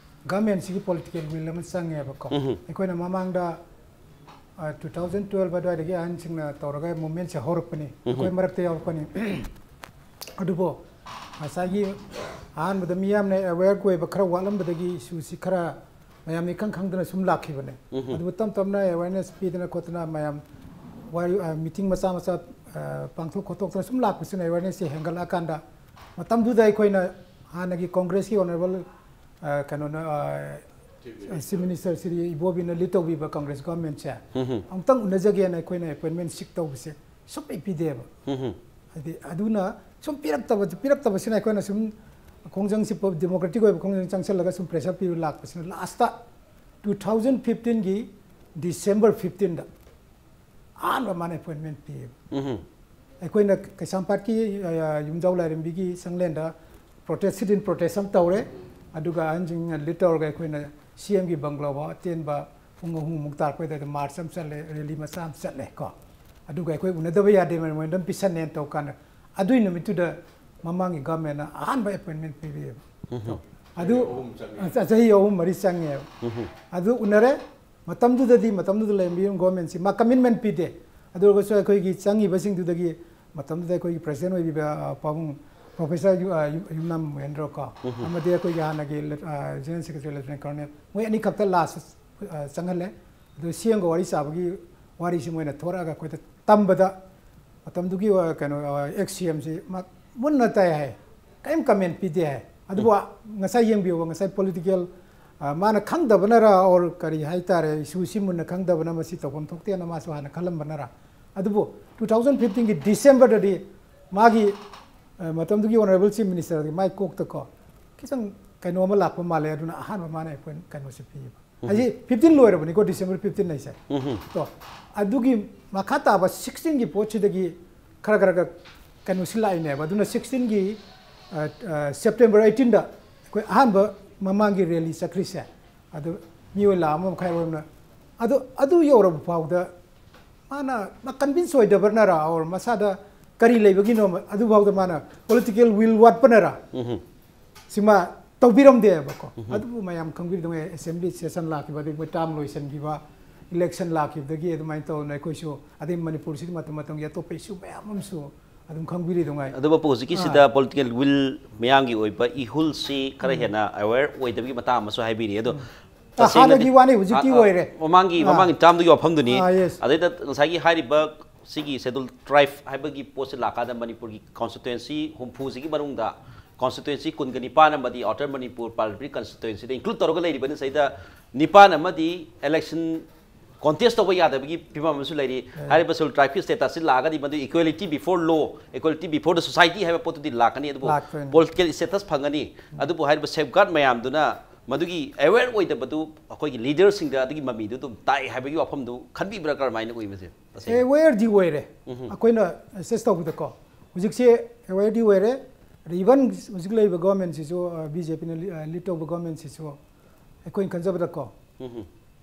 ꯒꯚꯔꯟꯃꯦꯟꯠꯁꯤꯒꯤ ꯄꯣꯂꯤꯇꯤꯀꯦꯜ ꯋꯤꯜ ꯑꯃ ꯆꯪꯉꯦꯕꯀꯣ꯫ ꯑꯩꯈꯣꯏꯅ ꯃꯃꯥꯡꯗ, ꯑ, two thousand twelve ꯑꯗꯨꯋꯥꯏꯗꯒꯤ ꯑꯍꯟꯁꯤꯡꯅ ꯇꯧꯔꯒ ꯃꯨꯚꯃꯦꯟꯠꯁꯦ ꯍꯧꯔꯛꯄꯅꯤ, ꯑꯩꯈꯣꯏ ꯃꯔꯛꯇ ꯌꯥꯎꯔꯛꯄꯅꯤ꯫ ꯑꯗꯨꯕꯨ ꯉꯁꯥꯏꯒꯤ ꯑꯍꯥꯟꯕꯗ ꯃꯤꯌꯥꯝꯅ ꯑꯦꯋꯦꯌꯔ ꯑꯣꯏꯕ ꯈꯔ ꯋꯥꯠꯂꯝꯕꯗꯒꯤ ꯏꯁꯨꯁꯤ ꯈꯔ ꯃꯌꯥꯝꯅ ꯏꯈꯪ ꯈꯪꯗꯅ ꯁꯨꯝ ꯂꯥꯛꯈꯤꯕꯅꯦ꯫ ꯑꯗꯨꯕꯨ ꯇꯞ ꯇꯞꯅ ꯑꯦꯋꯦꯌꯔꯅꯦꯁ ꯄꯤꯗꯅ ꯈꯣꯠꯇꯅ ꯃꯌꯥꯝ ꯋꯥꯔꯤ, ꯑ, ꯃꯤꯇꯤꯡ ꯃꯆꯥ ꯃꯆꯥ, ꯑ, ꯄꯥꯡꯊꯣꯛ ꯈꯣꯠꯇꯣꯛꯇꯅ ꯁꯨꯝ ꯂꯥꯛꯄꯁꯤꯅ ꯑꯦꯋꯦꯌꯔꯅꯦꯁꯁꯦ ꯍꯦꯟꯒꯠꯂꯛꯑꯀꯥꯟꯗ ꯃꯇꯝꯗꯨꯗ ꯑꯩꯈꯣꯏꯅ ꯍꯥꯟꯅꯒꯤ ꯀꯣꯡꯒ꯭ꯔꯦꯁꯀꯤ ꯑꯣꯅꯔꯦꯕꯜ, ꯑ, ꯀꯩꯅꯣꯅ, ꯑ, ꯆꯤꯐ ꯃꯤꯅꯤꯁꯇꯔ ꯁ꯭ꯔꯤ ꯏꯕꯣꯕꯤꯅ ꯂꯤꯗ ꯇꯧꯕꯤꯕ ꯀꯣꯡꯒ꯭ꯔꯦꯁ ꯒꯚꯔꯟꯃꯦꯟꯠꯁꯦ ꯑꯃꯨꯛꯇꯪ ꯎꯅꯖꯒꯦꯅ ꯑꯩꯈꯣꯏꯅ ꯑꯦꯄꯣꯏꯟꯃꯦꯟꯠ ꯁꯤꯛ ꯇꯧꯕꯁꯦ ꯁꯨꯡꯄꯤ ꯄꯤꯗꯦꯕ꯫ ꯍꯥꯏꯗꯤ ꯑꯗꯨꯅ ꯁꯨꯝ ꯄꯤꯔꯛꯇꯕ, ꯄꯤꯔꯛꯇꯕꯁꯤꯅ ꯑꯩꯈꯣꯏꯅ ꯁꯨꯝ ꯈꯣꯡꯖꯪꯁꯤ ꯗꯦꯃꯣꯀ꯭ꯔꯦꯇꯤꯛ ꯑꯣꯏꯕ ꯈꯣꯡꯖꯪ ꯆꯪꯁꯤꯜꯂꯒ ꯁꯨꯝ ꯄ꯭ꯔꯦꯁꯔ ꯄꯤꯕ ꯂꯥꯛꯄꯁꯤꯅ ꯂꯥꯁꯇ two thousand fifteenꯒꯤ December fifteenꯗ ꯑꯍꯥꯟꯕ ꯃꯥꯅ ꯑꯦꯄꯣꯏꯟꯃꯦꯟꯠ ꯄꯤꯌꯦꯕ꯫ ꯑꯩꯈꯣꯏꯅ ꯀꯩꯁꯥꯝꯄꯥꯠꯀꯤ, ꯑ, ꯌꯨꯝꯖꯥꯎ ꯂꯥꯏꯔꯦꯝꯕꯤꯒꯤ ꯁꯪꯂꯦꯟꯗ ꯄ꯭ꯔꯣꯇꯦꯁ, ꯁꯤꯠ ꯏꯟ ꯄ꯭ꯔꯣꯇꯦꯁ ꯑꯃ ꯇꯧꯔꯦ꯫ ꯑꯗꯨꯒ ꯑꯍꯟꯁꯤꯡꯅ ꯂꯤꯗ ꯇꯧꯔꯒ ꯑꯩꯈꯣꯏꯅ ꯁꯤ ꯑꯦꯝꯒꯤ ꯕꯪꯒ꯭ꯂꯣ ꯐꯥꯎ ꯑꯇꯦꯟꯕ ꯄꯨꯡ ꯑꯍꯨꯝꯃꯨꯛ ꯇꯥꯔꯛꯄꯩ ꯑꯗꯨꯋꯥꯏꯗ ꯃꯥꯔꯆ ꯑꯃ ꯆꯠꯂꯦ, ꯔꯦꯂꯤ ꯃꯆꯥ ꯑꯃ ꯆꯠꯂꯦ ꯀꯣ꯫ ꯑꯗꯨꯒ ꯑꯩꯈꯣꯏ ꯎꯅꯗꯕ ꯌꯥꯗꯦ, memorandum ꯄꯤꯁꯟꯅꯦꯅ ꯇꯧ ꯀꯥꯟꯗ, ꯑꯗꯨꯒꯤ ꯅꯨꯃꯤꯠꯇꯨꯗ ꯃꯃꯥꯡꯒꯤ governmentꯅ ꯑꯍꯥꯟꯕ appointment ꯄꯤꯕꯤꯌꯦꯕ꯫ ꯑꯗꯨ ꯆꯍꯤ ꯑꯍꯨꯝ ꯃꯔꯤ ꯆꯪꯉꯦꯕ꯫ ꯑꯗꯨ ꯎꯅꯔꯦ꯫ ꯃꯇꯝꯗꯨꯗꯗꯤ, ꯃꯇꯝꯗꯨꯗ ꯂꯩꯔꯝꯕ governmentꯁꯤ ꯃꯥ commitment ꯄꯤꯗꯦ꯫ ꯑꯗꯨ ꯑꯣꯏꯔꯒꯁꯨ ꯑꯩꯈꯣꯏꯒꯤ ꯆꯪꯉꯤꯕꯁꯤꯡꯗꯨꯗꯒꯤ ꯃꯇꯝꯗꯨꯗ ꯑꯩꯈꯣꯏꯒꯤ president ꯑꯣꯏꯕꯤꯕ, ꯑ, ꯄꯥꯕꯨꯡ Professor ꯌꯨ-, ꯑ, ꯌꯨ-, ꯌꯨꯝꯅꯥꯝ ꯃꯍꯦꯟꯗ꯭ꯔ ꯀꯣ, ꯑꯃꯗꯤ ꯑꯩꯈꯣꯏꯒꯤ ꯍꯥꯟꯅꯒꯤ ꯂꯦ-, ꯑ, General Secretary Lieutenant Colonel, ꯃꯣꯏ ꯑꯅꯤꯈꯛꯇ last, ꯑ, ꯆꯪꯍꯜꯂꯦ꯫ ꯑꯗꯨ CMꯒ ꯋꯥꯔꯤ ꯁꯥꯕꯒꯤ ꯋꯥꯔꯤꯁꯤ ꯃꯣꯏꯅ ꯊꯣꯔꯛꯑꯒ ꯑꯩꯈꯣꯏꯗ ꯇꯝꯕꯗ, ꯃꯇꯝꯗꯨꯒꯤ, ꯑ, ꯀꯩꯅꯣ, ꯑ, ex CMꯁꯤ ꯃꯥ ꯃꯨꯟꯅ ꯇꯥꯏ ꯍꯥꯏ, ꯀꯔꯤꯝ comment ꯄꯤꯗꯦ ꯍꯥꯏ꯫ ꯑꯗꯨꯕꯨ ꯉꯁꯥꯏ ꯌꯦꯡꯕꯤꯌꯨꯕ, ꯉꯁꯥꯏ political, ꯑ, ꯃꯥꯅ ꯈꯪꯗꯕꯅꯔ or ꯀꯔꯤ ꯍꯥꯏꯇꯥꯔꯦ, issueꯁꯤ ꯃꯨꯟꯅ ꯈꯪꯗꯕꯅ ꯃꯁꯤ ꯇꯧꯐꯝ ꯊꯣꯛꯇꯦꯅ ꯃꯥꯁꯨ ꯍꯥꯟꯅ ꯈꯜꯂꯝꯕꯅꯔ꯫ ꯑꯗꯨꯕꯨ two thousand fifteenꯒꯤ Decemberꯗꯗꯤ ꯃꯥꯒꯤ, ꯑ, ꯃꯇꯝꯗꯨꯒꯤ Honourable Chief Ministerꯒꯤ ꯃꯥꯏ ꯀꯣꯛꯇꯀꯣ ꯈꯤꯇꯪ ꯀꯩꯅꯣ ꯑꯃ ꯂꯥꯛꯄ ꯃꯥꯜꯂꯦ꯫ ꯑꯗꯨꯅ ꯑꯍꯥꯟꯕ ꯃꯥꯅ ꯑꯩꯈꯣꯏ ꯀꯩꯅꯣꯁꯦ ꯄꯤꯌꯦꯕ꯫ ꯍꯥꯏꯗꯤ fifteen ꯂꯣꯏꯔꯕꯅꯤꯀꯣ, December fifteen ꯍꯥꯏꯁꯦ꯫ ꯇꯣ, ꯑꯗꯨꯒꯤ ꯃꯈꯥ ꯇꯥꯕ sixteenꯒꯤ ꯄꯣꯠꯁꯤꯗꯒꯤ ꯈꯔ ꯈꯔ ꯈꯔ ꯀꯩꯅꯣꯁꯤ ꯂꯥꯛꯏꯅꯦꯕ꯫ ꯑꯗꯨꯅ sixteenꯒꯤ, ꯑ, ꯑ, September eighteenꯗ ꯑꯩꯈꯣꯏ ꯑꯍꯥꯟꯕ ꯃꯃꯥꯡꯒꯤ rally ꯆꯠꯈ꯭ꯔꯤꯁꯦ, ꯑꯗꯨ ꯃꯤꯑꯣꯏ ꯂꯥꯈ ꯑꯃ ꯃꯈꯥꯏ ꯑꯣꯏꯔꯝꯅ, ꯑꯗꯨ, ꯑꯗꯨ ꯌꯧꯔꯕ ꯐꯥꯎꯗ ꯃꯥꯅ ꯃꯥ convince ꯑꯣꯏꯗꯕꯅꯔ or ꯃꯁꯥꯗ ꯀꯔꯤ ꯂꯩꯕꯒꯤꯅꯣ, ꯑꯗꯨꯐꯥꯎꯗ ꯃꯥꯅ political will ꯋꯥꯠꯄꯅꯔ ꯁꯤꯃ ꯇꯧꯕꯤꯔꯝꯗꯦꯕꯀꯣ꯫ ꯑꯗꯨꯕꯨ ꯃꯌꯥꯝ ꯈꯪꯕꯤꯔꯤꯗꯨꯉꯩ assembly session ꯂꯥꯛꯈꯤꯕ, ꯑꯗꯒꯤ ꯃꯣꯏ term ꯂꯣꯏꯁꯤꯟꯈꯤꯕ, election ꯂꯥꯛꯈꯤꯕꯗꯒꯤ ꯑꯗꯨꯃꯥꯏꯅ ꯇꯧꯗꯅ ꯑꯩꯈꯣꯏꯁꯨ, ꯑꯗꯩ ꯃꯅꯤꯄꯨꯔꯁꯤꯗ ꯃꯇꯝ ꯃꯇꯝꯒꯤ ꯑꯇꯣꯞꯄ issue ꯃꯌꯥꯝ ꯑꯃꯁꯨ ꯑꯗꯨꯝ ꯈꯪꯕꯤꯔꯤꯗꯨꯉꯥꯏ꯫ ꯑꯗꯨꯕꯨ ꯍꯧꯖꯤꯛꯀꯤꯁꯤꯗ political will ꯃꯌꯥꯝꯒꯤ ꯑꯣꯏꯕ ꯏꯍꯨꯜꯁꯤ ꯈꯔ ꯍꯦꯟꯅ aware ꯑꯣꯏꯗꯕꯒꯤ ꯃꯇꯥꯡ ꯑꯃꯁꯨ ꯍꯥꯏꯕꯤꯔꯤ꯫ ꯑꯗꯣ ꯇꯁꯦꯡꯅꯗꯤ ꯍꯥꯟꯅꯒꯤ ꯋꯥꯅꯤ, ꯍꯧꯖꯤꯛꯇꯤ ꯑ, ꯑ, ꯑꯣꯏꯔꯦ꯫ ꯃꯃꯥꯡꯒꯤ, ꯑꯥ꯫ ꯃꯃꯥꯡꯒꯤ termꯗꯨꯒꯤ ꯋꯥꯐꯝꯗꯨꯅꯤ꯫ ꯑꯥ, yes꯫ ꯑꯗꯩꯗ ꯉꯁꯥꯏꯒꯤ ꯍꯥꯏꯔꯤꯕ ꯁꯤꯒꯤ Scheduled Tribe ꯍꯥꯏꯕꯒꯤ ꯄꯣꯠꯁꯤ ꯂꯥꯛꯀꯥꯟꯗ ꯃꯅꯤꯄꯨꯔꯒꯤ constituency ꯍꯨꯝꯐꯨꯁꯤꯒꯤ ꯃꯅꯨꯡꯗ constituency ꯀꯨꯟꯒ ꯅꯤꯄꯥꯟ ꯑꯃꯗꯤ Outer Manipur Parliamentary Constituencyꯗ include ꯇꯧꯔꯒ ꯂꯩꯔꯤꯕꯅꯤ꯫ ꯁꯤꯗꯩꯗ ꯅꯤꯄꯥꯟ ꯑꯃꯗꯤ election contest ꯇꯧꯕ ꯌꯥꯗꯕꯒꯤ ꯐꯤꯕꯝ ꯑꯃꯁꯨ ꯂꯩꯔꯤ꯫ ꯍꯥꯏꯔꯤꯕ Scheduled Tribeꯀꯤ statusꯁꯤ ꯂꯥꯛꯑꯒꯗꯤ ꯃꯗꯨ equality before law, equality before the society ꯍꯥꯏꯕ ꯄꯣꯠꯇꯨꯗꯤ ꯂꯥꯛꯀꯅꯤ꯫ ꯑꯗꯨꯕꯨ ꯂꯥꯛꯇꯣꯏꯅꯤ꯫ Political status ꯐꯪꯒꯅꯤ꯫ ꯑꯗꯨꯕꯨ ꯍꯥꯏꯔꯤꯕ safeguard ꯃꯌꯥꯝꯗꯨꯅ ꯃꯗꯨꯒꯤ aware ꯑꯣꯏꯗꯕꯗꯨ ꯑꯩꯈꯣꯏꯒꯤ leaderꯁꯤꯡꯗ ꯑꯗꯨꯒꯤ ꯃꯃꯤꯗꯨ ꯑꯗꯨꯝ ꯇꯥꯛꯑꯦ ꯍꯥꯏꯕꯒꯤ ꯋꯥꯐꯝꯗꯨ ꯈꯟꯕꯤꯕ꯭ꯔꯥ? ꯀꯔꯝꯍꯥꯏꯅ ꯎꯏ ꯃꯁꯦ? ꯇꯁꯦꯡꯅ꯫ Awareꯗꯤ ꯑꯣꯏꯔꯦ꯫ ꯑꯩꯈꯣꯏꯅ assess ꯇꯧꯕꯗꯀꯣ, ꯍꯧꯖꯤꯛꯁꯦ awareꯗꯤ ꯑꯣꯏꯔꯦ꯫ ꯑꯗ even ꯍꯧꯖꯤꯛ ꯂꯩꯔꯤꯕ governmentꯁꯤꯁꯨ, ꯑ, BJPꯅ ꯂꯤ-, ꯑ, lead ꯇꯧꯕ governmentꯁꯤꯁꯨ ꯑꯩꯈꯣꯏꯅ ꯈꯟꯖꯕꯗꯀꯣ,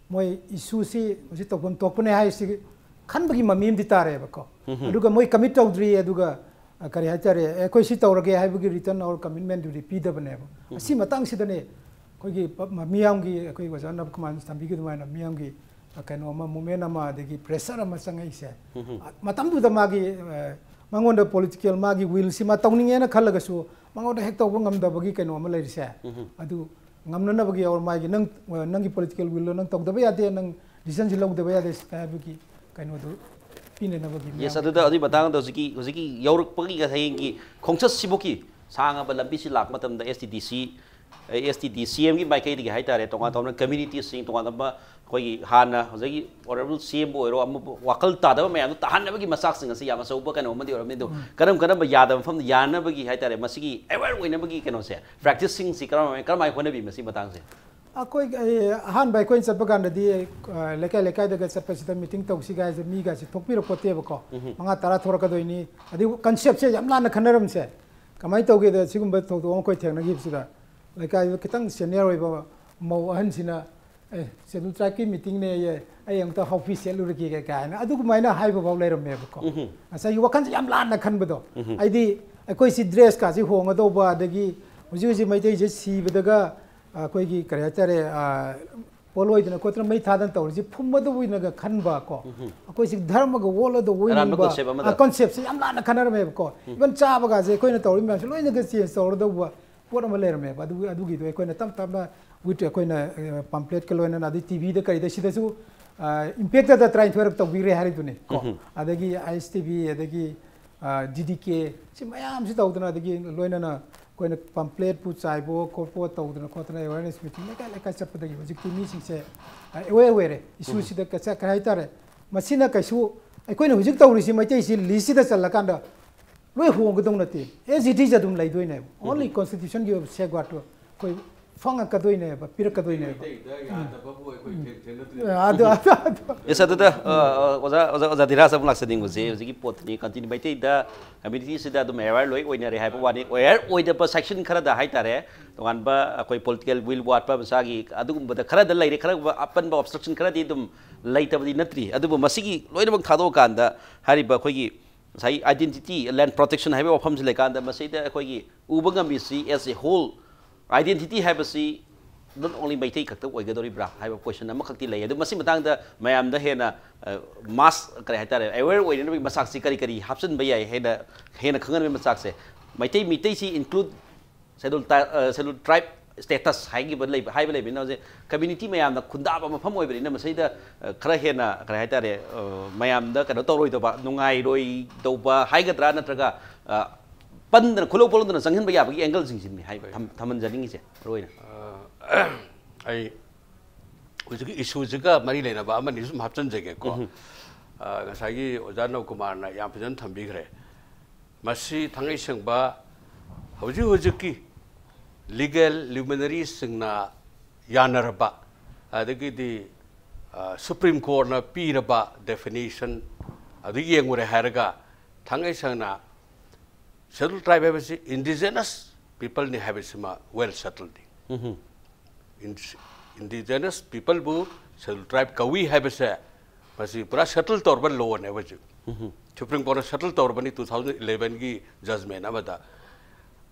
ꯃꯣꯏ issueꯁꯤ ꯍꯧꯖꯤꯛ ꯇꯧꯐꯝ ꯊꯣꯛꯄꯅꯦ ꯍꯥꯏꯁꯤ ꯈꯟꯕꯒꯤ ꯃꯃꯤ ꯑꯃꯗꯤ ꯇꯥꯔꯦꯕꯀꯣ꯫ ꯑꯗꯨꯒ ꯃꯣꯏ ꯀꯃꯤꯠ ꯇꯧꯗ꯭ꯔꯤ, ꯑꯗꯨꯒ ꯑ, ꯀꯔꯤ ꯍꯥꯏꯇꯥꯔꯦ, ꯑꯩꯈꯣꯏ ꯁꯤ ꯇꯧꯔꯒꯦ ꯍꯥꯏꯕꯒꯤ ꯔꯤꯇꯟ ꯑꯣꯔ ꯀꯃꯤꯠꯃꯦꯟꯗꯨꯗꯤ ꯄꯤꯗꯕꯅꯦꯕ꯫ ꯑꯁꯤ ꯃꯇꯥꯡꯁꯤꯗꯅꯦ ꯑꯩꯈꯣꯏꯒꯤ ꯄ-, ꯃ-, ꯃꯤꯌꯥꯝꯒꯤ, ꯑꯩꯈꯣꯏ ꯑꯣꯖꯥ ꯅꯕꯀꯨꯃꯥꯔꯅ ꯊꯝꯕꯤꯈꯤ ꯑꯗꯨꯃꯥꯏꯅ ꯃꯤꯌꯥꯝꯒꯤ, ꯑ, ꯀꯩꯅꯣ ꯑꯃ, ꯃꯨꯞꯃꯦꯟ ꯑꯃ, ꯑꯗꯒꯤ ꯄ꯭ꯔꯦꯁꯔ ꯑꯃ ꯆꯪꯉꯛꯏꯁꯦ꯫ ꯑ, ꯃꯇꯝꯗꯨꯗ ꯃꯥꯒꯤ, ꯑ, ꯃꯉꯣꯟꯗ ꯄꯣꯂꯤꯇꯤꯀꯦꯜ ꯃꯥꯒꯤ ꯋꯤꯜꯁꯤ ꯃꯥ ꯇꯧꯅꯤꯡꯉꯦꯅ ꯈꯜꯂꯒꯁꯨ ꯃꯉꯣꯟꯗ ꯍꯦꯛ ꯇꯧꯕ ꯉꯝꯗꯕꯒꯤ ꯀꯩꯅꯣ ꯑꯃ ꯂꯩꯔꯤꯁꯦ꯫ ꯑꯗꯨ ꯉꯝꯅꯅꯕꯒꯤ ꯑꯣꯔ ꯃꯥꯒꯤ ꯅꯪ, ꯅꯪꯒꯤ ꯄꯣꯂꯤꯇꯤꯀꯦꯜ ꯋꯤꯜꯗꯣ ꯅꯪ ꯇꯧꯗꯕ ꯌꯥꯗꯦ, ꯅꯪ ꯗꯤꯁꯤꯖꯟꯁꯤ ꯂꯧꯗꯕ ꯌꯥꯗꯦ ꯍꯥꯏꯕꯒꯤ ꯀꯩꯅꯣꯗꯨ ꯄꯤꯅꯅꯕꯒꯤ ꯌꯦꯁ, ꯃꯌꯥꯝ ꯑꯗꯨꯗ ꯑꯗꯨꯒꯤ ꯃꯇꯥꯡꯗ ꯍꯧꯖꯤꯛꯀꯤ, ꯍꯧꯖꯤꯛꯀꯤ ꯌꯧꯔꯛꯄꯒꯤ ꯍꯌꯦꯡꯒꯤ ꯈꯣꯡꯆꯠꯁꯤꯕꯨꯛꯀꯤ ꯁꯥꯡꯉꯕ ꯂꯝꯕꯤꯁꯤ ꯂꯥꯛꯄ ꯃꯇꯝꯗ S T D C, S T D C Mꯒꯤ ꯃꯥꯏꯀꯩꯗꯒꯤ ꯍꯥꯏꯇꯥꯔꯦ, ꯇꯣꯉꯥꯟ ꯇꯣꯉꯥꯟꯕ ꯀꯝꯃ꯭ꯌꯨꯅꯤꯇꯤꯁꯤꯡ, ꯇꯣꯉꯥꯟ ꯇꯣꯉꯥꯟꯕ ꯑꯩꯈꯣꯏꯒꯤ ꯍꯥꯟꯅ ꯍꯧꯖꯤꯛꯀꯤ ꯑꯣꯅꯔꯦꯕꯜ C M ꯕꯨ ꯑꯣꯏꯔꯣ, ꯑꯃꯕꯨ ꯋꯥꯈꯜ ꯇꯥꯗꯕ ꯃꯌꯥꯝꯗꯨ ꯇꯥꯍꯟꯅꯕꯒꯤ ꯃꯆꯥꯛꯁꯤꯡ ꯑꯁꯤ ꯌꯥꯝ ꯑꯆꯧꯕ ꯀꯩꯅꯣ ꯑꯃꯗꯤ ꯑꯣꯏꯔꯝꯅꯤ꯫ ꯑꯗꯨ ꯀꯔꯝ ꯀꯔꯝꯕ ꯌꯥꯗꯕ ꯃꯐꯝꯗ ꯌꯥꯅꯕꯒꯤ ꯍꯥꯏꯇꯥꯔꯦ, ꯃꯁꯤꯒꯤ ꯑꯦꯋꯦꯌꯔ ꯑꯣꯏꯅꯕꯒꯤ ꯀꯩꯅꯣꯁꯦ, ꯄ꯭ꯔꯦꯛꯇꯤꯁꯁꯤꯡꯁꯤ ꯀꯔꯝ-, ꯀꯔꯝꯍꯥꯏꯅ ꯍꯣꯠꯅꯕꯤ ꯃꯁꯤ ꯃꯇꯥꯡꯁꯦ? ꯑꯩꯈꯣꯏ, ꯑꯩ, ꯑꯍꯥꯟꯕ ꯑꯩꯈꯣꯏꯅ ꯆꯠꯄ ꯀꯥꯟꯗꯗꯤ, ꯑ, ꯂꯩꯀꯥꯏ ꯂꯩꯀꯥꯏꯗꯒ ꯆꯠꯄꯁꯤꯗ ꯃꯤꯇꯤꯡ ꯇꯧꯁꯤꯒ ꯍꯥꯏꯁꯦ ꯃꯤꯒꯁꯦ ꯊꯣꯛꯄꯤꯔꯛꯄꯣꯠꯇꯦꯕꯀꯣ꯫ ꯃꯉꯥ ꯇꯔꯥ ꯊꯣꯔꯛꯀꯗꯣꯏꯅꯤ꯫ ꯑꯗꯩ ꯀꯟꯁꯦꯞꯁꯦ ꯌꯥꯝ ꯂꯥꯟꯅ ꯈꯟꯅꯔꯝꯁꯦ꯫ ꯀꯃꯥꯏꯅ ꯇꯧꯒꯦꯗ, ꯁꯤꯒꯨꯝꯕ ꯊꯧꯗꯣꯛ ꯑꯃ ꯑꯩꯈꯣꯏ ꯊꯦꯡꯅꯈꯤꯕꯁꯤꯗ ꯂꯩꯀꯥꯏꯗ ꯈꯤꯇꯪ ꯁꯦꯅꯤꯌꯔ ꯑꯣꯏꯕ ꯃꯧ ꯑꯍꯟꯁꯤꯅ, "ꯑꯦ, ꯁꯦꯗꯨꯜ ꯇ꯭ꯔꯥꯏꯕꯀꯤ ꯃꯤꯇꯤꯡꯅꯦꯌꯦ, ꯑꯩ ꯑꯃꯨꯛꯇ ꯍꯥꯎꯄꯤ ꯁꯦꯠꯂꯨꯔꯒꯦ" ꯀꯥꯏꯅ ꯑꯗꯨꯃꯥꯏꯅ ꯍꯥꯏꯕ ꯐꯥꯎ ꯂꯩꯔꯝꯃꯦꯕꯀꯣ꯫ ꯉꯁꯥꯏꯒꯤ ꯋꯥꯈꯜꯁꯦ ꯌꯥꯝ ꯂꯥꯟꯅ ꯈꯟꯕꯗꯣ꯫ ꯑꯩꯗꯤ ꯑꯩꯈꯣꯏ ꯁꯤ ꯗ꯭ꯔꯦꯁꯀꯥꯁꯦ ꯍꯣꯡꯒꯗꯧꯕ, ꯑꯗꯒꯤ ꯍꯧꯖꯤꯛ ꯍꯧꯖꯤꯛ ꯃꯩꯇꯩꯁꯦ ꯁꯤꯕꯗꯒ, ꯑ, ꯑꯩꯈꯣꯏꯒꯤ ꯀꯔꯤ ꯍꯥꯏꯇꯥꯔꯦ, ꯑ, ꯄꯣꯠꯂꯣꯏꯗꯅ ꯈꯣꯠꯇꯅ ꯃꯩ ꯊꯥꯗꯅ ꯇꯧꯔꯤꯁꯤ ꯐꯨꯝꯕꯗꯨꯕꯨ ꯑꯣꯏꯅꯒ ꯈꯟꯕ ꯀꯣ꯫ ꯑꯩꯈꯣꯏꯁꯤ ꯙꯔꯃꯒ ꯑꯣꯜꯂꯗꯧꯕ ꯑꯔꯥꯟꯕ ꯑꯣꯏꯅꯤꯡꯕ, ꯀꯣꯟꯁꯦꯞ ꯑꯃꯗ꯫ ꯑ, ꯀꯣꯟꯁꯦꯞꯁꯦ ꯌꯥꯝ ꯂꯥꯟꯅ ꯈꯟꯅꯔꯝꯃꯦꯕꯀꯣ꯫ ꯏꯚꯟ ꯆꯥꯕꯒꯁꯦ ꯑꯩꯈꯣꯏꯅ ꯇꯧꯔꯤ ꯃꯌꯥꯝꯁꯦ ꯂꯣꯏꯅꯒ ꯆꯦꯟꯖ ꯇꯧꯔꯗꯧꯕ ꯄꯣꯠ ꯑꯃ ꯂꯩꯔꯝꯃꯦꯕ꯫ ꯑꯗꯨ, ꯑꯗꯨꯒꯤꯗꯣ ꯑꯩꯈꯣꯏꯅ ꯇꯞ ꯇꯞꯅ ꯋꯤꯠ ꯑꯩꯈꯣꯏꯅ, ꯑ, ꯄꯝꯐ꯭ꯂꯦꯠꯀ ꯂꯣꯏꯅꯅ, ꯑꯗꯩ ꯇꯤ ꯚꯤꯗ ꯀꯔꯤꯗ ꯁꯤꯗꯁꯨ, ꯑ, ꯏꯝꯄꯦꯛꯇꯗ ꯇꯔꯥꯅꯤꯊꯣꯏꯔꯛ ꯇꯧꯕꯤꯈ꯭ꯔꯦ ꯍꯥꯏꯔꯤꯗꯨꯅꯤ ꯀꯣ꯫ ꯑꯗꯒꯤ ꯑꯥꯏ ꯑꯦꯁ ꯇꯤ ꯚꯤ, ꯑꯗꯒꯤ, ꯑ, ꯗꯤ ꯗꯤ ꯀꯦ, ꯁꯤ ꯃꯌꯥꯝꯁꯤ ꯇꯧꯗꯅ, ꯑꯗꯒꯤ ꯂꯣꯏꯅꯅ ꯑꯩꯈꯣꯏꯅ ꯄꯝꯐ꯭ꯂꯦꯠꯄꯨ ꯆꯥꯏꯕꯣ ꯈꯣꯠꯄꯣ ꯇꯧꯗꯅ ꯈꯣꯠꯇꯅ ꯑꯦꯋꯦꯔꯅꯦꯁ ꯃꯤꯇꯤꯡ ꯂꯩꯀꯥꯏ ꯂꯩꯀꯥꯏ ꯆꯠꯄꯗꯒꯤ ꯍꯧꯖꯤꯛꯇꯤ ꯃꯤꯁꯤꯡꯁꯦ, ꯑ, ꯑꯦꯋꯦꯌꯔ ꯑꯣꯏꯔꯦ꯫ ꯏꯁꯨꯁꯤꯗ ꯀ-, ꯆ-, ꯀꯩ ꯍꯥꯏꯇꯥꯔꯦ, ꯃꯁꯤꯅ ꯀꯩꯁꯨ ꯑꯩꯈꯣꯏꯅ ꯍꯧꯖꯤꯛ ꯇꯧꯔꯤꯁꯤ ꯃꯩꯇꯩꯁꯤ ꯂꯤꯁꯁꯤꯗ ꯆꯜꯂꯀꯥꯟꯗ ꯂꯣꯏ ꯍꯣꯡꯒꯗꯧ ꯅꯠꯇꯦ꯫ As it is ꯑꯗꯨꯝ ꯂꯩꯗꯣꯏꯅꯦꯕ꯫ ꯑꯣꯟꯂꯤ ꯀꯣꯟꯁꯇꯤꯇ꯭ꯌꯨꯁꯟꯒꯤ ꯑꯣꯏꯕ ꯁꯦꯐꯒꯥꯔꯗꯇꯣ ꯑꯩꯈꯣꯏ ꯐꯪꯉꯛꯀꯗꯣꯏꯅꯦꯕ, ꯄꯤꯔꯛꯀꯗꯣꯏꯅꯦꯕ꯫ ꯃꯩꯇꯩꯗ ꯌꯥꯗꯕꯕꯨ ꯑꯩꯈꯣꯏ ꯊꯦꯡ- ꯊꯦꯡꯅꯗ꯭ꯔꯤ꯫ ꯑꯗꯨ ꯑꯗꯨ ꯑꯗꯨ ꯌꯦꯁ꯫ ꯑꯗꯨꯗ ꯑ, ꯑ, ꯑꯣꯖꯥ ꯑꯣꯖꯥ ꯑꯣꯖꯥ ꯙꯤꯔꯥꯖ ꯑꯃꯨꯛ ꯂꯥꯛꯆꯅꯤꯡꯕꯁꯦ, ꯍꯧꯖꯤꯛꯀꯤ ꯄꯣꯠꯇꯨꯅꯤ, ꯀꯟꯇꯤꯅ꯭ꯌꯨ ꯃꯩꯇꯩꯗ ꯀꯝꯃ꯭ꯌꯨꯅꯤꯇꯤꯁꯤꯗ ꯑꯗꯨꯝ ꯑꯦꯋꯦꯌꯔ ꯂꯣꯏ ꯑꯣꯏꯅꯔꯦ ꯍꯥꯏꯕ ꯋꯥꯅꯤ꯫ ꯑꯦꯋꯦꯌꯔ ꯑꯣꯏꯗꯕ ꯁꯦꯛꯁꯟ ꯈꯔꯗ ꯍꯥꯏꯇꯥꯔꯦ, ꯇꯣꯉꯥꯟꯕ ꯑꯩꯈꯣꯏ ꯄꯣꯂꯤꯇꯤꯀꯦꯜ ꯋꯤꯜ ꯋꯥꯠꯄ ꯃꯁꯥꯒꯤ ꯑꯗꯨꯒꯨꯝꯕꯗ ꯈꯔꯗ ꯂꯩꯔꯦ, ꯈꯔ ꯑꯄꯟꯕ ꯑꯣꯕꯁꯇ꯭ꯔꯛꯁꯟ ꯈꯔꯗꯤ ꯑꯗꯨꯝ ꯂꯩꯇꯕꯗꯤ ꯅꯠꯇ꯭ꯔꯤ꯫ ꯑꯗꯨꯕꯨ ꯃꯁꯤꯒꯤ ꯂꯣꯏꯅꯃꯛ ꯊꯥꯗꯣꯛꯑꯀꯥꯟꯗ ꯍꯥꯏꯔꯤꯕ ꯑꯩꯈꯣꯏꯒꯤ ꯉꯁꯥꯏ identity, land protection ꯍꯥꯏꯕ ꯋꯥꯐꯝꯁꯤ ꯂꯩꯀꯥꯟꯗ ꯃꯁꯤꯗ ꯑꯩꯈꯣꯏꯒꯤ ꯎꯕ ꯉꯝꯃꯤꯁꯤ as a whole, identity ꯍꯥꯏꯕꯁꯤ not only ꯃꯩꯇꯩ ꯈꯛꯇ ꯑꯣꯏꯒꯗꯧꯔꯤꯕ꯭ꯔꯥ ꯍꯥꯏꯕ ꯀꯣꯏꯁꯟ ꯑꯃꯈꯛꯇꯤ ꯂꯩ꯫ ꯑꯗꯨ ꯃꯁꯤ ꯃꯇꯥꯡꯗ ꯃꯌꯥꯝꯗ ꯍꯦꯟꯅ ꯃꯥꯁ, ꯀꯔꯤ ꯍꯥꯏꯇꯥꯔꯦ, ꯑꯦꯋꯦꯌꯔ ꯑꯣꯏꯅꯅꯕꯒꯤ ꯃꯆꯥꯛꯁꯤ ꯀꯔꯤ ꯀꯔꯤ ꯍꯥꯞꯆꯤꯟꯕ ꯌꯥꯏ ꯍꯥꯏꯅ ꯍꯦꯟꯅ ꯈꯪꯍꯟꯕꯒꯤ ꯃꯆꯥꯛꯁꯦ? ꯃꯩꯇꯩ ꯃꯩꯇꯩꯁꯤ ꯏꯟꯀ꯭ꯂꯨꯗ ꯁꯦꯗꯨꯜ ꯁꯦꯗꯨꯜ ꯇ꯭ꯔꯥꯏꯕ ꯁ꯭ꯇꯦꯇꯁ ꯍꯥꯏꯈꯤꯕ ꯂꯩꯕ ꯍꯥꯏꯕ ꯂꯩꯕꯅꯤꯅ ꯍꯧꯖꯤꯛ ꯀꯝꯃ꯭ꯌꯨꯅꯤꯇꯤ ꯃꯌꯥꯝꯅ ꯈꯨꯟꯗꯥꯕ ꯃꯐꯝ ꯑꯣꯏꯕꯅꯤꯅ ꯃꯁꯤꯗ ꯑ, ꯈꯔ ꯍꯦꯟꯅ ꯀꯔꯤ ꯍꯥꯏꯇꯥꯔꯦ, ꯑ, ꯃꯌꯥꯝꯗ ꯀꯩꯅꯣ ꯇꯧꯔꯣꯏꯗꯧꯕ, ꯅꯨꯡꯉꯥꯏꯔꯣꯏꯗꯧꯕ ꯍꯥꯏꯒꯗ꯭ꯔꯥ, ꯅꯠꯇ꯭ꯔꯒ ꯑ, ꯄꯟꯗꯅ ꯈꯣꯏꯂꯧ ꯄꯣꯠꯂꯧꯗꯅ ꯆꯪꯍꯟꯕ ꯌꯥꯕꯒꯤ ꯑꯦꯡꯒꯜꯁꯤꯡꯁꯤꯅꯤ ꯍꯥꯏꯕ ꯊꯝ- ꯊꯝꯍꯟꯖꯅꯤꯡꯉꯤꯁꯦ ꯃꯔꯨ ꯑꯣꯏꯅ꯫ ꯑ, ꯑꯩ ꯍꯧꯖꯤꯛꯀꯤ ꯏꯁꯨꯁꯤꯒ ꯃꯔꯤ ꯂꯩꯅꯕ ꯑꯃꯅꯤ ꯁꯨꯝ ꯍꯥꯞꯆꯤꯟꯖꯒꯦꯀꯣ꯫ ꯑ, ꯉꯁꯥꯏꯒꯤ ꯑꯣꯖꯥ ꯅꯧꯀꯨꯃꯥꯔꯅ ꯌꯥꯝ ꯐꯖꯅ ꯊꯝꯕꯤꯈ꯭ꯔꯦ꯫ ꯃꯁꯤ ꯊꯥꯡꯉꯩ ꯁꯦꯡꯕ ꯍꯧꯖꯤꯛ ꯍꯧꯖꯤꯛꯀꯤ ꯂꯤꯒꯦꯜ ꯂ꯭ꯌꯨꯃꯤꯅꯔꯤꯁꯤꯡꯅ ꯌꯥꯅꯔꯕ, ꯑꯗꯒꯤꯗꯤ ꯁꯨꯄ꯭ꯔꯤꯝ ꯀꯣꯔꯠꯅ ꯄꯤꯔꯕ ꯗꯦꯐꯤꯅꯤꯁꯟ ꯑꯗꯨ ꯌꯦꯡꯉꯨꯔꯦ ꯍꯥꯏꯔꯒ, ꯊꯥꯡꯉꯩ ꯁꯦꯡꯅ ꯁꯦꯗꯨꯜ ꯇ꯭ꯔꯥꯏꯕ ꯍꯥꯏꯕꯁꯤ ꯏꯟꯗꯤꯖꯤꯅꯁ ꯄꯤꯄꯜꯅꯤ ꯍꯥꯏꯕꯁꯤꯃ ꯋꯦꯜ ꯁꯦꯇꯜꯅꯤ꯫ ꯏꯟꯗꯤꯖꯤꯅꯁ ꯄꯤꯄꯜꯕꯨ ꯁꯦꯗꯨꯜ ꯇ꯭ꯔꯥꯏꯕ ꯀꯧꯏ ꯍꯥꯏꯕꯁꯦ ꯃꯁꯤ ꯄꯨꯔꯥ ꯁꯦꯇꯜ ꯇꯧꯔꯕ ꯂꯣꯅꯦꯕ ꯍꯧꯖꯤꯛ꯫ ꯁꯨꯄ꯭ꯔꯤꯝ ꯀꯣꯔꯠꯅ ꯁꯦꯇꯜ ꯇꯧꯔꯕꯅꯤ ꯇꯨ ꯊꯥꯎꯖꯟ ꯏꯂꯦꯚꯦꯟꯒꯤ ꯖꯖꯃꯦꯟ ꯑꯃꯗ꯫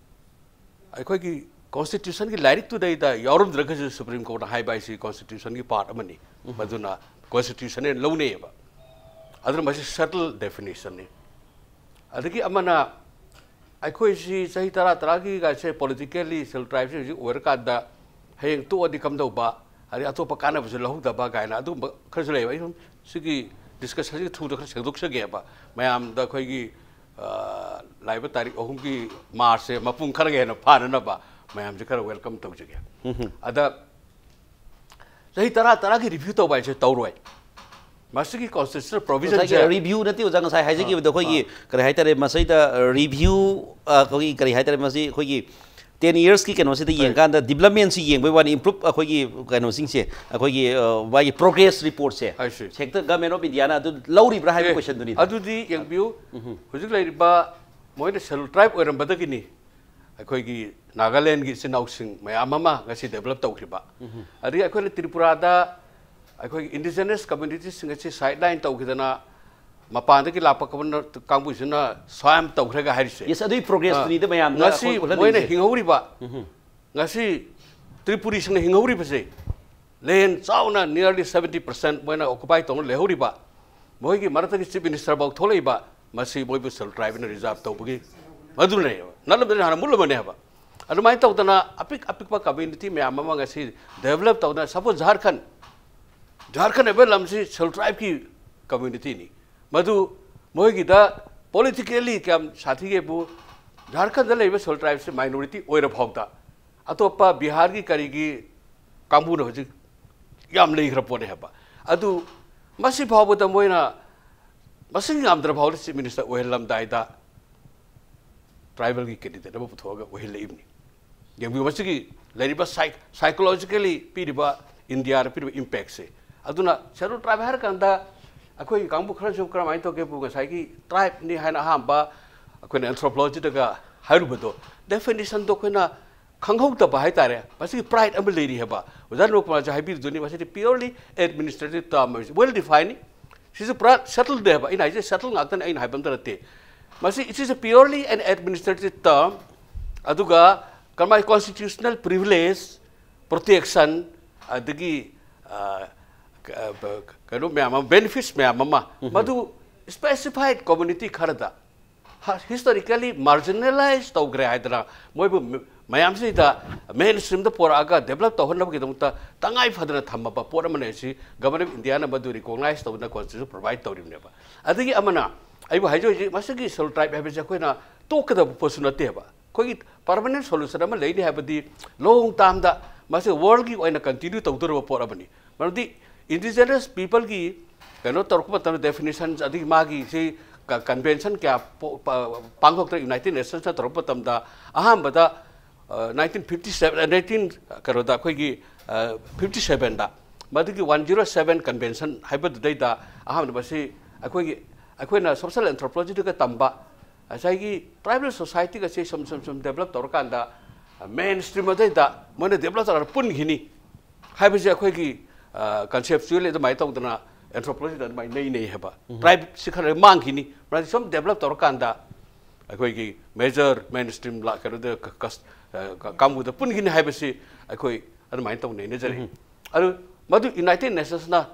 ꯑꯩꯈꯣꯏꯒꯤ ꯀꯣꯟꯁꯇꯤꯇ꯭ꯌꯨꯁꯟꯒꯤ ꯂꯥꯏꯔꯤꯛꯇꯨꯗꯩꯗ ꯌꯥꯎꯔꯝꯗ꯭ꯔꯒꯁꯨ ꯁꯨꯄ꯭ꯔꯤꯝ ꯀꯣꯔꯠꯅ ꯍꯥꯏꯕ ꯍꯥꯏꯁꯤ ꯀꯣꯟꯁꯇꯤꯇ꯭ꯌꯨꯁꯟꯒꯤ ꯄꯥꯔꯠ ꯑꯃꯅꯤ꯫ ꯃꯗꯨꯅ ꯀꯣꯟꯁꯇꯤꯇ꯭ꯌꯨꯁꯟꯅꯦꯅ ꯂꯧꯅꯩꯌꯦꯕ꯫ ꯑꯗꯨꯅ ꯃꯁꯤ ꯁꯦꯇꯜ ꯗꯦꯐꯤꯅꯤꯁꯟꯅꯤ꯫ ꯑꯗꯒꯤ ꯑꯃꯅ ꯑꯩꯈꯣꯏꯁꯤ ꯆꯍꯤ ꯇꯔꯥ ꯇꯔꯥꯒꯤ ꯒꯥꯏꯁꯦ ꯄꯣꯂꯤꯇꯤꯀꯦꯜꯂꯤ ꯁꯦꯜ ꯇ꯭ꯔꯥꯏꯕꯁꯤ ꯍꯧꯖꯤꯛ ꯑꯣꯏꯔꯀꯥꯟꯗ ꯍꯌꯦꯡ ꯇꯣꯛꯑꯗꯤ ꯀꯝꯗꯧꯕ, ꯑꯗꯩ ꯑꯇꯣꯞꯄ ꯀꯥꯟꯅꯕꯁꯨ ꯂꯧꯍꯧꯗꯕ ꯀꯥꯏꯅ ꯑꯗꯨꯒꯨꯝꯕ ꯈꯔꯁꯨ ꯂꯩꯌꯦꯕ꯫ ꯑꯩ ꯁꯨꯝ ꯁꯤꯒꯤ ꯗꯤꯁꯀꯁꯟꯁꯤꯒꯤ ꯊ꯭ꯔꯨꯗ ꯈꯔ ꯁꯦꯡꯗꯣꯛꯆꯒꯦꯕ꯫ ꯃꯌꯥꯝꯗ ꯑꯩꯈꯣꯏꯒꯤ, ꯑ, ꯂꯥꯛꯏꯕ ꯇꯥꯔꯤꯛ ꯑꯍꯨꯝꯒꯤ ꯃꯥꯔꯁꯁꯦ ꯃꯄꯨꯡ ꯈꯔꯒ ꯍꯦꯟꯅ ꯐꯥꯅꯅꯕ ꯃꯌꯥꯝꯁꯦ ꯈꯔ ꯋꯦꯜꯀꯝ ꯇꯧꯖꯒꯦ꯫ ꯑꯗ ꯆꯍꯤ ꯇꯔꯥ ꯇꯔꯥꯒꯤ ꯔꯤꯚ꯭ꯌꯨ ꯇꯧꯕ ꯍꯥꯏꯁꯦ ꯇꯧꯔꯣꯏ꯫ ꯃꯁꯤꯒꯤ ꯀꯣꯟꯁꯇꯤꯇ꯭ꯌꯨꯁꯅꯦꯜ ꯄ꯭ꯔꯣꯚꯤꯖꯟꯁꯦ ꯉꯁꯥꯏꯒꯤ ꯔꯤꯚ꯭ꯌꯨ ꯅꯠꯇꯦ ꯑꯣꯖꯥ, ꯉꯁꯥꯏ ꯍꯥꯏꯖꯈꯤꯕꯗꯣ ꯑꯩꯈꯣꯏꯒꯤ ꯀꯔꯤ ꯍꯥꯏꯇꯥꯔꯦ, ꯃꯁꯤꯗ ꯔꯤꯚ꯭ꯌꯨ, ꯑꯩꯈꯣꯏꯒꯤ ꯀꯔꯤ ꯍꯥꯏꯇꯥꯔꯦ, ꯃꯁꯤ ꯑꯩꯈꯣꯏꯒꯤ ꯇꯦꯟ ꯏꯌꯔꯁꯀꯤ ꯀꯩꯅꯣꯁꯤꯗ ꯌꯦꯡꯀꯥꯟꯗ ꯗꯤꯕꯂꯞꯃꯦꯟꯁꯤ ꯌꯦꯡꯕꯩ ꯋꯥꯅꯤ, ꯏꯝꯄ꯭ꯔꯨꯞ ꯑꯩꯈꯣꯏꯒꯤ ꯀꯩꯅꯣꯁꯤꯡꯁꯦ, ꯑꯩꯈꯣꯏꯒꯤ ꯃꯥꯒꯤ ꯄ꯭ꯔꯣꯒ꯭ꯔꯦꯁ ꯔꯤꯄꯣꯔꯠꯁꯦ I see. ꯍꯦꯛꯇ ꯒꯃꯦꯟ ꯑꯣꯐ ꯏꯟꯗꯤꯌꯥꯅ ꯑꯗꯨ ꯂꯧꯔꯤꯕ꯭ꯔꯥ ꯍꯥꯏꯕ ꯀꯣꯏꯁꯟꯗꯨꯅꯤ꯫ ꯑꯗꯨꯗꯤ ꯌꯦꯡꯕꯤꯌꯨ, ꯍꯧꯖꯤꯛ ꯂꯩꯔꯤꯕ ꯃꯣꯏꯅ ꯁꯦꯗꯨꯜ ꯇ꯭ꯔꯥꯏꯕ ꯑꯣꯏꯔꯝꯕꯗꯒꯤꯅꯤ ꯑꯩꯈꯣꯏꯒꯤ ꯅꯥꯒꯥꯂꯦꯟꯒꯤ ꯏꯆꯤꯟ ꯏꯅꯥꯎꯁꯤꯡ ꯃꯌꯥꯝ ꯑꯃ ꯉꯁꯤ ꯗꯦꯕꯂꯞ ꯇꯧꯈ꯭ꯔꯤꯕ꯫ ꯑꯗꯒꯤ ꯑꯩꯈꯣꯏꯅ ꯇ꯭ꯔꯤꯄꯨꯔꯥꯗ ꯑꯩꯈꯣꯏꯒꯤ ꯏꯟꯗꯤꯖꯤꯅꯁ ꯀꯝꯃ꯭ꯌꯨꯅꯤꯇꯤꯁꯤꯡ ꯑꯁꯤ ꯁꯥꯏꯠ ꯂꯥꯏꯟ ꯇꯧꯈꯤꯗꯅ ꯃꯄꯥꯟꯗꯒꯤ ꯂꯥꯛꯄ ꯀꯥꯡꯕꯨꯁꯤꯅ ꯁ꯭ꯋꯥꯌꯝ ꯇꯧꯈ꯭ꯔꯦꯒ ꯍꯥꯏꯔꯤꯁꯦ꯫ ꯌꯦꯁ, ꯑꯗꯨꯒꯤ ꯄ꯭ꯔꯣꯒ꯭ꯔꯦꯁꯇꯨꯅꯤꯗ ꯃꯌꯥꯝꯗ ꯉꯁꯤ ꯑꯩꯈꯣꯏ ꯃꯣꯏꯅ ꯎꯠꯍꯜꯂꯤꯁꯦ꯫ ꯍꯤꯡꯍꯧꯔꯤꯕ, ꯉꯁꯤ ꯇ꯭ꯔꯤꯄꯨꯔꯤꯁꯤꯡꯅ ꯍꯤꯡꯍꯧꯔꯤꯕꯁꯦ, ꯂꯦꯟ ꯆꯥꯎꯅ nearly seventy percent ꯃꯣꯏꯅ ꯑꯣꯀꯨꯄꯥꯏ ꯇꯧꯅ ꯂꯩꯍꯧꯔꯤꯕ, ꯃꯣꯏꯒꯤ ꯃꯔꯛꯇꯒꯤ ꯆꯤꯐ ꯃꯤꯅꯤꯁꯇꯔ ꯐꯥꯎ ꯊꯣꯛꯂꯛꯏꯕ, ꯃꯁꯤ ꯃꯣꯏꯕꯨ ꯁꯦꯗꯨꯜ ꯇ꯭ꯔꯥꯏꯕꯅ ꯔꯤꯖꯥꯔꯚ ꯇꯧꯕꯒꯤ ꯃꯗꯨꯅꯦꯕ꯫ ꯅꯠꯂꯝꯗ꯭ꯔꯗꯤ ꯍꯥꯟꯅ ꯃꯨꯠꯂꯝꯃꯅꯦ ꯍꯥꯏꯕ꯫ ꯑꯗꯨꯃꯥꯏꯅ ꯇꯧꯗꯅ ꯑꯄꯤꯛ ꯑꯄꯤꯛꯄ ꯀꯝꯃ꯭ꯌꯨꯅꯤꯇꯤ ꯃꯌꯥꯝ ꯑꯃ ꯉꯁꯤ ꯗꯦꯕꯂꯞ ꯇꯧꯗꯅ, ꯁꯄꯣꯁ ꯖꯥꯔꯈꯟ, ꯖꯥꯔꯈꯟ ꯍꯥꯏꯕ ꯂꯝꯁꯤ ꯁꯦꯗꯨꯜ ꯇ꯭ꯔꯥꯏꯕꯀꯤ ꯀꯝꯃ꯭ꯌꯨꯅꯤꯇꯤꯅꯤ꯫ ꯃꯗꯨ ꯃꯣꯏꯒꯤꯗ ꯄꯣꯂꯤꯇꯤꯀꯦꯜꯂꯤ ꯀꯌꯥꯝ ꯁꯥꯊꯤꯒꯦꯕꯨ, ꯖꯥꯔꯈꯟꯗ ꯂꯩꯕ ꯁꯦꯗꯨꯜ ꯇ꯭ꯔꯥꯏꯕꯁꯤ ꯃꯥꯏꯅꯣꯔꯤꯇꯤ ꯑꯣꯏꯔ ꯐꯥꯎꯗ ꯑꯇꯣꯞꯄ ꯕꯤꯍꯥꯔꯒꯤ ꯀꯔꯤꯒꯤ ꯀꯥꯡꯕꯨꯅ ꯍꯧꯖꯤꯛ ꯌꯥꯝ ꯂꯩꯈ꯭ꯔ ꯄꯣꯠꯅꯤ ꯍꯥꯏꯕ꯫ ꯑꯗꯨ ꯃꯁꯤ ꯐꯥꯎꯕꯗ ꯃꯣꯏꯅ ꯃꯁꯤꯡ ꯌꯥꯝꯗ꯭ꯔ ꯐꯥꯎꯗ ꯆꯤꯐ ꯃꯤꯅꯤꯁꯇꯔ ꯑꯣꯏꯍꯜꯂꯝꯗꯥꯏꯗ ꯇ꯭ꯔꯥꯏꯕꯦꯜꯒꯤ ꯀꯦꯟꯗꯤꯗꯦꯠ ꯑꯃ ꯄꯨꯊꯣꯛꯑꯒ ꯑꯣꯏꯍꯜꯂꯛꯏꯕꯅꯤ꯫ ꯌꯦꯡꯕꯤꯌꯨ, ꯃꯁꯤꯒꯤ ꯂꯩꯔꯤꯕ ꯁꯥꯏ ꯁꯥꯏꯀꯣꯂꯣꯖꯤꯀꯦꯜꯂꯤ ꯄꯤꯔꯤꯕ, ꯏꯟꯗꯤꯌꯥꯗ ꯄꯤꯔꯤꯕ ꯏꯝꯄꯦꯛꯁꯦ꯫ ꯑꯗꯨꯅ ꯁꯦꯗꯨꯜ ꯇ꯭ꯔꯥꯏꯕ ꯍꯥꯏꯔꯀꯥꯟꯗ ꯑꯩꯈꯣꯏꯒꯤ ꯀꯥꯡꯕꯨ ꯈꯔꯁꯨ ꯀꯔꯝꯍꯥꯏꯅ ꯇꯧꯒꯦꯕꯨ, ꯉꯁꯥꯏꯒꯤ ꯇ꯭ꯔꯥꯏꯕꯅꯤ ꯍꯥꯏꯅ ꯑꯍꯥꯟꯕ ꯑꯩꯈꯣꯏꯅ ꯑꯦꯟꯊ꯭ꯔꯣꯄꯣꯂꯣꯖꯤꯗꯒ ꯍꯥꯏꯔꯨꯕꯗꯣ, ꯗꯦꯐꯤꯅꯤꯁꯟꯗꯣ ꯑꯩꯈꯣꯏꯅ ꯈꯪꯍꯧꯗꯕ ꯍꯥꯏꯇꯥꯔꯦ꯫ ꯃꯁꯤꯒꯤ ꯄ꯭ꯔꯥꯏꯗ ꯑꯃ ꯂꯩꯔꯤ ꯍꯥꯏꯕ꯫ ꯑꯣꯖꯥ ꯅꯣꯡꯀꯨꯃꯥꯔꯁꯨ ꯍꯥꯏꯕꯤꯔꯤꯗꯨꯅꯤ, ꯃꯁꯤꯗꯤ purely administrative term ꯍꯥꯏꯕꯁꯤ, well defined ꯅꯤ꯫ ꯁꯤꯁꯨ ꯄꯨꯔꯥ ꯁꯦꯇꯜꯗ ꯍꯥꯏꯕ꯫ ꯑꯩꯅ ꯍꯥꯏꯁꯦ ꯁꯦꯇꯜ ꯉꯥꯛꯇꯅꯤ, ꯑꯩꯅ ꯍꯥꯏꯕ ꯑꯝꯇ ꯅꯠꯇꯦ꯫ ꯃꯁꯤ, it is a purely an administrative term꯫ ꯑꯗꯨꯒ ꯀꯃꯥꯏ constitutional privilege, protection, ꯑꯗꯒꯤ ꯑ, ꯀ-, ꯑ, ꯀꯩꯅꯣ ꯃꯌꯥꯝ ꯑꯃ, ꯕꯦꯅꯤꯐꯤꯠꯁ ꯃꯌꯥꯝ ꯑꯃ, ꯃꯗꯨ ꯁ꯭ꯄꯦꯁꯤꯐꯥꯏꯠ ꯀꯝꯃ꯭ꯌꯨꯅꯤꯇꯤ ꯈꯔꯗ ꯍꯤꯁꯇꯣꯔꯤꯀꯦꯜꯂꯤ ꯃꯥꯔꯖꯤꯅꯦꯂꯥꯏꯖ ꯇꯧꯈ꯭ꯔꯦ ꯍꯥꯏꯗꯅ ꯃꯣꯏꯕꯨ ꯃ-, ꯃꯌꯥꯝꯁꯤꯗ ꯃꯦꯟ ꯁ꯭ꯇ꯭ꯔꯤꯝꯗ ꯄꯣꯔꯛꯑꯒ ꯗꯦꯕꯂꯞ ꯇꯧꯍꯟꯅꯕꯒꯤꯗꯃꯛꯇ ꯇꯉꯥꯏ ꯐꯗꯅ ꯊꯝꯃꯕ ꯄꯣꯠ ꯑꯃꯅꯤ꯫ ꯑꯁꯤ ꯒꯚꯔꯟꯃꯦꯟ ꯑꯣꯐ ꯏꯟꯗꯤꯌꯥꯅ ꯃꯗꯨ ꯔꯤꯀꯣꯒꯅꯥꯏꯖ ꯇꯧꯗꯨꯅ ꯀꯣꯟꯁꯇꯤꯇ꯭ꯌꯨꯁꯟ ꯄ꯭ꯔꯣꯚꯥꯏꯗ ꯇꯧꯔꯤꯕꯅꯦꯕ꯫ ꯑꯗꯒꯤ ꯑꯃꯅ ꯑꯩꯕꯨ ꯍꯥꯏꯖ ꯍꯧꯖꯤꯛ ꯃꯁꯤꯒꯤ ꯁꯦꯗꯨꯜ ꯇ꯭ꯔꯥꯏꯕ ꯍꯥꯏꯕꯁꯦ ꯑꯩꯈꯣꯏꯅ ꯇꯣꯛꯀꯗꯕ ꯄꯣꯠꯁꯨ ꯅꯠꯇꯦꯕ꯫ ꯑꯩꯈꯣꯏꯒꯤ ꯄꯔꯃꯅꯦꯟ ꯁꯣꯂꯨꯁꯟ ꯑꯃ ꯂꯩꯅꯤ ꯍꯥꯏꯕꯗꯤ ꯂꯣꯡ ꯇꯥꯝꯗ ꯃꯁꯤ ꯋꯥꯔꯜꯒꯤ ꯑꯣꯏꯅ ꯀꯟꯇꯤꯅ꯭ꯌꯨ ꯇꯧꯗꯧꯔꯕ ꯄꯣꯠ ꯑꯃꯅꯤ꯫ ꯃꯔꯝꯗꯤ ꯏꯟꯗꯤꯖꯤꯅꯁ ꯄꯤꯄꯜꯒꯤ ꯀꯩꯅꯣ ꯇꯧꯔꯛꯄ ꯃꯇꯝꯗ, ꯗꯦꯐꯤꯅꯤꯁꯟ ꯑꯗꯒꯤ ꯃꯥꯒꯤ ꯁꯤ ꯀ-, ꯀꯟꯚꯦꯟꯁꯟ ꯀꯌꯥ ꯄꯣ-, ꯄ-, ꯄꯥꯡꯊꯣꯛꯇꯅ ꯌꯨꯅꯥꯏꯇꯦꯗ ꯅꯦꯁꯟꯁꯅ ꯇꯧꯔꯛꯄ ꯃꯇꯝꯗ, ꯑꯍꯥꯟꯕꯗ ꯅꯥꯏꯟꯇꯤꯟ ꯐꯤꯐꯇꯤ ꯁꯕꯦꯟ ꯅꯥꯏꯟꯇꯤꯟ ꯀꯩꯅꯣꯗ ꯑꯩꯈꯣꯏꯒꯤ ꯐꯤꯐꯇꯤ ꯁꯕꯦꯟꯗ ꯃꯗꯨꯒꯤ ꯋꯥꯟ ꯖꯤꯔꯣ ꯁꯕꯦꯟ ꯀꯟꯚꯦꯟꯁꯟ ꯍꯥꯏꯕꯗꯨꯗꯩꯗ ꯑꯍꯥꯟꯕ ꯃꯁꯤ ꯑꯩꯈꯣꯏꯒꯤ ꯑꯩꯈꯣꯏꯅ ꯁꯣꯁꯤꯌꯦꯜ ꯑꯦꯟꯊ꯭ꯔꯣꯄꯣꯂꯣꯖꯤꯗꯒ ꯇꯝꯕ ꯉꯁꯥꯏꯒꯤ ꯇ꯭ꯔꯥꯏꯕꯦꯜ ꯁꯣꯁꯥꯏꯇꯤꯒꯁꯦ ꯁꯨꯝ ꯁꯨꯝ ꯁꯨꯝ ꯗꯦꯕꯂꯞ ꯇꯧꯔꯀꯥꯟꯗ ꯃꯦꯟ ꯁ꯭ꯇ꯭ꯔꯤꯝ ꯑꯗꯩꯗ ꯃꯣꯏꯅ ꯗꯦꯕꯂꯞ ꯇꯧꯔꯒ ꯄꯨꯟꯈꯤꯅꯤ ꯍꯥꯏꯕꯁꯦ ꯑꯩꯈꯣꯏꯒꯤ ꯀꯟꯁꯦꯞꯆꯨꯋꯦꯜꯂꯤ ꯑꯗꯨꯃꯥꯏꯅ ꯇꯧꯗꯅ ꯑꯦꯟꯊ꯭ꯔꯣꯄꯣꯂꯣꯖꯤꯗ ꯑꯗꯨꯃꯥꯏꯅ ꯅꯩꯅꯩ ꯍꯥꯏꯕ꯫ ꯇ꯭ꯔꯥꯏꯕꯁꯤ ꯈꯔ ꯃꯥꯡꯈꯤꯅꯤ, ꯃꯔꯝꯗꯤ ꯁꯨꯝ ꯗꯦꯕꯂꯞ ꯇꯧꯔꯀꯥꯟꯗ ꯑꯩꯈꯣꯏꯒꯤ ꯃꯦꯖꯔ ꯃꯦꯟ ꯁ꯭ꯇ꯭ꯔꯤꯝ ꯀꯩꯅꯣꯗ ꯀꯥꯡꯕꯨꯗ ꯄꯨꯟꯈꯤꯅꯤ ꯍꯥꯏꯕꯁꯤ ꯑꯩꯈꯣꯏ ꯑꯗꯨꯃꯥꯏꯅ ꯇꯧꯅ ꯅꯩꯅꯖꯔꯛꯏ꯫ ꯑꯗꯨ ꯃꯗꯨ ꯌꯨꯅꯥꯏꯇꯦꯠ ꯅꯦꯁꯟꯁꯅ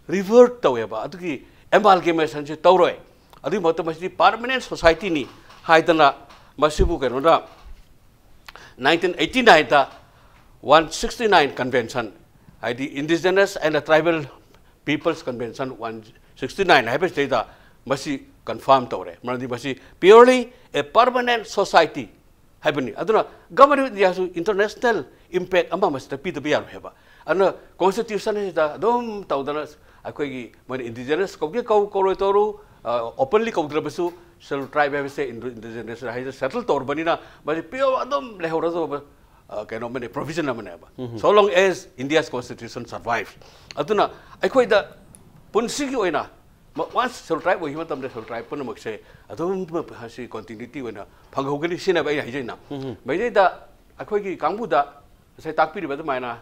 ꯔꯤꯚꯔꯠ ꯇꯧꯋꯦꯕ, ꯑꯗꯨꯒꯤ ꯑꯦꯃꯥꯜꯒꯦꯃꯦꯁꯟꯁꯤ ꯇꯧꯔꯣꯏ꯫ ꯑꯗꯨꯒꯤ ꯃꯍꯨꯠꯇ ꯃꯁꯤꯗꯤ ꯄꯥꯔꯃꯅꯦꯟ ꯁꯣꯁꯥꯏꯇꯤꯅꯤ ꯍꯥꯏꯗꯅ ꯃꯁꯤꯕꯨ ꯀꯩꯅꯣꯅ ꯅꯥꯏꯟꯇꯤꯟ ꯑꯩꯠꯇꯤ ꯅꯥꯏꯟꯗ ꯋꯥꯟ ꯁꯤꯛꯁꯇꯤ ꯅꯥꯏꯟ ꯀꯟꯚꯦꯟꯁꯟ, ꯍꯥꯏꯗꯤ indigenous and tribal peoples convention one sixty nine ꯍꯥꯏꯕꯁꯤꯗꯩꯗ ꯃꯁꯤ ꯀꯟꯐꯥꯔꯝ ꯇꯧꯔꯦ, ꯃꯔꯝꯗꯤ ꯃꯁꯤ ꯄꯤꯌꯣꯔꯂꯤ ꯑꯦ ꯄꯔꯃꯅꯦꯟ ꯁꯣꯁꯥꯏꯇꯤ ꯍꯥꯏꯕꯅꯤ꯫ ꯑꯗꯨꯅ ꯒꯚꯔꯟꯃꯦꯟ ꯑꯣꯐ ꯏꯟꯗꯤꯌꯥꯁꯨ ꯏꯟꯇꯔꯅꯦꯁꯅꯦꯜ ꯏꯝꯄꯦꯛ ꯑꯃ ꯃꯁꯤꯗ ꯄꯤꯗꯕ ꯌꯥꯔꯣꯏ ꯍꯥꯏꯕ꯫ ꯑꯗꯨꯅ ꯀꯣꯟꯁꯇꯤꯇ꯭ꯌꯨꯁꯟ ꯑꯁꯤꯗ ꯑꯗꯨꯝ ꯇꯧꯗꯅ ꯑꯩꯈꯣꯏꯒꯤ ꯃꯣꯏꯅ ꯏꯟꯗꯤꯖꯤꯅꯁ ꯀꯧꯒꯦ ꯀꯧ ꯀꯧꯔꯣꯏ ꯇꯧꯔꯨ, ꯑꯣꯄꯟꯂꯤ ꯀꯧꯗ꯭ꯔꯕꯁꯨ ꯁꯦꯗꯨꯜ ꯇ꯭ꯔꯥꯏꯕ ꯍꯥꯏꯕꯁꯦ ꯏꯟꯗꯤꯖꯤꯅꯁ ꯍꯥꯏꯁꯦ ꯁꯦꯇꯜ ꯇꯧꯔꯕꯅꯤꯅ ꯃꯁꯤ ꯄꯤꯌꯣꯔ ꯑꯗꯨꯝ ꯂꯩꯍꯧꯔꯗꯧꯕ ꯀꯩꯅꯣ ꯑꯃꯅꯤ, ꯄ꯭ꯔꯣꯚꯤꯖꯟ ꯑꯃꯅꯦꯕ꯫ So long as India's constitution survives. ꯑꯗꯨꯅ ꯑꯩꯈꯣꯏꯗ ꯄꯨꯟꯁꯤꯒꯤ ꯑꯣꯏꯅ ꯋꯥꯟꯁ ꯁꯦꯗꯨꯜ ꯇ꯭ꯔꯥꯏꯕ ꯑꯣꯏꯈꯤꯕ ꯃꯇꯝꯗ ꯁꯦꯗꯨꯜ ꯇ꯭ꯔꯥꯏꯕ ꯄꯨꯝꯅꯃꯛꯁꯦ ꯑꯗꯨꯝ ꯁꯤ ꯀꯣꯟꯇꯤꯅ꯭ꯌꯨꯇꯤ ꯑꯣꯏꯅ ꯐꯪꯍꯧꯒꯅꯤ ꯁꯤꯅꯦꯕ ꯑꯩꯅ ꯍꯥꯏꯖꯩꯅ꯫ ꯃꯩꯇꯩꯗ ꯑꯩꯈꯣꯏꯒꯤ ꯀꯥꯡꯕꯨꯗ ꯉꯁꯥꯏ ꯇꯥꯛꯄꯤꯔꯤꯕ ꯑꯗꯨꯃꯥꯏꯅ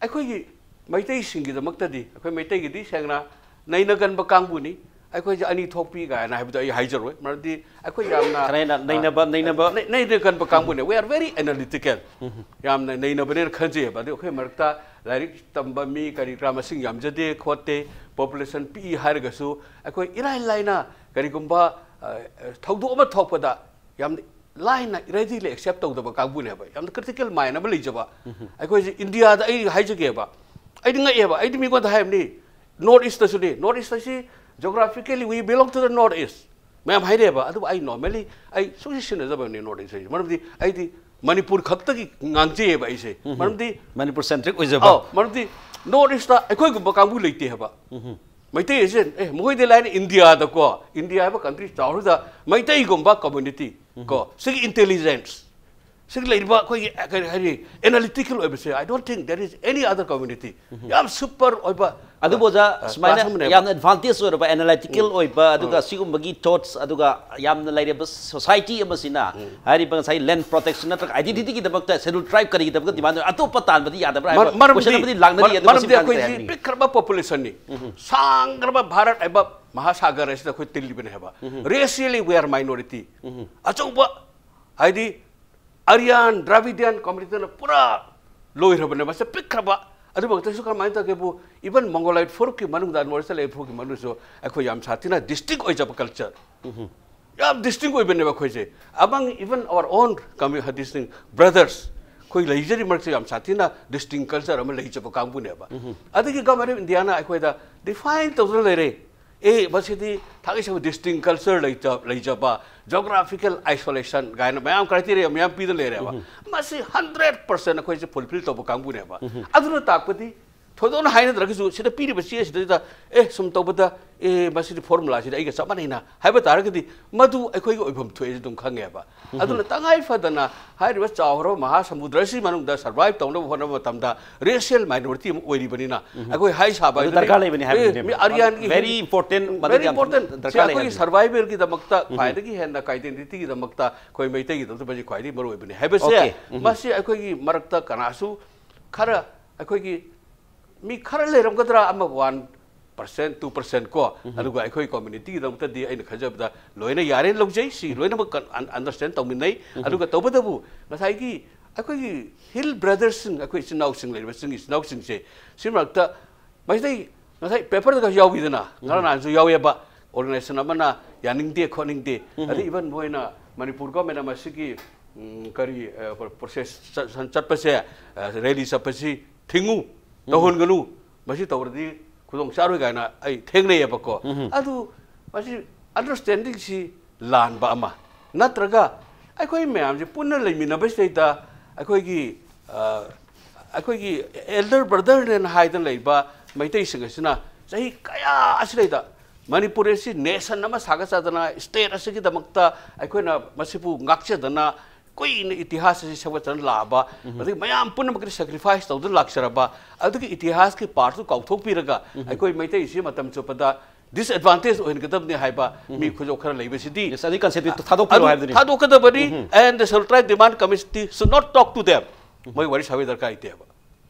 ꯑꯩꯈꯣꯏꯒꯤ ꯃꯩꯇꯩꯁꯤꯡꯒꯤꯗꯃꯛꯇꯗꯤ ꯑꯩꯈꯣꯏ ꯃꯩꯇꯩꯒꯤꯗꯤ ꯁꯦꯡꯅ ꯅꯩꯅꯒꯟꯕ ꯀꯥꯡꯕꯨꯅꯤ꯫ ꯑꯩꯈꯣꯏꯁꯦ ꯑꯅꯤ ꯊꯣꯛꯄꯤ ꯀꯥꯏꯅ ꯍꯥꯏꯕꯗꯣ ꯑꯩ ꯍꯥꯏꯖꯔꯣꯏ, ꯃꯔꯝꯗꯤ ꯑꯩꯈꯣꯏ ꯌꯥꯝꯅ ꯈꯔ ꯍꯦꯟꯅ ꯅꯩꯅꯕ, ꯅꯩꯅꯕ꯫ ꯅꯩ- ꯅꯩꯅꯒꯟꯕ ꯀꯥꯡꯕꯨꯅꯦ꯫ We are very analytical. ꯌꯥꯝꯅ ꯅꯩꯅꯕꯅꯦꯅ ꯈꯟꯖꯩꯑꯕ꯫ ꯑꯗꯩ ꯑꯩꯈꯣꯏ ꯃꯔꯛꯇ ꯂꯥꯏꯔꯤꯛ ꯇꯝꯕ ꯃꯤ ꯀꯔꯤ ꯀꯔꯥ ꯃꯁꯤꯡ ꯌꯥꯝꯖꯗꯦ ꯈꯣꯠꯇꯦ, ꯄꯣꯄꯨꯂꯦꯁꯟ ꯄꯤꯛꯏ ꯍꯥꯏꯔꯒꯁꯨ ꯑꯩꯈꯣꯏ ꯏꯔꯥꯏ ꯂꯥꯏꯅ ꯀꯔꯤꯒꯨꯝꯕ ꯊꯧꯗꯣꯛ ꯑꯃ ꯊꯣꯛꯄꯗ ꯌꯥꯝ ꯂꯥꯏꯅ ꯏꯔꯦꯗꯤꯂꯤ ꯑꯦꯛꯁꯦꯞ ꯇꯧꯗꯕ ꯀꯥꯡꯕꯨꯅꯦꯕ, ꯌꯥꯝꯅ ꯀ꯭ꯔꯤꯇꯤꯀꯦꯜ ꯃꯥꯏꯟ ꯑꯃ ꯂꯩꯖꯕ꯫ ꯑꯩꯈꯣꯏꯁꯦ ꯏꯟꯗꯤꯌꯥꯗ ꯑꯩ ꯍꯥꯏꯖꯒꯦꯕ, ꯑꯩꯗꯤ ꯉꯛꯑꯦꯕ꯫ ꯑꯩꯗꯤ ꯃꯤꯉꯣꯟꯗ ꯍꯥꯏꯕꯅꯤ, ꯅꯣꯔꯠ ꯏꯁꯇꯁꯨꯅꯤ, ꯅꯣꯔꯠ ꯏꯁꯇ ꯑꯁꯤ geographically we belong to the north east ꯃꯌꯥꯝ ꯍꯥꯏꯔꯛꯑꯦꯕ꯫ ꯑꯗꯨꯕꯨ ꯑꯩ ꯅꯣꯔꯃꯦꯂꯤ ꯑꯩ ꯁꯨꯡꯁꯤ ꯁꯤꯟꯅꯖꯕꯅꯤ ꯅꯣꯔꯠ ꯏꯁ ꯍꯥꯏꯁꯦ, ꯃꯔꯝꯗꯤ ꯑꯩꯗꯤ ꯃꯅꯤꯄꯨꯔ ꯈꯛꯇꯒꯤ ꯉꯥꯡꯖꯩꯑꯕ ꯑꯩꯁꯦ꯫ ꯃꯔꯝꯗꯤ ꯃꯅꯤꯄꯨꯔ ꯁꯦꯟꯇ꯭ꯔꯤꯛ ꯑꯣꯏꯖꯕ꯫ ꯑꯧ, ꯃꯔꯝꯗꯤ ꯅꯣꯔꯠ ꯏꯁꯇ ꯑꯩꯈꯣꯏꯒꯨꯝꯕ ꯀꯥꯡꯕꯨ ꯂꯩꯇꯦ ꯍꯥꯏꯕ꯫ ꯃꯩꯇꯩ ꯑꯁꯦ ꯑꯦ ꯃꯈꯣꯏꯗꯤ ꯂꯥꯏꯅ ꯏꯟꯗꯤꯌꯥꯗꯀꯣ, ꯏꯟꯗꯤꯌꯥ ꯍꯥꯏꯕ ꯀꯟꯇ꯭ꯔꯤ ꯆꯥꯎꯔꯗ ꯃꯩꯇꯩꯒꯨꯝꯕ ꯀꯝꯃꯨꯅꯤꯇꯤ ꯀꯣ, ꯁꯤꯒꯤ ꯏꯟꯇꯦꯂꯤꯖꯦꯟꯁ ꯁꯤꯒꯤ ꯂꯩꯔꯤꯕ ꯑꯩꯈꯣꯏꯒꯤ ꯑ, ꯀꯔꯤ ꯍꯥꯏꯅꯤ, ꯑꯦꯅꯥꯂꯤꯇꯤꯀꯦꯜ ꯑꯣꯏꯕꯁꯦ, I don't think there is any other community ꯌꯥꯝ ꯁꯨꯄꯔ ꯑꯣꯏꯕ, ꯑꯗꯨꯕꯨ ꯑꯣꯖꯥ ꯑ, ꯁꯨꯃꯥꯏꯅ class ꯑꯃꯅꯦꯕ꯫ ꯌꯥꯝꯅ ꯑꯦꯗꯚꯥꯟꯇꯦꯖ ꯑꯣꯏꯔꯕ ꯑꯦꯅꯥꯂꯥꯏꯇꯤꯀꯦꯜ ꯑꯣꯏꯕ ꯑꯗꯨꯒ ꯁꯤꯒꯨꯝꯕꯒꯤ ꯊꯣꯠꯁ ꯑꯗꯨꯒ ꯌꯥꯝꯅ ꯂꯩꯔꯕ ꯁꯣꯁꯥꯏꯇꯤ ꯑꯃꯁꯤꯅ ꯍꯥꯏꯔꯤꯕ ꯉꯁꯥꯏ ꯂꯦꯟ ꯄ꯭ꯔꯣꯇꯦꯛꯁꯟ ꯅꯠꯇ꯭ꯔꯒ ꯑꯥꯏꯗꯦꯟꯇꯤꯇꯤꯒꯤꯗꯃꯛꯇ ꯁꯦꯗꯨꯜ ꯇ꯭ꯔꯥꯏꯕ ꯀꯔꯤꯒꯤꯗꯃꯛꯇ ꯗꯤꯃꯥꯟ ꯑꯣꯏ, ꯑꯇꯣꯞꯄ ꯇꯥꯟꯕꯗꯤ ꯌꯥꯗꯕ꯭ꯔꯥ ꯍꯥꯏꯕ ꯃꯔ- ꯃꯔꯝꯗꯤ ꯀꯣꯏꯁꯟ ꯑꯃꯗꯤ ꯂꯥꯛꯅꯔꯤ꯫ ꯃꯔ- ꯑꯗꯨ ꯃꯁꯤ ꯃꯔꯝꯗꯤ ꯃꯇꯥꯡꯗ ꯀꯔꯤ ꯑꯩꯈꯣꯏꯁꯤ ꯍꯥꯏꯅꯤꯡꯉꯤ? ꯄꯤꯛꯈ꯭ꯔꯕ ꯄꯣꯄꯨꯂꯦꯁꯟꯅꯤ, ꯁꯥꯡꯈ꯭ꯔꯕ ꯚꯥꯔꯠ ꯍꯥꯏꯕ ꯃꯍꯥꯁꯥꯒꯔ ꯑꯁꯤꯗ ꯑꯩꯈꯣꯏ ꯇꯤꯜꯂꯤꯕꯅꯦ ꯍꯥꯏꯕ꯫ Racially we are minority꯫ ꯑꯆꯧꯕ ꯍꯥꯏꯗꯤ ꯑꯔꯤꯌꯥꯟ ꯗ꯭ꯔꯥꯕꯤꯗꯤꯌꯥꯟ ꯀꯝꯃ꯭ꯌꯨꯅꯤꯇꯤꯅ ꯄꯨꯔꯥ ꯂꯣꯏꯈ꯭ꯔꯕꯅꯦ꯫ ꯃꯁꯤ ꯄꯤꯛꯈ꯭ꯔꯕ ꯑꯗꯨꯃꯛꯇꯁꯨ ꯀꯃꯥꯏꯅ ꯇꯧꯒꯦꯕꯨ, ꯏꯚꯟ ꯃꯣꯡꯒꯣꯂꯥꯏꯠ ꯐꯨꯔꯨꯞꯀꯤ ꯃꯅꯨꯡꯗ, ꯅꯣꯔꯠ ꯏꯁꯇ ꯂꯩꯕ ꯐꯨꯔꯨꯞꯀꯤ ꯃꯅꯨꯡꯗꯁꯨ ꯑꯩꯈꯣꯏ ꯌꯥꯝ ꯁꯥꯊꯤꯅ ꯗꯤꯁꯇꯤꯡ ꯑꯣꯏꯖꯕ ꯀꯜꯆꯔ, ꯌꯥꯝ ꯗꯤꯁꯇꯤꯡ ꯑꯣꯏꯕꯅꯦꯕ ꯑꯩꯈꯣꯏꯁꯦ꯫ Among even our own commu- distinct brothers, ꯑꯩꯈꯣꯏ ꯂꯩꯖꯔꯤ ꯃꯔꯛꯁꯦ ꯌꯥꯝ ꯁꯥꯊꯤꯅ ꯗꯤꯁꯇꯤꯡ ꯀꯜꯆꯔ ꯑꯃ ꯂꯩꯖꯕ ꯀꯥꯡꯕꯨꯅꯦꯕ꯫ ꯑꯗꯒꯤ ꯒꯚꯔꯟꯃꯦꯟ ꯑꯣꯐ ꯏꯟꯗꯤꯌꯥꯅ ꯑꯩꯈꯣꯏꯗ ꯗꯤꯐꯥꯏꯟ ꯇꯧꯗꯨꯅ ꯂꯩꯔꯦ꯫ ꯑꯦ, ꯃꯁꯤꯗꯤ ꯊꯥꯒꯩ ꯁꯦꯡꯕ ꯗꯤꯁꯇꯤꯡ ꯀꯜꯆꯔ ꯂꯩꯖ- ꯂꯩꯖꯕ, ꯖꯣꯒ꯭ꯔꯥꯐꯤꯀꯦꯜ ꯑꯥꯏꯁꯣꯂꯦꯁꯟ ꯀꯥꯏꯅ ꯃꯌꯥꯝ ꯀ꯭ꯔꯥꯏꯇꯦꯔꯤꯌꯥ ꯃꯌꯥꯝ ꯄꯤꯗꯅ ꯂꯩꯔꯦꯕ꯫ ꯃꯁꯤ ꯍꯟꯗ꯭ꯔꯦꯠ ꯄꯥꯔꯁꯦꯟ ꯑꯩꯈꯣꯏꯁꯦ ꯐꯨꯜꯐꯤꯜ ꯇꯧꯕ ꯀꯥꯡꯕꯨꯅꯦꯕ꯫ ꯑꯗꯨꯅ ꯇꯥꯛꯄꯗꯤ ꯊꯣꯏꯗꯣꯛꯅ ꯍꯥꯏꯅꯗ꯭ꯔꯒꯁꯨ ꯁꯤꯗ ꯄꯤꯔꯤꯕ ꯆꯦ ꯑꯁꯤꯗꯩꯗ, ꯑꯦ, ꯁꯨꯝ ꯇꯧꯕꯗ, ꯑꯦ, ꯃꯁꯤꯗꯤ ꯐꯣꯔꯃꯨꯂꯥꯁꯤꯗꯤ ꯑꯩꯒ ꯆꯞ ꯃꯥꯟꯅꯩꯅ ꯍꯥꯏꯕ ꯇꯥꯔꯒꯗꯤ ꯃꯗꯨ ꯑꯩꯈꯣꯏꯒꯤ ꯑꯣꯏꯐꯝ ꯊꯣꯛꯑꯦꯁꯤ ꯑꯗꯨꯝ ꯈꯪꯉꯦꯕ꯫ ꯑꯗꯨꯅ ꯇꯉꯥꯏ ꯐꯗꯅ ꯍꯥꯏꯔꯤꯕ ꯆꯥꯎꯈ꯭ꯔꯕ ꯃꯍꯥ ꯁꯃꯨꯗ꯭ꯔ ꯑꯁꯤ ꯃꯅꯨꯡꯗ ꯁꯔꯚꯥꯏꯚ ꯇꯧꯅꯕ ꯍꯣꯠꯅꯕ ꯃꯇꯝꯗ ꯔꯦꯁꯤꯌꯦꯜ ꯃꯥꯏꯅꯣꯔꯤꯇꯤ ꯑꯃ ꯑꯣꯏꯔꯤꯕꯅꯤꯅ ꯑꯩꯈꯣꯏ ꯍꯥꯏ ꯁꯥꯕ ꯑꯗꯨ ꯍꯥꯏꯗꯨꯅꯤ, ꯗꯔꯀꯥꯔ ꯂꯩꯕꯅꯤ ꯑꯦ, ꯍꯥꯏꯕꯅꯤꯅꯦ꯫ ꯃꯤ ꯑꯔꯤꯌꯥꯟꯒꯤ Very important, ꯃꯗꯨ very ꯌꯥꯝ important꯫ ꯗꯔꯀꯥꯔ ꯁꯤ ꯂꯩ ꯑꯩꯈꯣꯏꯒꯤ ꯍꯥꯏꯕꯅꯤ꯫ ꯁꯔꯚꯥꯏꯚꯦꯜꯒꯤꯗꯃꯛꯇ ꯈ꯭ꯋꯥꯏꯗꯒꯤ ꯍꯦꯟꯅ ꯑꯥꯏꯗꯦꯟꯇꯤꯇꯤꯒꯤꯗꯃꯛꯇ ꯑꯩꯈꯣꯏ ꯃꯩꯇꯩꯒꯤꯗꯃꯛꯇ ꯃꯁꯤ ꯈ꯭ꯋꯥꯏꯗꯒꯤ ꯃꯔꯨ ꯑꯣꯏꯕꯅꯤ ꯍꯥꯏꯕꯁꯦ꯫ Okay. ꯎꯝ꯫ ꯃꯁꯤ ꯑꯩꯈꯣꯏꯒꯤ ꯃꯔꯛꯇ ꯀꯅꯥꯁꯨ ꯈꯔ, ꯑꯩꯈꯣꯏꯒꯤ ꯃꯤ ꯈꯔ ꯂꯩꯔꯝꯒꯗ꯭ꯔꯥ, ꯑꯃ ꯋꯥꯟ ꯄꯥꯔꯁꯦꯟ, ꯇꯨ ꯄꯥꯔꯁꯦꯟ ꯀꯣ, ꯑꯗꯨꯒ ꯑꯩꯈꯣꯏ ꯀꯝꯃ꯭ꯌꯨꯅꯤꯇꯤꯒꯤꯗꯃꯛꯇꯗꯤ ꯑꯩꯅ ꯈꯟꯖꯕꯗ ꯂꯣꯏꯅ ꯌꯥꯔꯦꯅ ꯂꯧꯖꯩ꯫ ꯁꯤ ꯂꯣꯏꯅꯃꯛ ꯑꯟꯗꯔꯁꯇꯦꯟ ꯇꯧꯃꯤꯟꯅꯩ꯫ ꯑꯗꯨꯒ ꯇꯧꯕꯇꯕꯨ ꯉꯁꯥꯏꯒꯤ ꯑꯩꯈꯣꯏꯒꯤ ꯍꯤꯜ ꯕ꯭ꯔꯗꯔꯁꯤꯡ, ꯑꯩꯈꯣꯏ ꯏꯆꯤꯟ ꯏꯅꯥꯎꯁꯤꯡ ꯂꯩꯔꯤꯕꯁꯤꯡ, ꯏꯆꯤꯟ ꯏꯅꯥꯎꯁꯤꯡꯁꯦ ꯁꯤ ꯃꯔꯛꯇ ꯃꯁꯤꯗꯩ ꯉꯁꯥꯏ ꯄꯦꯄꯔꯗꯒ ꯌꯥꯎꯏꯗꯅ, ꯉꯔꯥꯡ ꯅꯍꯥꯟꯁꯨ ꯌꯥꯎꯋꯦꯕ, ꯑꯣꯔꯒꯅꯥꯏꯖꯦꯁꯟ ꯑꯃꯅ ꯌꯥꯅꯤꯡꯗꯦ ꯈꯣꯠꯅꯤꯡꯗꯦ, ꯑꯗꯩ ꯏꯚꯟ ꯃꯣꯏꯅ ꯃꯅꯤꯄꯨꯔ ꯒꯣꯔꯃꯦꯟꯅ ꯃꯁꯤꯒꯤ, ꯎꯝ, ꯀꯔꯤ, ꯑ, ꯄ꯭ꯔꯣ-, ꯄ꯭ꯔꯣꯁꯦꯁ ꯆꯠ-, ꯆꯠꯄꯁꯦ, ꯑ, ꯔꯦꯂꯤ ꯆꯠꯄꯁꯤ ꯊꯤꯡꯉꯨ, ꯇꯧꯍꯟꯒꯅꯨ, ꯃꯁꯤ ꯇꯧꯔꯗꯤ ꯈꯨꯗꯣꯡ ꯆꯥꯔꯣꯏ ꯀꯥꯏꯅ ꯑꯩ ꯊꯦꯡꯅꯩꯌꯦꯕꯀꯣ꯫ ꯑꯗꯨ ꯃꯁꯤ ꯑꯟꯗꯔꯁꯇꯦꯟꯗꯤꯡꯁꯤ ꯂꯥꯟꯕ ꯑꯃ, ꯅꯠꯇ꯭ꯔꯒ ꯑꯩꯈꯣꯏ ꯃꯌꯥꯝꯁꯦ ꯄꯨꯟꯅ ꯂꯩꯃꯤꯟꯅꯕꯁꯤꯗꯩꯗ ꯑꯩꯈꯣꯏꯒꯤ, ꯑ, ꯑꯩꯈꯣꯏꯒꯤ ꯑꯦꯜꯗꯔ ꯕ꯭ꯔꯗꯔꯅꯦꯅ ꯍꯥꯏꯗꯅ ꯂꯩꯕ ꯃꯩꯇꯩꯁꯤꯡ ꯑꯁꯤꯅ ꯆꯍꯤ ꯀꯌꯥ ꯑꯁꯤꯗꯩꯗ ꯃꯅꯤꯄꯨꯔ ꯑꯁꯤ ꯅꯦꯁꯟ ꯑꯃ ꯁꯥꯒꯠꯆꯗꯅ, ꯁ꯭ꯇꯦꯠ ꯑꯁꯤꯒꯤꯗꯃꯛꯇ ꯑꯩꯈꯣꯏꯅ ꯃꯁꯤꯕꯨ ꯉꯥꯛꯆꯗꯅ, ꯀꯨꯏꯅ ꯏꯇꯤꯍꯥꯁ ꯑꯁꯤ ꯁꯦꯝꯒꯠꯇꯅ ꯂꯥꯛꯑꯕ, ꯑꯗꯒꯤ ꯃꯌꯥꯝ ꯄꯨꯝꯅꯃꯛꯀꯤ ꯁꯦꯀ꯭ꯔꯤꯐꯥꯏꯁ ꯇꯧꯗꯨꯅ ꯂꯥꯛꯆꯔꯕ, ꯑꯗꯨꯒꯤ ꯏꯇꯤꯍꯥꯁꯀꯤ ꯄꯥꯔꯠꯇꯨ ꯀꯥꯎꯊꯣꯛꯄꯤꯔꯒ ꯑꯩꯈꯣꯏ ꯃꯩꯇꯩꯁꯤ ꯃꯇꯝ ꯆꯨꯞꯄꯗ ꯗꯤꯁꯑꯦꯗꯚꯥꯟꯇꯦꯖ ꯑꯣꯏꯍꯟꯒꯗꯕꯅꯤ ꯍꯥꯏꯕ ꯃꯤ ꯈꯨꯖꯣꯛ ꯈꯔ ꯂꯩꯕꯁꯤꯗꯤ, Yes, ꯑꯗꯨꯒꯤ concept ꯇꯨ ꯊꯥꯗꯣꯛꯄꯤꯔꯣ ꯑꯗꯨ ꯍꯥꯏꯕꯗꯨꯅꯤ꯫ ꯊꯥꯗꯣꯛꯀꯗꯕꯅꯤ꯫ And the central demand committee should not talk to them. ꯃꯣꯏ ꯋꯥꯔꯤ ꯁꯥꯕꯒꯤ ꯗꯔꯀꯥꯔ ꯂꯩꯇꯦꯕ꯫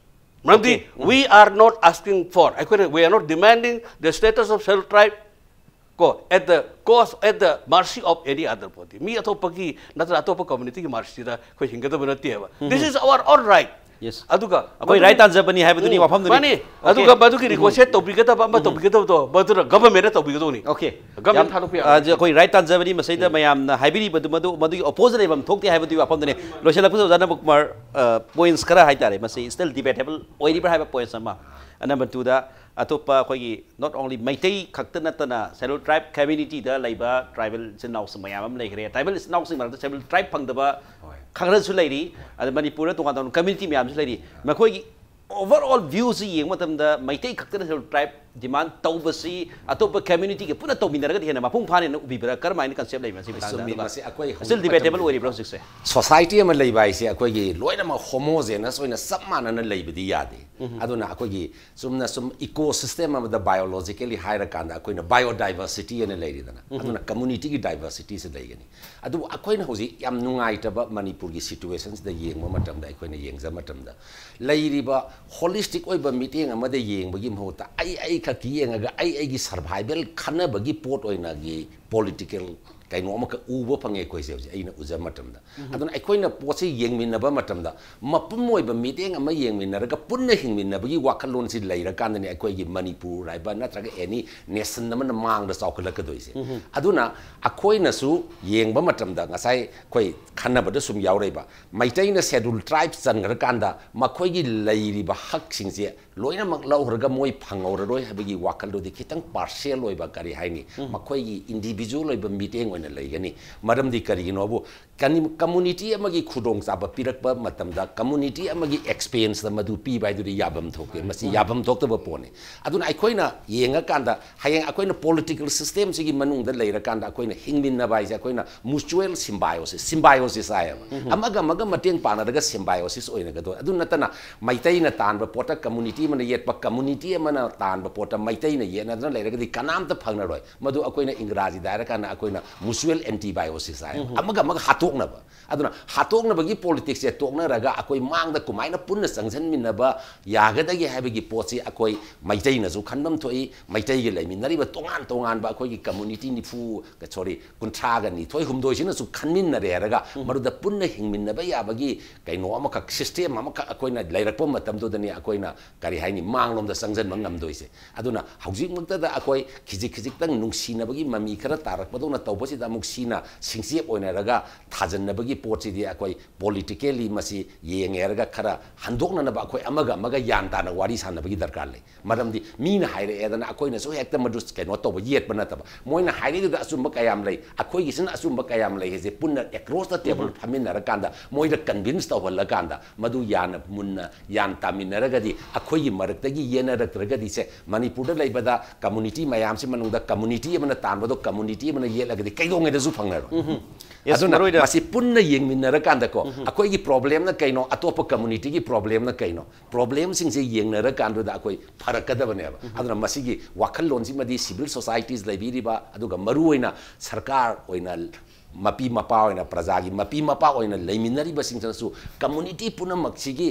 ꯃꯔꯝꯗꯤ we are not asking for, ꯑꯩꯈꯣꯏꯅ we are not demanding the status of scheduled tribe ꯀꯣ at the cost, at the mercy of any other body. ꯃꯤ ꯑꯇꯣꯞꯄꯒꯤ ꯅꯠꯇ꯭ꯔꯒ ꯑꯇꯣꯞꯄ ꯀꯝꯃ꯭ꯌꯨꯅꯤꯇꯤꯒꯤ ꯃꯔꯁꯤꯗ ꯑꯩꯈꯣꯏ ꯍꯤꯡꯒꯗꯕ ꯅꯠꯇꯦꯕ꯫ This is our own right. Yes. ꯑꯗꯨꯒ ꯑꯩꯈꯣꯏ right ꯇꯥꯟꯖꯕꯅꯤ ꯍꯥꯏꯕꯗꯨꯅꯤ, ꯋꯥꯐꯝꯗꯨꯅꯤ꯫ ꯃꯥꯅꯤ꯫ ꯑꯗꯨꯒ ꯃꯗꯨꯒꯤ ꯅꯦꯒꯣꯁꯤꯌꯦꯠ ꯇꯧꯕꯤꯒꯗꯕ ꯑꯃ ꯇꯧꯕꯤꯒꯗꯕꯗꯣ ꯃꯗꯨꯅ ꯒꯚꯔꯟꯃꯦꯟꯠꯅ ꯇꯧꯕꯤꯒꯗꯧꯅꯤ꯫ Okay. ꯒꯚꯔꯟꯃꯦꯟꯠ ꯌꯥꯝ, ꯊꯥꯗꯣꯛꯄ ꯑ, ꯌꯥꯔꯣꯏ꯫ ꯑꯩꯈꯣꯏ ꯔꯥꯏꯠ ꯇꯥꯟꯖꯕꯅꯤ꯫ ꯃꯁꯤꯗ ꯃꯌꯥꯝꯅ ꯍꯥꯏꯕꯤꯔꯤꯕꯗꯨ ꯃꯗꯨ, ꯃꯗꯨꯒꯤ ꯑꯣꯄꯣꯖꯤꯠ ꯂꯩꯐꯝ ꯊꯣꯛꯇꯦ ꯍꯥꯏꯕꯗꯨꯒꯤ ꯋꯥꯐꯝꯗꯨꯅꯤ꯫ ꯂꯣꯏꯁꯤꯜꯂꯛꯄꯗ ꯑꯣꯖꯥ ꯅꯕꯀꯨꯃꯥꯔ, ꯑ, ꯄꯣꯏꯟꯠꯁ ꯈꯔ ꯍꯥꯏꯇꯥꯔꯦ, ꯃꯁꯤ still debatable ꯑꯣꯏꯔꯤꯕ꯭ꯔꯥ ꯍꯥꯏꯕ ꯄꯣꯏꯟꯠꯁ ꯑꯃ꯫ ꯑ, ꯅꯝꯕꯔ ꯇꯨꯗ, ꯑꯇꯣꯞꯄ ꯑꯩꯈꯣꯏꯒꯤ not only ꯃꯩꯇꯩ ꯈꯛꯇ ꯅꯠꯇꯅ scheduled tribe communityꯗ ꯂꯩꯕ ꯇ꯭ꯔꯥꯏꯕꯦꯜ ꯏꯆꯤꯟ ꯏꯅꯥꯎꯁꯤꯡ ꯃꯌꯥꯝ ꯑꯃ ꯂꯩꯈ꯭ꯔꯦ꯫ ꯇ꯭ꯔꯥꯏꯕꯦꯜ ꯏꯆꯤꯟ ꯏꯅꯥꯎꯁꯤꯡ ꯃꯔꯛꯇ scheduled tribe ꯐꯪꯗꯕ ꯈꯔꯁꯨ ꯂꯩꯔꯤ꯫ ꯑꯗ ꯃꯅꯤꯄꯨꯔꯗ ꯇꯣꯉꯥꯟ ꯇꯣꯉꯥꯟꯕ ꯀꯝꯃ꯭ꯌꯨꯅꯤꯇꯤ ꯃꯌꯥꯝꯁꯨ ꯂꯩꯔꯤ꯫ ꯃꯈꯣꯏꯒꯤ overall viewꯁꯤ ꯌꯦꯡꯕ ꯃꯇꯝꯗ ꯃꯩꯇꯩ ꯈꯛꯇꯅ scheduled tribe demand ꯇꯧꯕꯁꯤ ꯑꯇꯣꯞꯄ communityꯒ ꯄꯨꯟꯅ ꯇꯧꯃꯤꯟꯅꯔꯒꯗꯤ ꯍꯦꯟꯅ ꯃꯄꯨꯡ ꯐꯥꯅ ꯍꯦꯟꯅ ꯎꯕꯤꯕ꯭ꯔꯥ? ꯀꯔꯝꯍꯥꯏꯅ concept ꯂꯩꯕ ꯃꯁꯤꯒꯤ ꯃꯇꯥꯡꯗ? ꯆꯨꯝꯃꯤ, ꯑꯗꯨꯒ ꯃꯁꯤ ꯑꯩꯈꯣꯏ ꯍꯧꯖꯤꯛ still debatable ꯃꯇꯝꯗ ꯑꯣꯏꯔꯤꯕ꯭ꯔꯥ ꯍꯧꯖꯤꯛꯁꯦ? Society ꯑꯃ ꯂꯩꯕ ꯍꯥꯏꯁꯦ ꯑꯩꯈꯣꯏꯒꯤ ꯂꯣꯏꯅꯃꯛ ꯍꯣꯃꯣꯖꯦꯅꯁ ꯑꯣꯏꯅ ꯆꯞ ꯃꯥꯟꯅꯅ ꯂꯩꯕꯗꯤ ꯌꯥꯗꯦ꯫ ꯑꯗꯨꯅ ꯑꯩꯈꯣꯏꯒꯤ ꯆꯨꯝꯅ ꯁꯨꯝ ꯏꯀꯣ ꯁꯤꯁꯇꯦꯝ ꯑꯃꯗ ꯕꯥꯏꯑꯣꯂꯣꯖꯤꯀꯦꯂꯤ ꯍꯥꯏꯔꯀꯥꯟꯗ ꯑꯩꯈꯣꯏꯅ ꯕꯥꯏꯑꯣ ꯗꯥꯏꯚꯔꯁꯤꯇꯤ ꯑꯅ ꯂꯩꯔꯤꯗꯅ, ꯑꯗꯨꯅ ꯀꯝꯃ꯭ꯌꯨꯅꯤꯇꯤꯒꯤ ꯗꯥꯏꯚꯔꯁꯤꯇꯤꯁꯦ ꯂꯩꯒꯅꯤ꯫ ꯑꯗꯨꯕꯨ ꯑꯩꯈꯣꯏꯅ ꯍꯧꯖꯤꯛ ꯌꯥꯝ ꯅꯨꯡꯉꯥꯏꯇꯕ ꯃꯅꯤꯄꯨꯔꯒꯤ ꯁꯤꯆꯨꯋꯦꯁꯟꯁꯤꯗ ꯌꯦꯡꯕ ꯃꯇꯝꯗ, ꯑꯩꯈꯣꯏꯅ ꯌꯦꯡꯖ ꯃꯇꯝꯗ ꯂꯩꯔꯤꯕ ꯍꯣꯂꯤꯁꯇꯤꯛ ꯑꯣꯏꯕ ꯃꯤꯠꯌꯦꯡ ꯑꯃꯗ ꯌꯦꯡꯕꯒꯤ ꯃꯍꯨꯠꯇ ꯑꯩ ꯑꯩ ꯈꯛꯀꯤ ꯌꯦꯡꯉꯒ ꯑꯩ ꯑꯩꯒꯤ ꯁꯔꯚꯥꯏꯚꯦꯜ ꯈꯟꯅꯕꯒꯤ ꯄꯣꯠ ꯑꯣꯏꯅꯒꯤ ꯄꯣꯂꯤꯇꯤꯀꯦꯜ ꯀꯩꯅꯣ ꯑꯃꯈꯛ ꯎꯕ ꯐꯪꯉꯦ ꯑꯩꯈꯣꯏꯁꯦ ꯍꯧꯖꯤꯛ ꯑꯩꯅ ꯎꯖ ꯃꯇꯝꯗ꯫ ꯑꯗꯨꯅ ꯑꯩꯈꯣꯏꯅ ꯄꯣꯠꯁꯦ ꯌꯦꯡꯃꯤꯟꯅꯕ ꯃꯇꯝꯗ ꯃꯄꯨꯝ ꯑꯣꯏꯕ ꯃꯤꯠꯌꯦꯡ ꯑꯃ ꯌꯦꯡꯃꯤꯟꯅꯔꯒ ꯄꯨꯟꯅ ꯍꯤꯡꯃꯤꯟꯅꯕꯒꯤ ꯋꯥꯈꯜꯂꯣꯟꯁꯤ ꯂꯩꯔꯀꯥꯟꯗꯅꯤ ꯑꯩꯈꯣꯏꯒꯤ ꯃꯅꯤꯄꯨꯔ ꯍꯥꯏꯕ ꯅꯠꯇ꯭ꯔꯒ ꯑꯦꯅꯤ ꯅꯦꯁꯟ ꯑꯃꯅ ꯃꯥꯡꯗ ꯆꯥꯎꯈꯠꯂꯛꯀꯗꯣꯏꯁꯦ꯫ ꯑꯗꯨꯅ ꯑꯩꯈꯣꯏꯅꯁꯨ ꯌꯦꯡꯕ ꯃꯇꯝꯗ ꯉꯁꯥꯏ ꯑꯩꯈꯣꯏ ꯈꯟꯅꯕꯗ ꯁꯨꯝ ꯌꯥꯎꯔꯛꯏꯕ ꯃꯩꯇꯩꯅ ꯁꯦꯗꯨꯜ ꯇ꯭ꯔꯥꯏꯕ ꯆꯟꯈ꯭ꯔꯀꯥꯟꯗ ꯃꯈꯣꯏꯒꯤ ꯂꯩꯔꯤꯕ ꯍꯛꯁꯤꯡꯁꯦ ꯂꯣꯏꯅꯃꯛ ꯂꯧꯈ꯭ꯔꯒ ꯃꯣꯏ ꯐꯪꯍꯧꯔꯔꯣꯏ ꯍꯥꯏꯕꯒꯤ ꯋꯥꯈꯜꯗꯨꯗꯤ ꯈꯤꯇꯪ ꯄꯥꯔꯁꯤꯌꯦꯜ ꯑꯣꯏꯕ, ꯀꯔꯤ ꯍꯥꯏꯅꯤ, ꯃꯈꯣꯏꯒꯤ ꯏꯟꯗꯤꯚꯤꯖꯨꯋꯦꯜ ꯑꯣꯏꯕ ꯃꯤꯠꯌꯦꯡ ꯑꯣꯏꯅ ꯂꯩꯒꯅꯤ꯫ ꯃꯔꯝꯗꯤ ꯀꯔꯤꯒꯤꯅꯣꯕꯨ, ꯀꯝꯃꯨꯅꯤꯇꯤ ꯑꯃꯒꯤ ꯈꯨꯗꯣꯡꯆꯥꯕ ꯄꯤꯔꯛꯄ ꯃꯇꯝꯗ ꯀꯝꯃꯨꯅꯤꯇꯤ ꯑꯃꯒꯤ ꯑꯦꯛꯁꯄꯦꯟꯁꯇ ꯃꯗꯨ ꯄꯤꯕ ꯍꯥꯏꯗꯨꯗꯤ ꯌꯥꯐꯝ ꯊꯣꯛꯇꯦ꯫ ꯃꯁꯤ ꯌꯥꯐꯝ ꯊꯣꯛꯇꯕ ꯄꯣꯠꯅꯤ꯫ ꯑꯗꯨꯅ ꯑꯩꯈꯣꯏꯅ ꯌꯦꯡꯉꯀꯥꯟꯗ, ꯍꯌꯦꯡ ꯑꯩꯈꯣꯏꯅ ꯄꯣꯂꯤꯇꯤꯀꯦꯜ ꯁꯤꯁꯇꯦꯝꯁꯤꯒꯤ ꯃꯅꯨꯡꯗ ꯂꯩꯔꯀꯥꯟꯗ ꯑꯩꯈꯣꯏꯅ ꯍꯤꯡꯃꯤꯟꯅꯕ ꯍꯥꯏꯁꯦ ꯑꯩꯈꯣꯏꯅ ꯃ꯭ꯌꯨꯆꯨꯋꯦꯜ ꯁꯤꯝꯕꯥꯏꯑꯣꯁꯤꯁ, ꯁꯤꯝꯕꯥꯏꯑꯣꯁꯤꯁ ꯍꯥꯏꯌꯦꯕ꯫ ꯑꯃꯒ ꯑꯃꯒ ꯃꯇꯦꯡ ꯄꯥꯡꯅꯔꯒ ꯁꯤꯝꯕꯥꯏꯑꯣꯁꯤꯁ ꯑꯣꯏꯅꯒꯗꯣꯏ꯫ ꯑꯗꯨ ꯅꯠꯇꯅ ꯃꯩꯇꯩꯅ ꯇꯥꯟꯕ ꯄꯣꯠꯇ ꯀꯝꯃꯨꯅꯤꯇꯤ ꯑꯃꯅ ꯌꯦꯠꯄ, ꯀꯝꯃꯨꯅꯤꯇꯤ ꯑꯃꯅ ꯇꯥꯟꯕ ꯄꯣꯠꯇ ꯃꯩꯇꯩꯅ ꯌꯦꯠꯅꯗꯅ ꯂꯩꯔꯒꯗꯤ ꯀꯅꯥꯝꯇ ꯐꯪꯅꯔꯣꯏ꯫ ꯃꯗꯨ ꯑꯩꯈꯣꯏꯅ ꯏꯪꯒ꯭ꯔꯥꯖꯤꯗ ꯍꯥꯏꯔꯀꯥꯟꯗ ꯑꯩꯈꯣꯏꯅ ꯃ꯭ꯌꯨꯆꯨꯋꯦꯜ ꯑꯦꯟꯇꯤꯕꯥꯏꯑꯣꯁꯤꯁ ꯍꯥꯏ꯫ ꯑꯃꯒ ꯑꯃꯒ ꯍꯥꯠꯇꯣꯛꯅꯕ꯫ ꯑꯗꯨꯅ ꯍꯥꯠꯇꯣꯛꯅꯕꯒꯤ ꯄꯣꯂꯤꯇꯤꯛꯁꯁꯦ ꯇꯣꯛꯅꯔꯒ ꯑꯩꯈꯣꯏ ꯃꯥꯡꯗ ꯀꯃꯥꯏꯅ ꯄꯨꯟꯅ ꯆꯪꯁꯤꯟꯃꯤꯟꯅꯕ ꯌꯥꯒꯗꯒꯦ ꯍꯥꯏꯕꯒꯤ ꯄꯣꯠꯁꯤ ꯑꯩꯈꯣꯏ ꯃꯩꯇꯩꯅꯁꯨ ꯈꯟꯐꯝ ꯊꯣꯛꯏ꯫ ꯃꯩꯇꯩꯒꯤ ꯂꯩꯃꯤꯟꯅꯔꯤꯕ ꯇꯣꯉꯥꯟ ꯇꯣꯉꯥꯟꯕ ꯑꯩꯈꯣꯏꯒꯤ ꯀꯝꯃꯨꯅꯤꯇꯤ ꯅꯤꯐꯨ, ꯁꯣꯔꯤ, ꯀꯨꯟꯊ꯭ꯔꯥꯒ ꯅꯤꯊꯣꯏ ꯍꯨꯝꯗꯣꯏꯁꯤꯅꯁꯨ ꯈꯟꯃꯤꯟꯅꯔꯦ ꯍꯥꯏꯔꯒ ꯃꯗꯨꯗ ꯄꯨꯟꯅ ꯍꯤꯡꯃꯤꯟꯅꯕ ꯌꯥꯕꯒꯤ ꯀꯩꯅꯣ ꯑꯃꯈꯛ, ꯁꯤꯁꯇꯦꯝ ꯑꯃꯈꯛ ꯑꯩꯈꯣꯏꯅ ꯂꯩꯔꯛꯄ ꯃꯇꯝꯗꯨꯗꯅꯤ ꯑꯩꯈꯣꯏꯅ, ꯀꯔꯤ ꯍꯥꯏꯅꯤ, ꯃꯥꯡꯂꯣꯝꯗ ꯆꯪꯁꯤꯟꯕ ꯉꯝꯗꯣꯏꯁꯦ꯫ ꯑꯗꯨꯅ ꯍꯧꯖꯤꯛꯃꯛꯇꯗ ꯑꯩꯈꯣꯏ ꯈꯤꯖꯤꯛ ꯈꯤꯖꯤꯛꯇꯪ ꯅꯨꯡꯁꯤꯅꯕꯒꯤ ꯃꯃꯤ ꯈꯔ ꯇꯥꯔꯛꯄꯗꯧꯅ ꯇꯧꯕꯁꯤꯗ ꯑꯃꯨꯛ ꯁꯤꯅ ꯁꯤꯡꯆꯦꯞ ꯑꯣꯏꯅꯔꯒ ꯊꯥꯖꯟꯅꯕꯒꯤ ꯄꯣꯠꯁꯤꯗꯤ ꯑꯩꯈꯣꯏ ꯄꯣꯂꯤꯇꯤꯀꯦꯜꯂꯤ ꯃꯁꯤ ꯌꯦꯡꯉꯦ ꯍꯥꯏꯔꯒ ꯈꯔ ꯍꯟꯗꯣꯛꯅꯅꯕ ꯑꯩꯈꯣꯏ ꯑꯃꯒ ꯑꯃꯒ ꯒ꯭ꯌꯥꯟ ꯇꯥꯅ ꯋꯥꯔꯤ ꯁꯥꯟꯅꯕꯒꯤ ꯗꯔꯀꯥꯔ ꯂꯩ꯫ ꯃꯔꯝꯗꯤ ꯃꯤꯅ ꯍꯥꯏꯔꯛꯑꯦꯗꯅ ꯑꯩꯈꯣꯏꯅꯁꯨ ꯍꯦꯛꯇ ꯃꯗꯨ ꯀꯩꯅꯣ ꯇꯧꯕ, ꯌꯦꯠꯄ ꯅꯠꯇꯕ꯫ ꯃꯣꯏꯅ ꯍꯥꯏꯔꯛꯏꯗꯨꯗ ꯑꯆꯨꯝꯕ ꯀꯌꯥꯝ ꯂꯩ, ꯑꯩꯈꯣꯏꯒꯤꯁꯤꯅ ꯑꯆꯨꯝꯕ ꯀꯌꯥꯝ ꯂꯩ ꯍꯥꯏꯁꯦ ꯄꯨꯟꯅ ꯑꯦꯀ꯭ꯔꯣꯁ ꯗ ꯇꯦꯕꯜ ꯐꯝꯃꯤꯟꯅꯔꯀꯥꯟꯗ ꯃꯣꯏꯗ ꯀꯟꯚꯤꯟꯁ ꯇꯧꯍꯜꯂꯀꯥꯟꯗ ꯃꯗꯨ ꯌꯥꯝꯅ ꯃꯨꯟꯅ ꯒ꯭ꯌꯥꯟ ꯇꯥꯃꯤꯟꯅꯔꯒꯗꯤ ꯑꯩꯈꯣꯏꯒꯤ ꯃꯔꯛꯇꯒꯤ ꯌꯦꯟꯅꯔꯛꯇ꯭ꯔꯒꯗꯤ, ꯁꯦ, ꯃꯅꯤꯄꯨꯔꯗ ꯂꯩꯕꯗ ꯀꯝꯃꯨꯅꯤꯇꯤ ꯃꯌꯥꯝꯁꯤ ꯃꯅꯨꯡꯗ ꯀꯝꯃꯨꯅꯤꯇꯤ ꯑꯃꯅ ꯇꯥꯟꯕꯗꯣ ꯀꯝꯃꯨꯅꯤꯇꯤ ꯑꯃꯅ ꯌꯦꯠꯂꯒꯗꯤ ꯀꯩꯗꯧꯉꯩꯗꯁꯨ ꯐꯪꯅꯔꯣꯏ꯫ Yes, ꯑꯗꯨꯅ ꯃꯔꯨꯑꯣꯏꯅ ꯃꯁꯤ ꯄꯨꯟꯅ ꯌꯦꯡꯃꯤꯟꯅꯔꯀꯥꯟꯗꯀꯣ, ꯑꯩꯈꯣꯏꯒꯤ ꯄ꯭ꯔꯣꯕ꯭ꯂꯦꯝꯅ ꯀꯩꯅꯣ, ꯑꯇꯣꯞꯄ ꯀꯝꯃꯨꯅꯤꯇꯤꯒꯤ ꯄ꯭ꯔꯣꯕ꯭ꯂꯦꯝꯅ ꯀꯩꯅꯣ, ꯄ꯭ꯔꯣꯕ꯭ꯂꯦꯝꯁꯤꯡꯁꯦ ꯌꯦꯡꯅꯔꯀꯥꯟꯗꯨꯗ ꯑꯩꯈꯣꯏ ꯐꯔꯛꯀꯗꯕꯅꯦꯕ꯫ ꯑꯗꯨꯅ ꯃꯁꯤꯒꯤ ꯋꯥꯈꯜꯂꯣꯟꯁꯤꯃꯗꯤ ꯁꯤꯚꯤꯜ ꯁꯣꯁꯥꯏꯇꯤꯁ ꯂꯩꯕꯤꯔꯤꯕ, ꯑꯗꯨꯒ ꯃꯔꯨꯑꯣꯏꯅ ꯁꯔꯀꯥꯔ ꯑꯣꯏꯅ ꯃꯄꯤ ꯃꯄꯥ ꯑꯣꯏꯅ, ꯄ꯭ꯔꯖꯥꯒꯤ ꯃꯄꯤ ꯃꯄꯥ ꯑꯣꯏꯅ ꯂꯩꯃꯤꯟꯅꯔꯤꯕꯁꯤꯡꯁꯤꯅꯁꯨ ꯀꯝꯃꯨꯅꯤꯇꯤ ꯄꯨꯝꯅꯃꯛꯁꯤꯒꯤ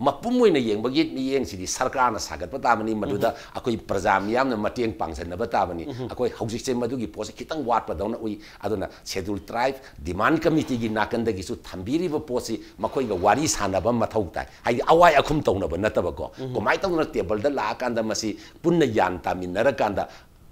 ꯃꯄꯨꯝ ꯑꯣꯏꯅ ꯌꯦꯡꯕꯒꯤ ꯃꯤꯠꯌꯦꯡꯁꯤꯗꯤ ꯁꯔꯀꯥꯔꯅ ꯁꯥꯒꯠꯄ ꯇꯥꯕꯅꯤ, ꯃꯗꯨꯗ ꯑꯩꯈꯣꯏ ꯄ꯭ꯔꯖꯥ ꯃꯤꯌꯥꯝꯅ ꯃꯇꯦꯡ ꯄꯥꯡꯁꯤꯟꯅꯕ ꯇꯥꯕꯅꯤ꯫ ꯑꯩꯈꯣꯏ ꯍꯧꯖꯤꯛꯁꯦ ꯃꯗꯨꯒꯤ ꯄꯣꯠꯁꯦ ꯈꯤꯇꯪ ꯋꯥꯠꯄꯗꯧꯅ ꯎꯏ꯫ ꯑꯗꯨꯅ ꯁꯦꯗꯨꯜ ꯇ꯭ꯔꯥꯏꯕ ꯗꯤꯃꯥꯟ ꯀꯃꯤꯇꯤꯒꯤ ꯅꯥꯀꯟꯗꯒꯤꯁꯨ ꯊꯝꯕꯤꯔꯤꯕ ꯄꯣꯠꯁꯤ ꯃꯈꯣꯏꯒ ꯋꯥꯔꯤ ꯁꯥꯟꯅꯕ ꯃꯊꯧ ꯇꯥꯏ꯫ ꯍꯥꯏꯗꯤ ꯑꯋꯥꯏ ꯑꯈꯨꯝ ꯇꯧꯅꯕ ꯅꯠꯇꯕꯀꯣ, ꯀꯃꯥꯏꯅ ꯇꯧꯗꯅ ꯇꯦꯕꯜꯗ ꯂꯥꯛꯑꯀꯥꯟꯗ ꯃꯁꯤ ꯄꯨꯟꯅ ꯒ꯭ꯌꯥꯟ ꯇꯥꯃꯤꯟꯅꯔꯀꯥꯟꯗ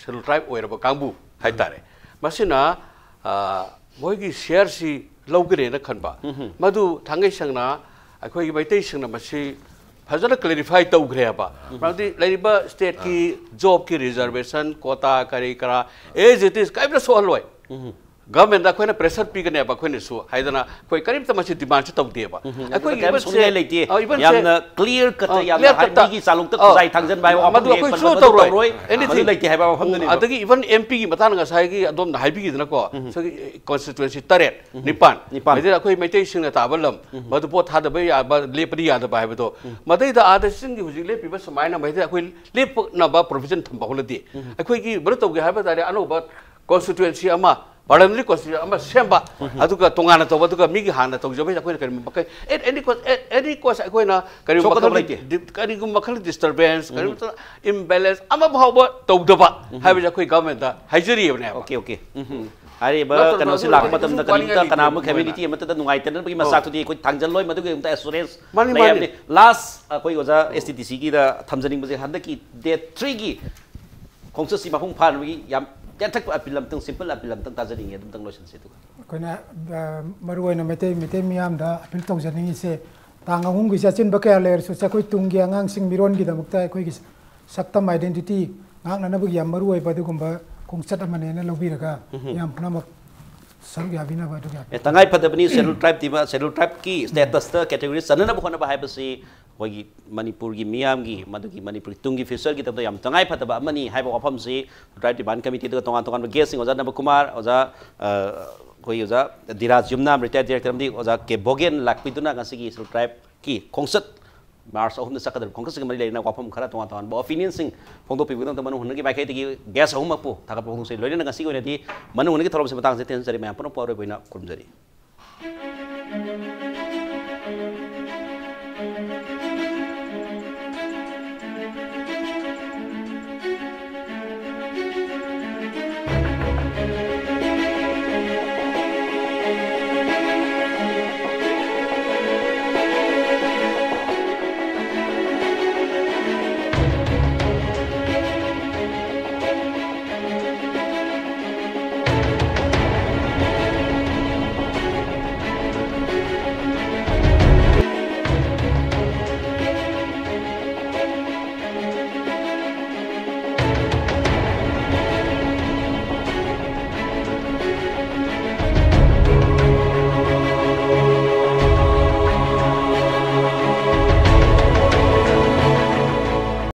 ꯁꯦꯗꯨꯜ ꯇ꯭ꯔꯥꯏꯕ ꯑꯣꯏꯔꯕ ꯀꯥꯡꯕꯨ ꯍꯥꯏꯇꯥꯔꯦ, ꯃꯁꯤꯅ ꯑ, ꯃꯣꯏꯒꯤ ꯁꯤꯌꯔꯁꯤ ꯂꯧꯒꯅꯦꯅ ꯈꯟꯕ꯫ ꯃꯗꯨ ꯊꯥꯡꯒꯩ ꯁꯦꯡꯅ ꯑꯩꯈꯣꯏꯒꯤ ꯃꯩꯇꯩꯁꯤꯡꯅ ꯃꯁꯤ ꯐꯖꯅ ꯀ꯭ꯂꯦꯔꯤꯐꯥꯏ ꯇꯧꯈ꯭ꯔꯦꯕ꯫ ꯃꯔꯝꯗꯤ ꯂꯩꯔꯤꯕ ꯁ꯭ꯇꯦꯠꯀꯤ ꯖꯣꯕꯀꯤ ꯔꯤꯖꯔꯕꯦꯁꯟ, ꯀꯣꯇꯥ, ꯀꯔꯤ ꯀꯔꯥ, ꯑꯦꯖ ꯏꯠ ꯏꯁ, ꯀꯔꯤꯝꯇ ꯁꯣꯛꯍꯜꯂꯣꯏ꯫ ꯒꯚꯔꯟꯃꯦꯟꯗ ꯑꯩꯈꯣꯏꯅ ꯄ꯭ꯔꯦꯁꯔ ꯄꯤꯒꯅꯦꯕ ꯑꯩꯈꯣꯏꯅꯁꯨ ꯍꯥꯏꯗꯅ, ꯑꯩꯈꯣꯏ ꯀꯔꯤꯝꯇ ꯃꯁꯤ ꯗꯤꯃꯥꯟꯁꯨ ꯇꯧꯗꯦꯕ꯫ ꯑꯩꯈꯣꯏꯒꯤ ꯀꯔꯤꯝ ꯏꯚꯟꯁꯦ, ꯁꯨꯡꯂꯩ ꯂꯩꯇꯦ꯫ ꯑ, ꯏꯚꯟꯁꯦ, ꯌꯥꯝꯅ ꯀ꯭ꯂꯤꯌꯔ ꯀꯠꯇ, ꯑ, ꯌꯥꯝꯅ ꯀ꯭ꯂꯤꯌꯔ ꯍꯥꯏ-, ꯀꯠꯇ꯫ ꯃꯤꯒꯤ ꯆꯥꯂꯣꯛꯇ ꯑ, ꯈꯨꯖꯥꯏ ꯊꯥꯡꯖꯟꯕ ꯍꯥꯏꯕ ꯃꯗꯨ ꯋꯥꯐꯝ ꯑꯩꯈꯣꯏ ꯍꯦꯛ ꯁꯨꯡꯇꯧ ꯄꯟꯕ ꯇꯧꯔꯣꯏ꯫ ꯇꯧꯔꯣꯏ꯫ ꯃꯗꯨ ꯑꯦꯅꯤꯊꯤꯡ꯫ ꯂꯩꯇꯦ ꯍꯥꯏꯕ ꯋꯥꯐꯝꯗꯨꯅꯦꯕ꯫ ꯑꯗꯒꯤ ꯏꯚꯟ ꯑꯦꯝ ꯄꯤꯒꯤ ꯃꯇꯥꯡꯗ ꯉꯁꯥꯏꯒꯤ ꯑꯗꯣꯝꯅ ꯍꯥꯏꯕꯤꯈꯤꯗꯅꯀꯣ, ꯁꯤꯒꯤ ꯀꯣꯟꯁꯇꯤꯇ꯭ꯋꯦꯟꯁꯤ ꯇꯔꯦꯠ, ꯅꯤꯄꯥꯟ, ꯅꯤꯄꯥꯟ꯫ ꯃꯁꯤꯗ ꯑꯩꯈꯣꯏ ꯃꯩꯇꯩꯁꯤꯡꯅ ꯇꯥꯕ ꯂꯝ, ꯃꯗꯨ ꯚꯣꯠ ꯊꯥꯗꯕ ꯌꯥꯕ, ꯂꯦꯞꯄꯗꯤ ꯌꯥꯗꯕ ꯍꯥꯏꯕꯗꯣ, ꯃꯗꯩꯗ ꯑꯥꯗ ꯆꯤꯡꯒꯤ ꯍꯧꯖꯤꯛ ꯂꯦꯞꯄꯤꯕ ꯁꯨꯃꯥꯏꯅ ꯃꯩꯇꯩ ꯑꯩꯈꯣꯏ ꯂꯦꯞꯅꯕ ꯄ꯭ꯔꯣꯚꯤꯖꯟ ꯊꯝꯕ ꯍꯧꯅꯗꯦ꯫ ꯑꯩꯈꯣꯏꯒꯤ ꯃꯔꯨ ꯇꯧꯒꯦ ꯍꯥꯏꯕ ꯇꯥꯔꯦ, ꯑꯅꯧꯕ ꯀꯣꯟꯁꯇꯤꯇ꯭ꯋꯦꯟꯁꯤ ꯑꯃ, ꯄꯥꯔꯂꯤꯌꯥꯃꯦꯟꯇꯔꯤ ꯀꯣꯟꯁꯇꯤꯇ꯭ꯋꯦꯟꯁꯤ ꯑꯃ ꯁꯦꯝꯕ, ꯑꯗꯨꯒ ꯇꯣꯉꯥꯟꯅ ꯇꯧꯕ, ꯑꯗꯨꯒ ꯃꯤꯒꯤ ꯍꯥꯟꯅ ꯇꯧꯖꯕ ꯍꯥꯏꯁꯦ ꯑꯩꯈꯣꯏꯅ ꯀꯔꯤꯒꯨꯝꯕ ꯃꯈꯩ, at any cost, at any cost ꯑꯩꯈꯣꯏꯅ ꯀꯔꯤꯒꯨꯝꯕ ꯁꯣꯛꯀꯗꯕ ꯃꯈꯜꯒꯤ ꯂꯩꯇꯦ꯫ ꯗꯤ-, ꯀꯔꯤꯒꯨꯝꯕ ꯃꯈꯜꯒꯤ ꯗꯤꯁꯇꯔꯕꯦꯟꯁ, ꯀꯔꯤꯒꯨꯝꯕ ꯏꯝꯕꯦꯂꯦꯟꯁ ꯑꯃ ꯐꯥꯎꯕ ꯇꯧꯗꯕ ꯍꯥꯏꯕꯁꯦ ꯑꯩꯈꯣꯏ ꯒꯚꯔꯟꯃꯦꯟꯗ ꯍꯥꯏꯖꯔꯤꯕꯅꯦꯕ꯫ Okay, okay. ꯍꯥꯏꯔꯤꯕ ꯅꯠꯇ꯭ꯔꯕ ꯀꯩꯅꯣꯁꯤ ꯑꯗꯨ ꯂꯥꯛꯄ ꯑꯩꯈꯣꯏ ꯃꯇꯝꯗ ꯀꯩꯁꯨ ꯀꯔꯤꯝꯇ ꯋꯥꯅꯤꯡꯉꯥꯏ ꯀꯅꯥꯒꯨꯝꯕ ꯂꯩꯇꯦ꯫ ꯀꯝꯃ꯭ꯌꯨꯅꯤꯇꯤ ꯑꯃꯠꯇꯗ ꯅꯨꯡꯉꯥꯏꯇꯅꯕꯒꯤ ꯃꯆꯥꯛꯇꯨꯗꯤ ꯑꯩꯈꯣꯏ ꯊꯥꯡꯖꯜꯂꯣꯏ, ꯃꯗꯨꯒꯤ ꯑꯃꯇ ꯑꯦꯁꯨꯔꯦꯟꯁ ꯃꯥꯅꯤ, ꯂꯩ ꯃꯥꯅꯤ꯫ ꯍꯥꯏꯕꯅꯤ꯫ ꯂꯥꯁ ꯑꯩꯈꯣꯏ ꯑꯣꯖꯥ ꯑꯦꯁ ꯇꯤ ꯗꯤ ꯁꯤꯒꯤꯗ ꯊꯝꯖꯅꯤꯡꯕꯁꯦ, ꯍꯟꯗꯛꯀꯤ ꯗꯦꯠ ꯊ꯭ꯔꯤꯒꯤ ꯈꯣꯡꯆꯠꯁꯤ ꯃꯄꯨꯡ ꯐꯥꯅꯕꯒꯤ ꯌꯥꯝ ꯇꯦꯟꯊꯛꯄ ꯑꯄꯤꯜ ꯑꯝꯇꯪ, ꯁꯤꯝꯄꯜ ꯑꯄꯤꯜ ꯑꯝꯇꯪ ꯇꯥꯖꯅꯤꯡꯉꯦ, ꯑꯗꯨꯝꯇꯪ ꯂꯣꯏꯁꯤꯟꯁꯤ ꯑꯗꯨꯒ꯫ ꯑꯩꯈꯣꯏꯅ, ꯑ, ꯃꯔꯨꯑꯣꯏꯅ ꯃꯩꯇꯩ, ꯃꯩꯇꯩ ꯃꯤꯌꯥꯝꯗ ꯑꯄꯤꯜ ꯇꯧꯖꯅꯤꯡꯉꯤꯁꯦ, ꯇꯥꯡ ꯑꯍꯨꯝꯒꯤꯁꯦ ꯑꯆꯤꯟꯕ ꯀꯌꯥ ꯂꯩꯔꯁꯨ, ꯑꯩꯈꯣꯏ ꯇꯨꯡꯒꯤ ꯑꯉꯥꯡꯁꯤꯡ ꯃꯤꯔꯣꯟꯒꯤꯗꯃꯛꯇ ꯑꯩꯈꯣꯏꯒꯤ ꯁꯛꯇꯝ, identity ꯉꯥꯛꯅꯅꯕꯒꯤ ꯌꯥꯝ ꯃꯔꯨꯑꯣꯏꯕ ꯑꯗꯨꯒꯨꯝꯕ ꯈꯣꯡꯆꯠ ꯑꯃꯅꯦꯅ ꯂꯧꯕꯤꯔꯒ, ꯃꯌꯥꯝ ꯄꯨꯝꯅꯃꯛ ꯁꯔꯨꯛ ꯌꯥꯕꯤꯅꯕ ꯑꯗꯨꯒ ꯑꯦ, ꯇꯉꯥꯏ ꯐꯗꯕꯅꯤ꯫ ꯁꯦꯗꯨꯜ ꯇ꯭ꯔꯥꯏꯕꯇꯤ ꯃ-, ꯁꯦꯗꯨꯜ ꯇ꯭ꯔꯥꯏꯕꯀꯤ ꯁ꯭ꯇꯦꯇꯁꯇ ꯀꯦꯇꯦꯒꯣꯔꯤ ꯆꯟꯅꯅꯕ ꯍꯣꯠꯅꯕ ꯍꯥꯏꯕꯁꯤ ꯑꯩꯈꯣꯏꯒꯤ ꯃꯅꯤꯄꯨꯔꯒꯤ ꯃꯤꯌꯥꯝꯒꯤ, ꯃꯗꯨꯒꯤ ꯃꯅꯤꯄꯨꯔꯒꯤ ꯇꯨꯡꯒꯤ ꯐ꯭ꯌꯨꯆꯔꯒꯤꯗꯃꯛꯇ ꯌꯥꯝ ꯇꯉꯥꯏ ꯐꯗꯕ ꯑꯃꯅꯤ ꯍꯥꯏꯕ ꯋꯥꯐꯝꯁꯤ ꯇ꯭ꯔꯥꯏꯕ ꯗꯤꯃꯥꯟ ꯀꯃꯤꯇꯤ, ꯑꯗꯨꯒ ꯇꯣꯉꯥꯟ ꯇꯣꯉꯥꯟꯕ ꯒꯦꯁꯁꯤꯡ, ꯑꯣꯖꯥ ꯅꯕꯀꯨꯃꯥꯔ, ꯑꯣꯖꯥ, ꯑ, ꯑꯩꯈꯣꯏꯒꯤ ꯑꯣꯖꯥ ꯙꯤꯔꯥꯖ ꯌꯨꯝꯅꯥꯝ, ꯔꯤꯇꯥꯌꯔ ꯗꯤꯔꯦꯛꯇꯔ, ꯑꯃꯗꯤ ꯑꯣꯖꯥ ꯀꯦ ꯚꯣꯒꯦꯟ ꯂꯥꯛꯄꯤꯗꯨꯅ ꯉꯁꯤꯒꯤ ꯁꯦꯗꯨꯜ ꯇ꯭ꯔꯥꯏꯕꯀꯤ ꯈꯣꯡꯆꯠ, ꯃꯥꯔꯆ ꯑꯍꯨꯝꯗ ꯆꯠꯀꯗꯧꯔꯤꯕ ꯈꯣꯡꯆꯠꯁꯤꯒ ꯃꯔꯤ ꯂꯩꯅꯅ ꯋꯥꯐꯝ ꯈꯔ ꯇꯣꯉꯥꯟ ꯇꯣꯉꯥꯟꯕ ꯑꯣꯄꯤꯅꯤꯌꯟꯁꯤꯡ ꯐꯣꯡꯗꯣꯛꯄꯤꯕꯒꯤꯗꯃꯛꯇ ꯃꯅꯨꯡ ꯍꯨꯠꯅꯒꯤ ꯃꯥꯏꯀꯩꯗꯒꯤ ꯒꯦꯁ ꯑꯍꯨꯝꯃꯛꯄꯨ ꯊꯥꯒꯠꯄ ꯐꯣꯡꯗꯣꯛꯆꯔꯤ꯫ ꯂꯣꯏꯅꯅ ꯉꯁꯤꯒꯤ ꯑꯣꯏꯅꯗꯤ ꯃꯅꯨꯡ ꯍꯨꯠꯅꯒꯤ ꯊꯧꯔꯝꯁꯤ ꯃꯇꯥꯡꯁꯤꯗ ꯇꯦꯟꯖꯔꯤ꯫ ꯃꯌꯥꯝ ꯄꯨꯝꯅꯃꯛꯄꯨ ꯑꯔꯣꯏꯕ ꯑꯣꯏꯅ ꯈꯨꯔꯨꯝꯖꯔꯤ꯫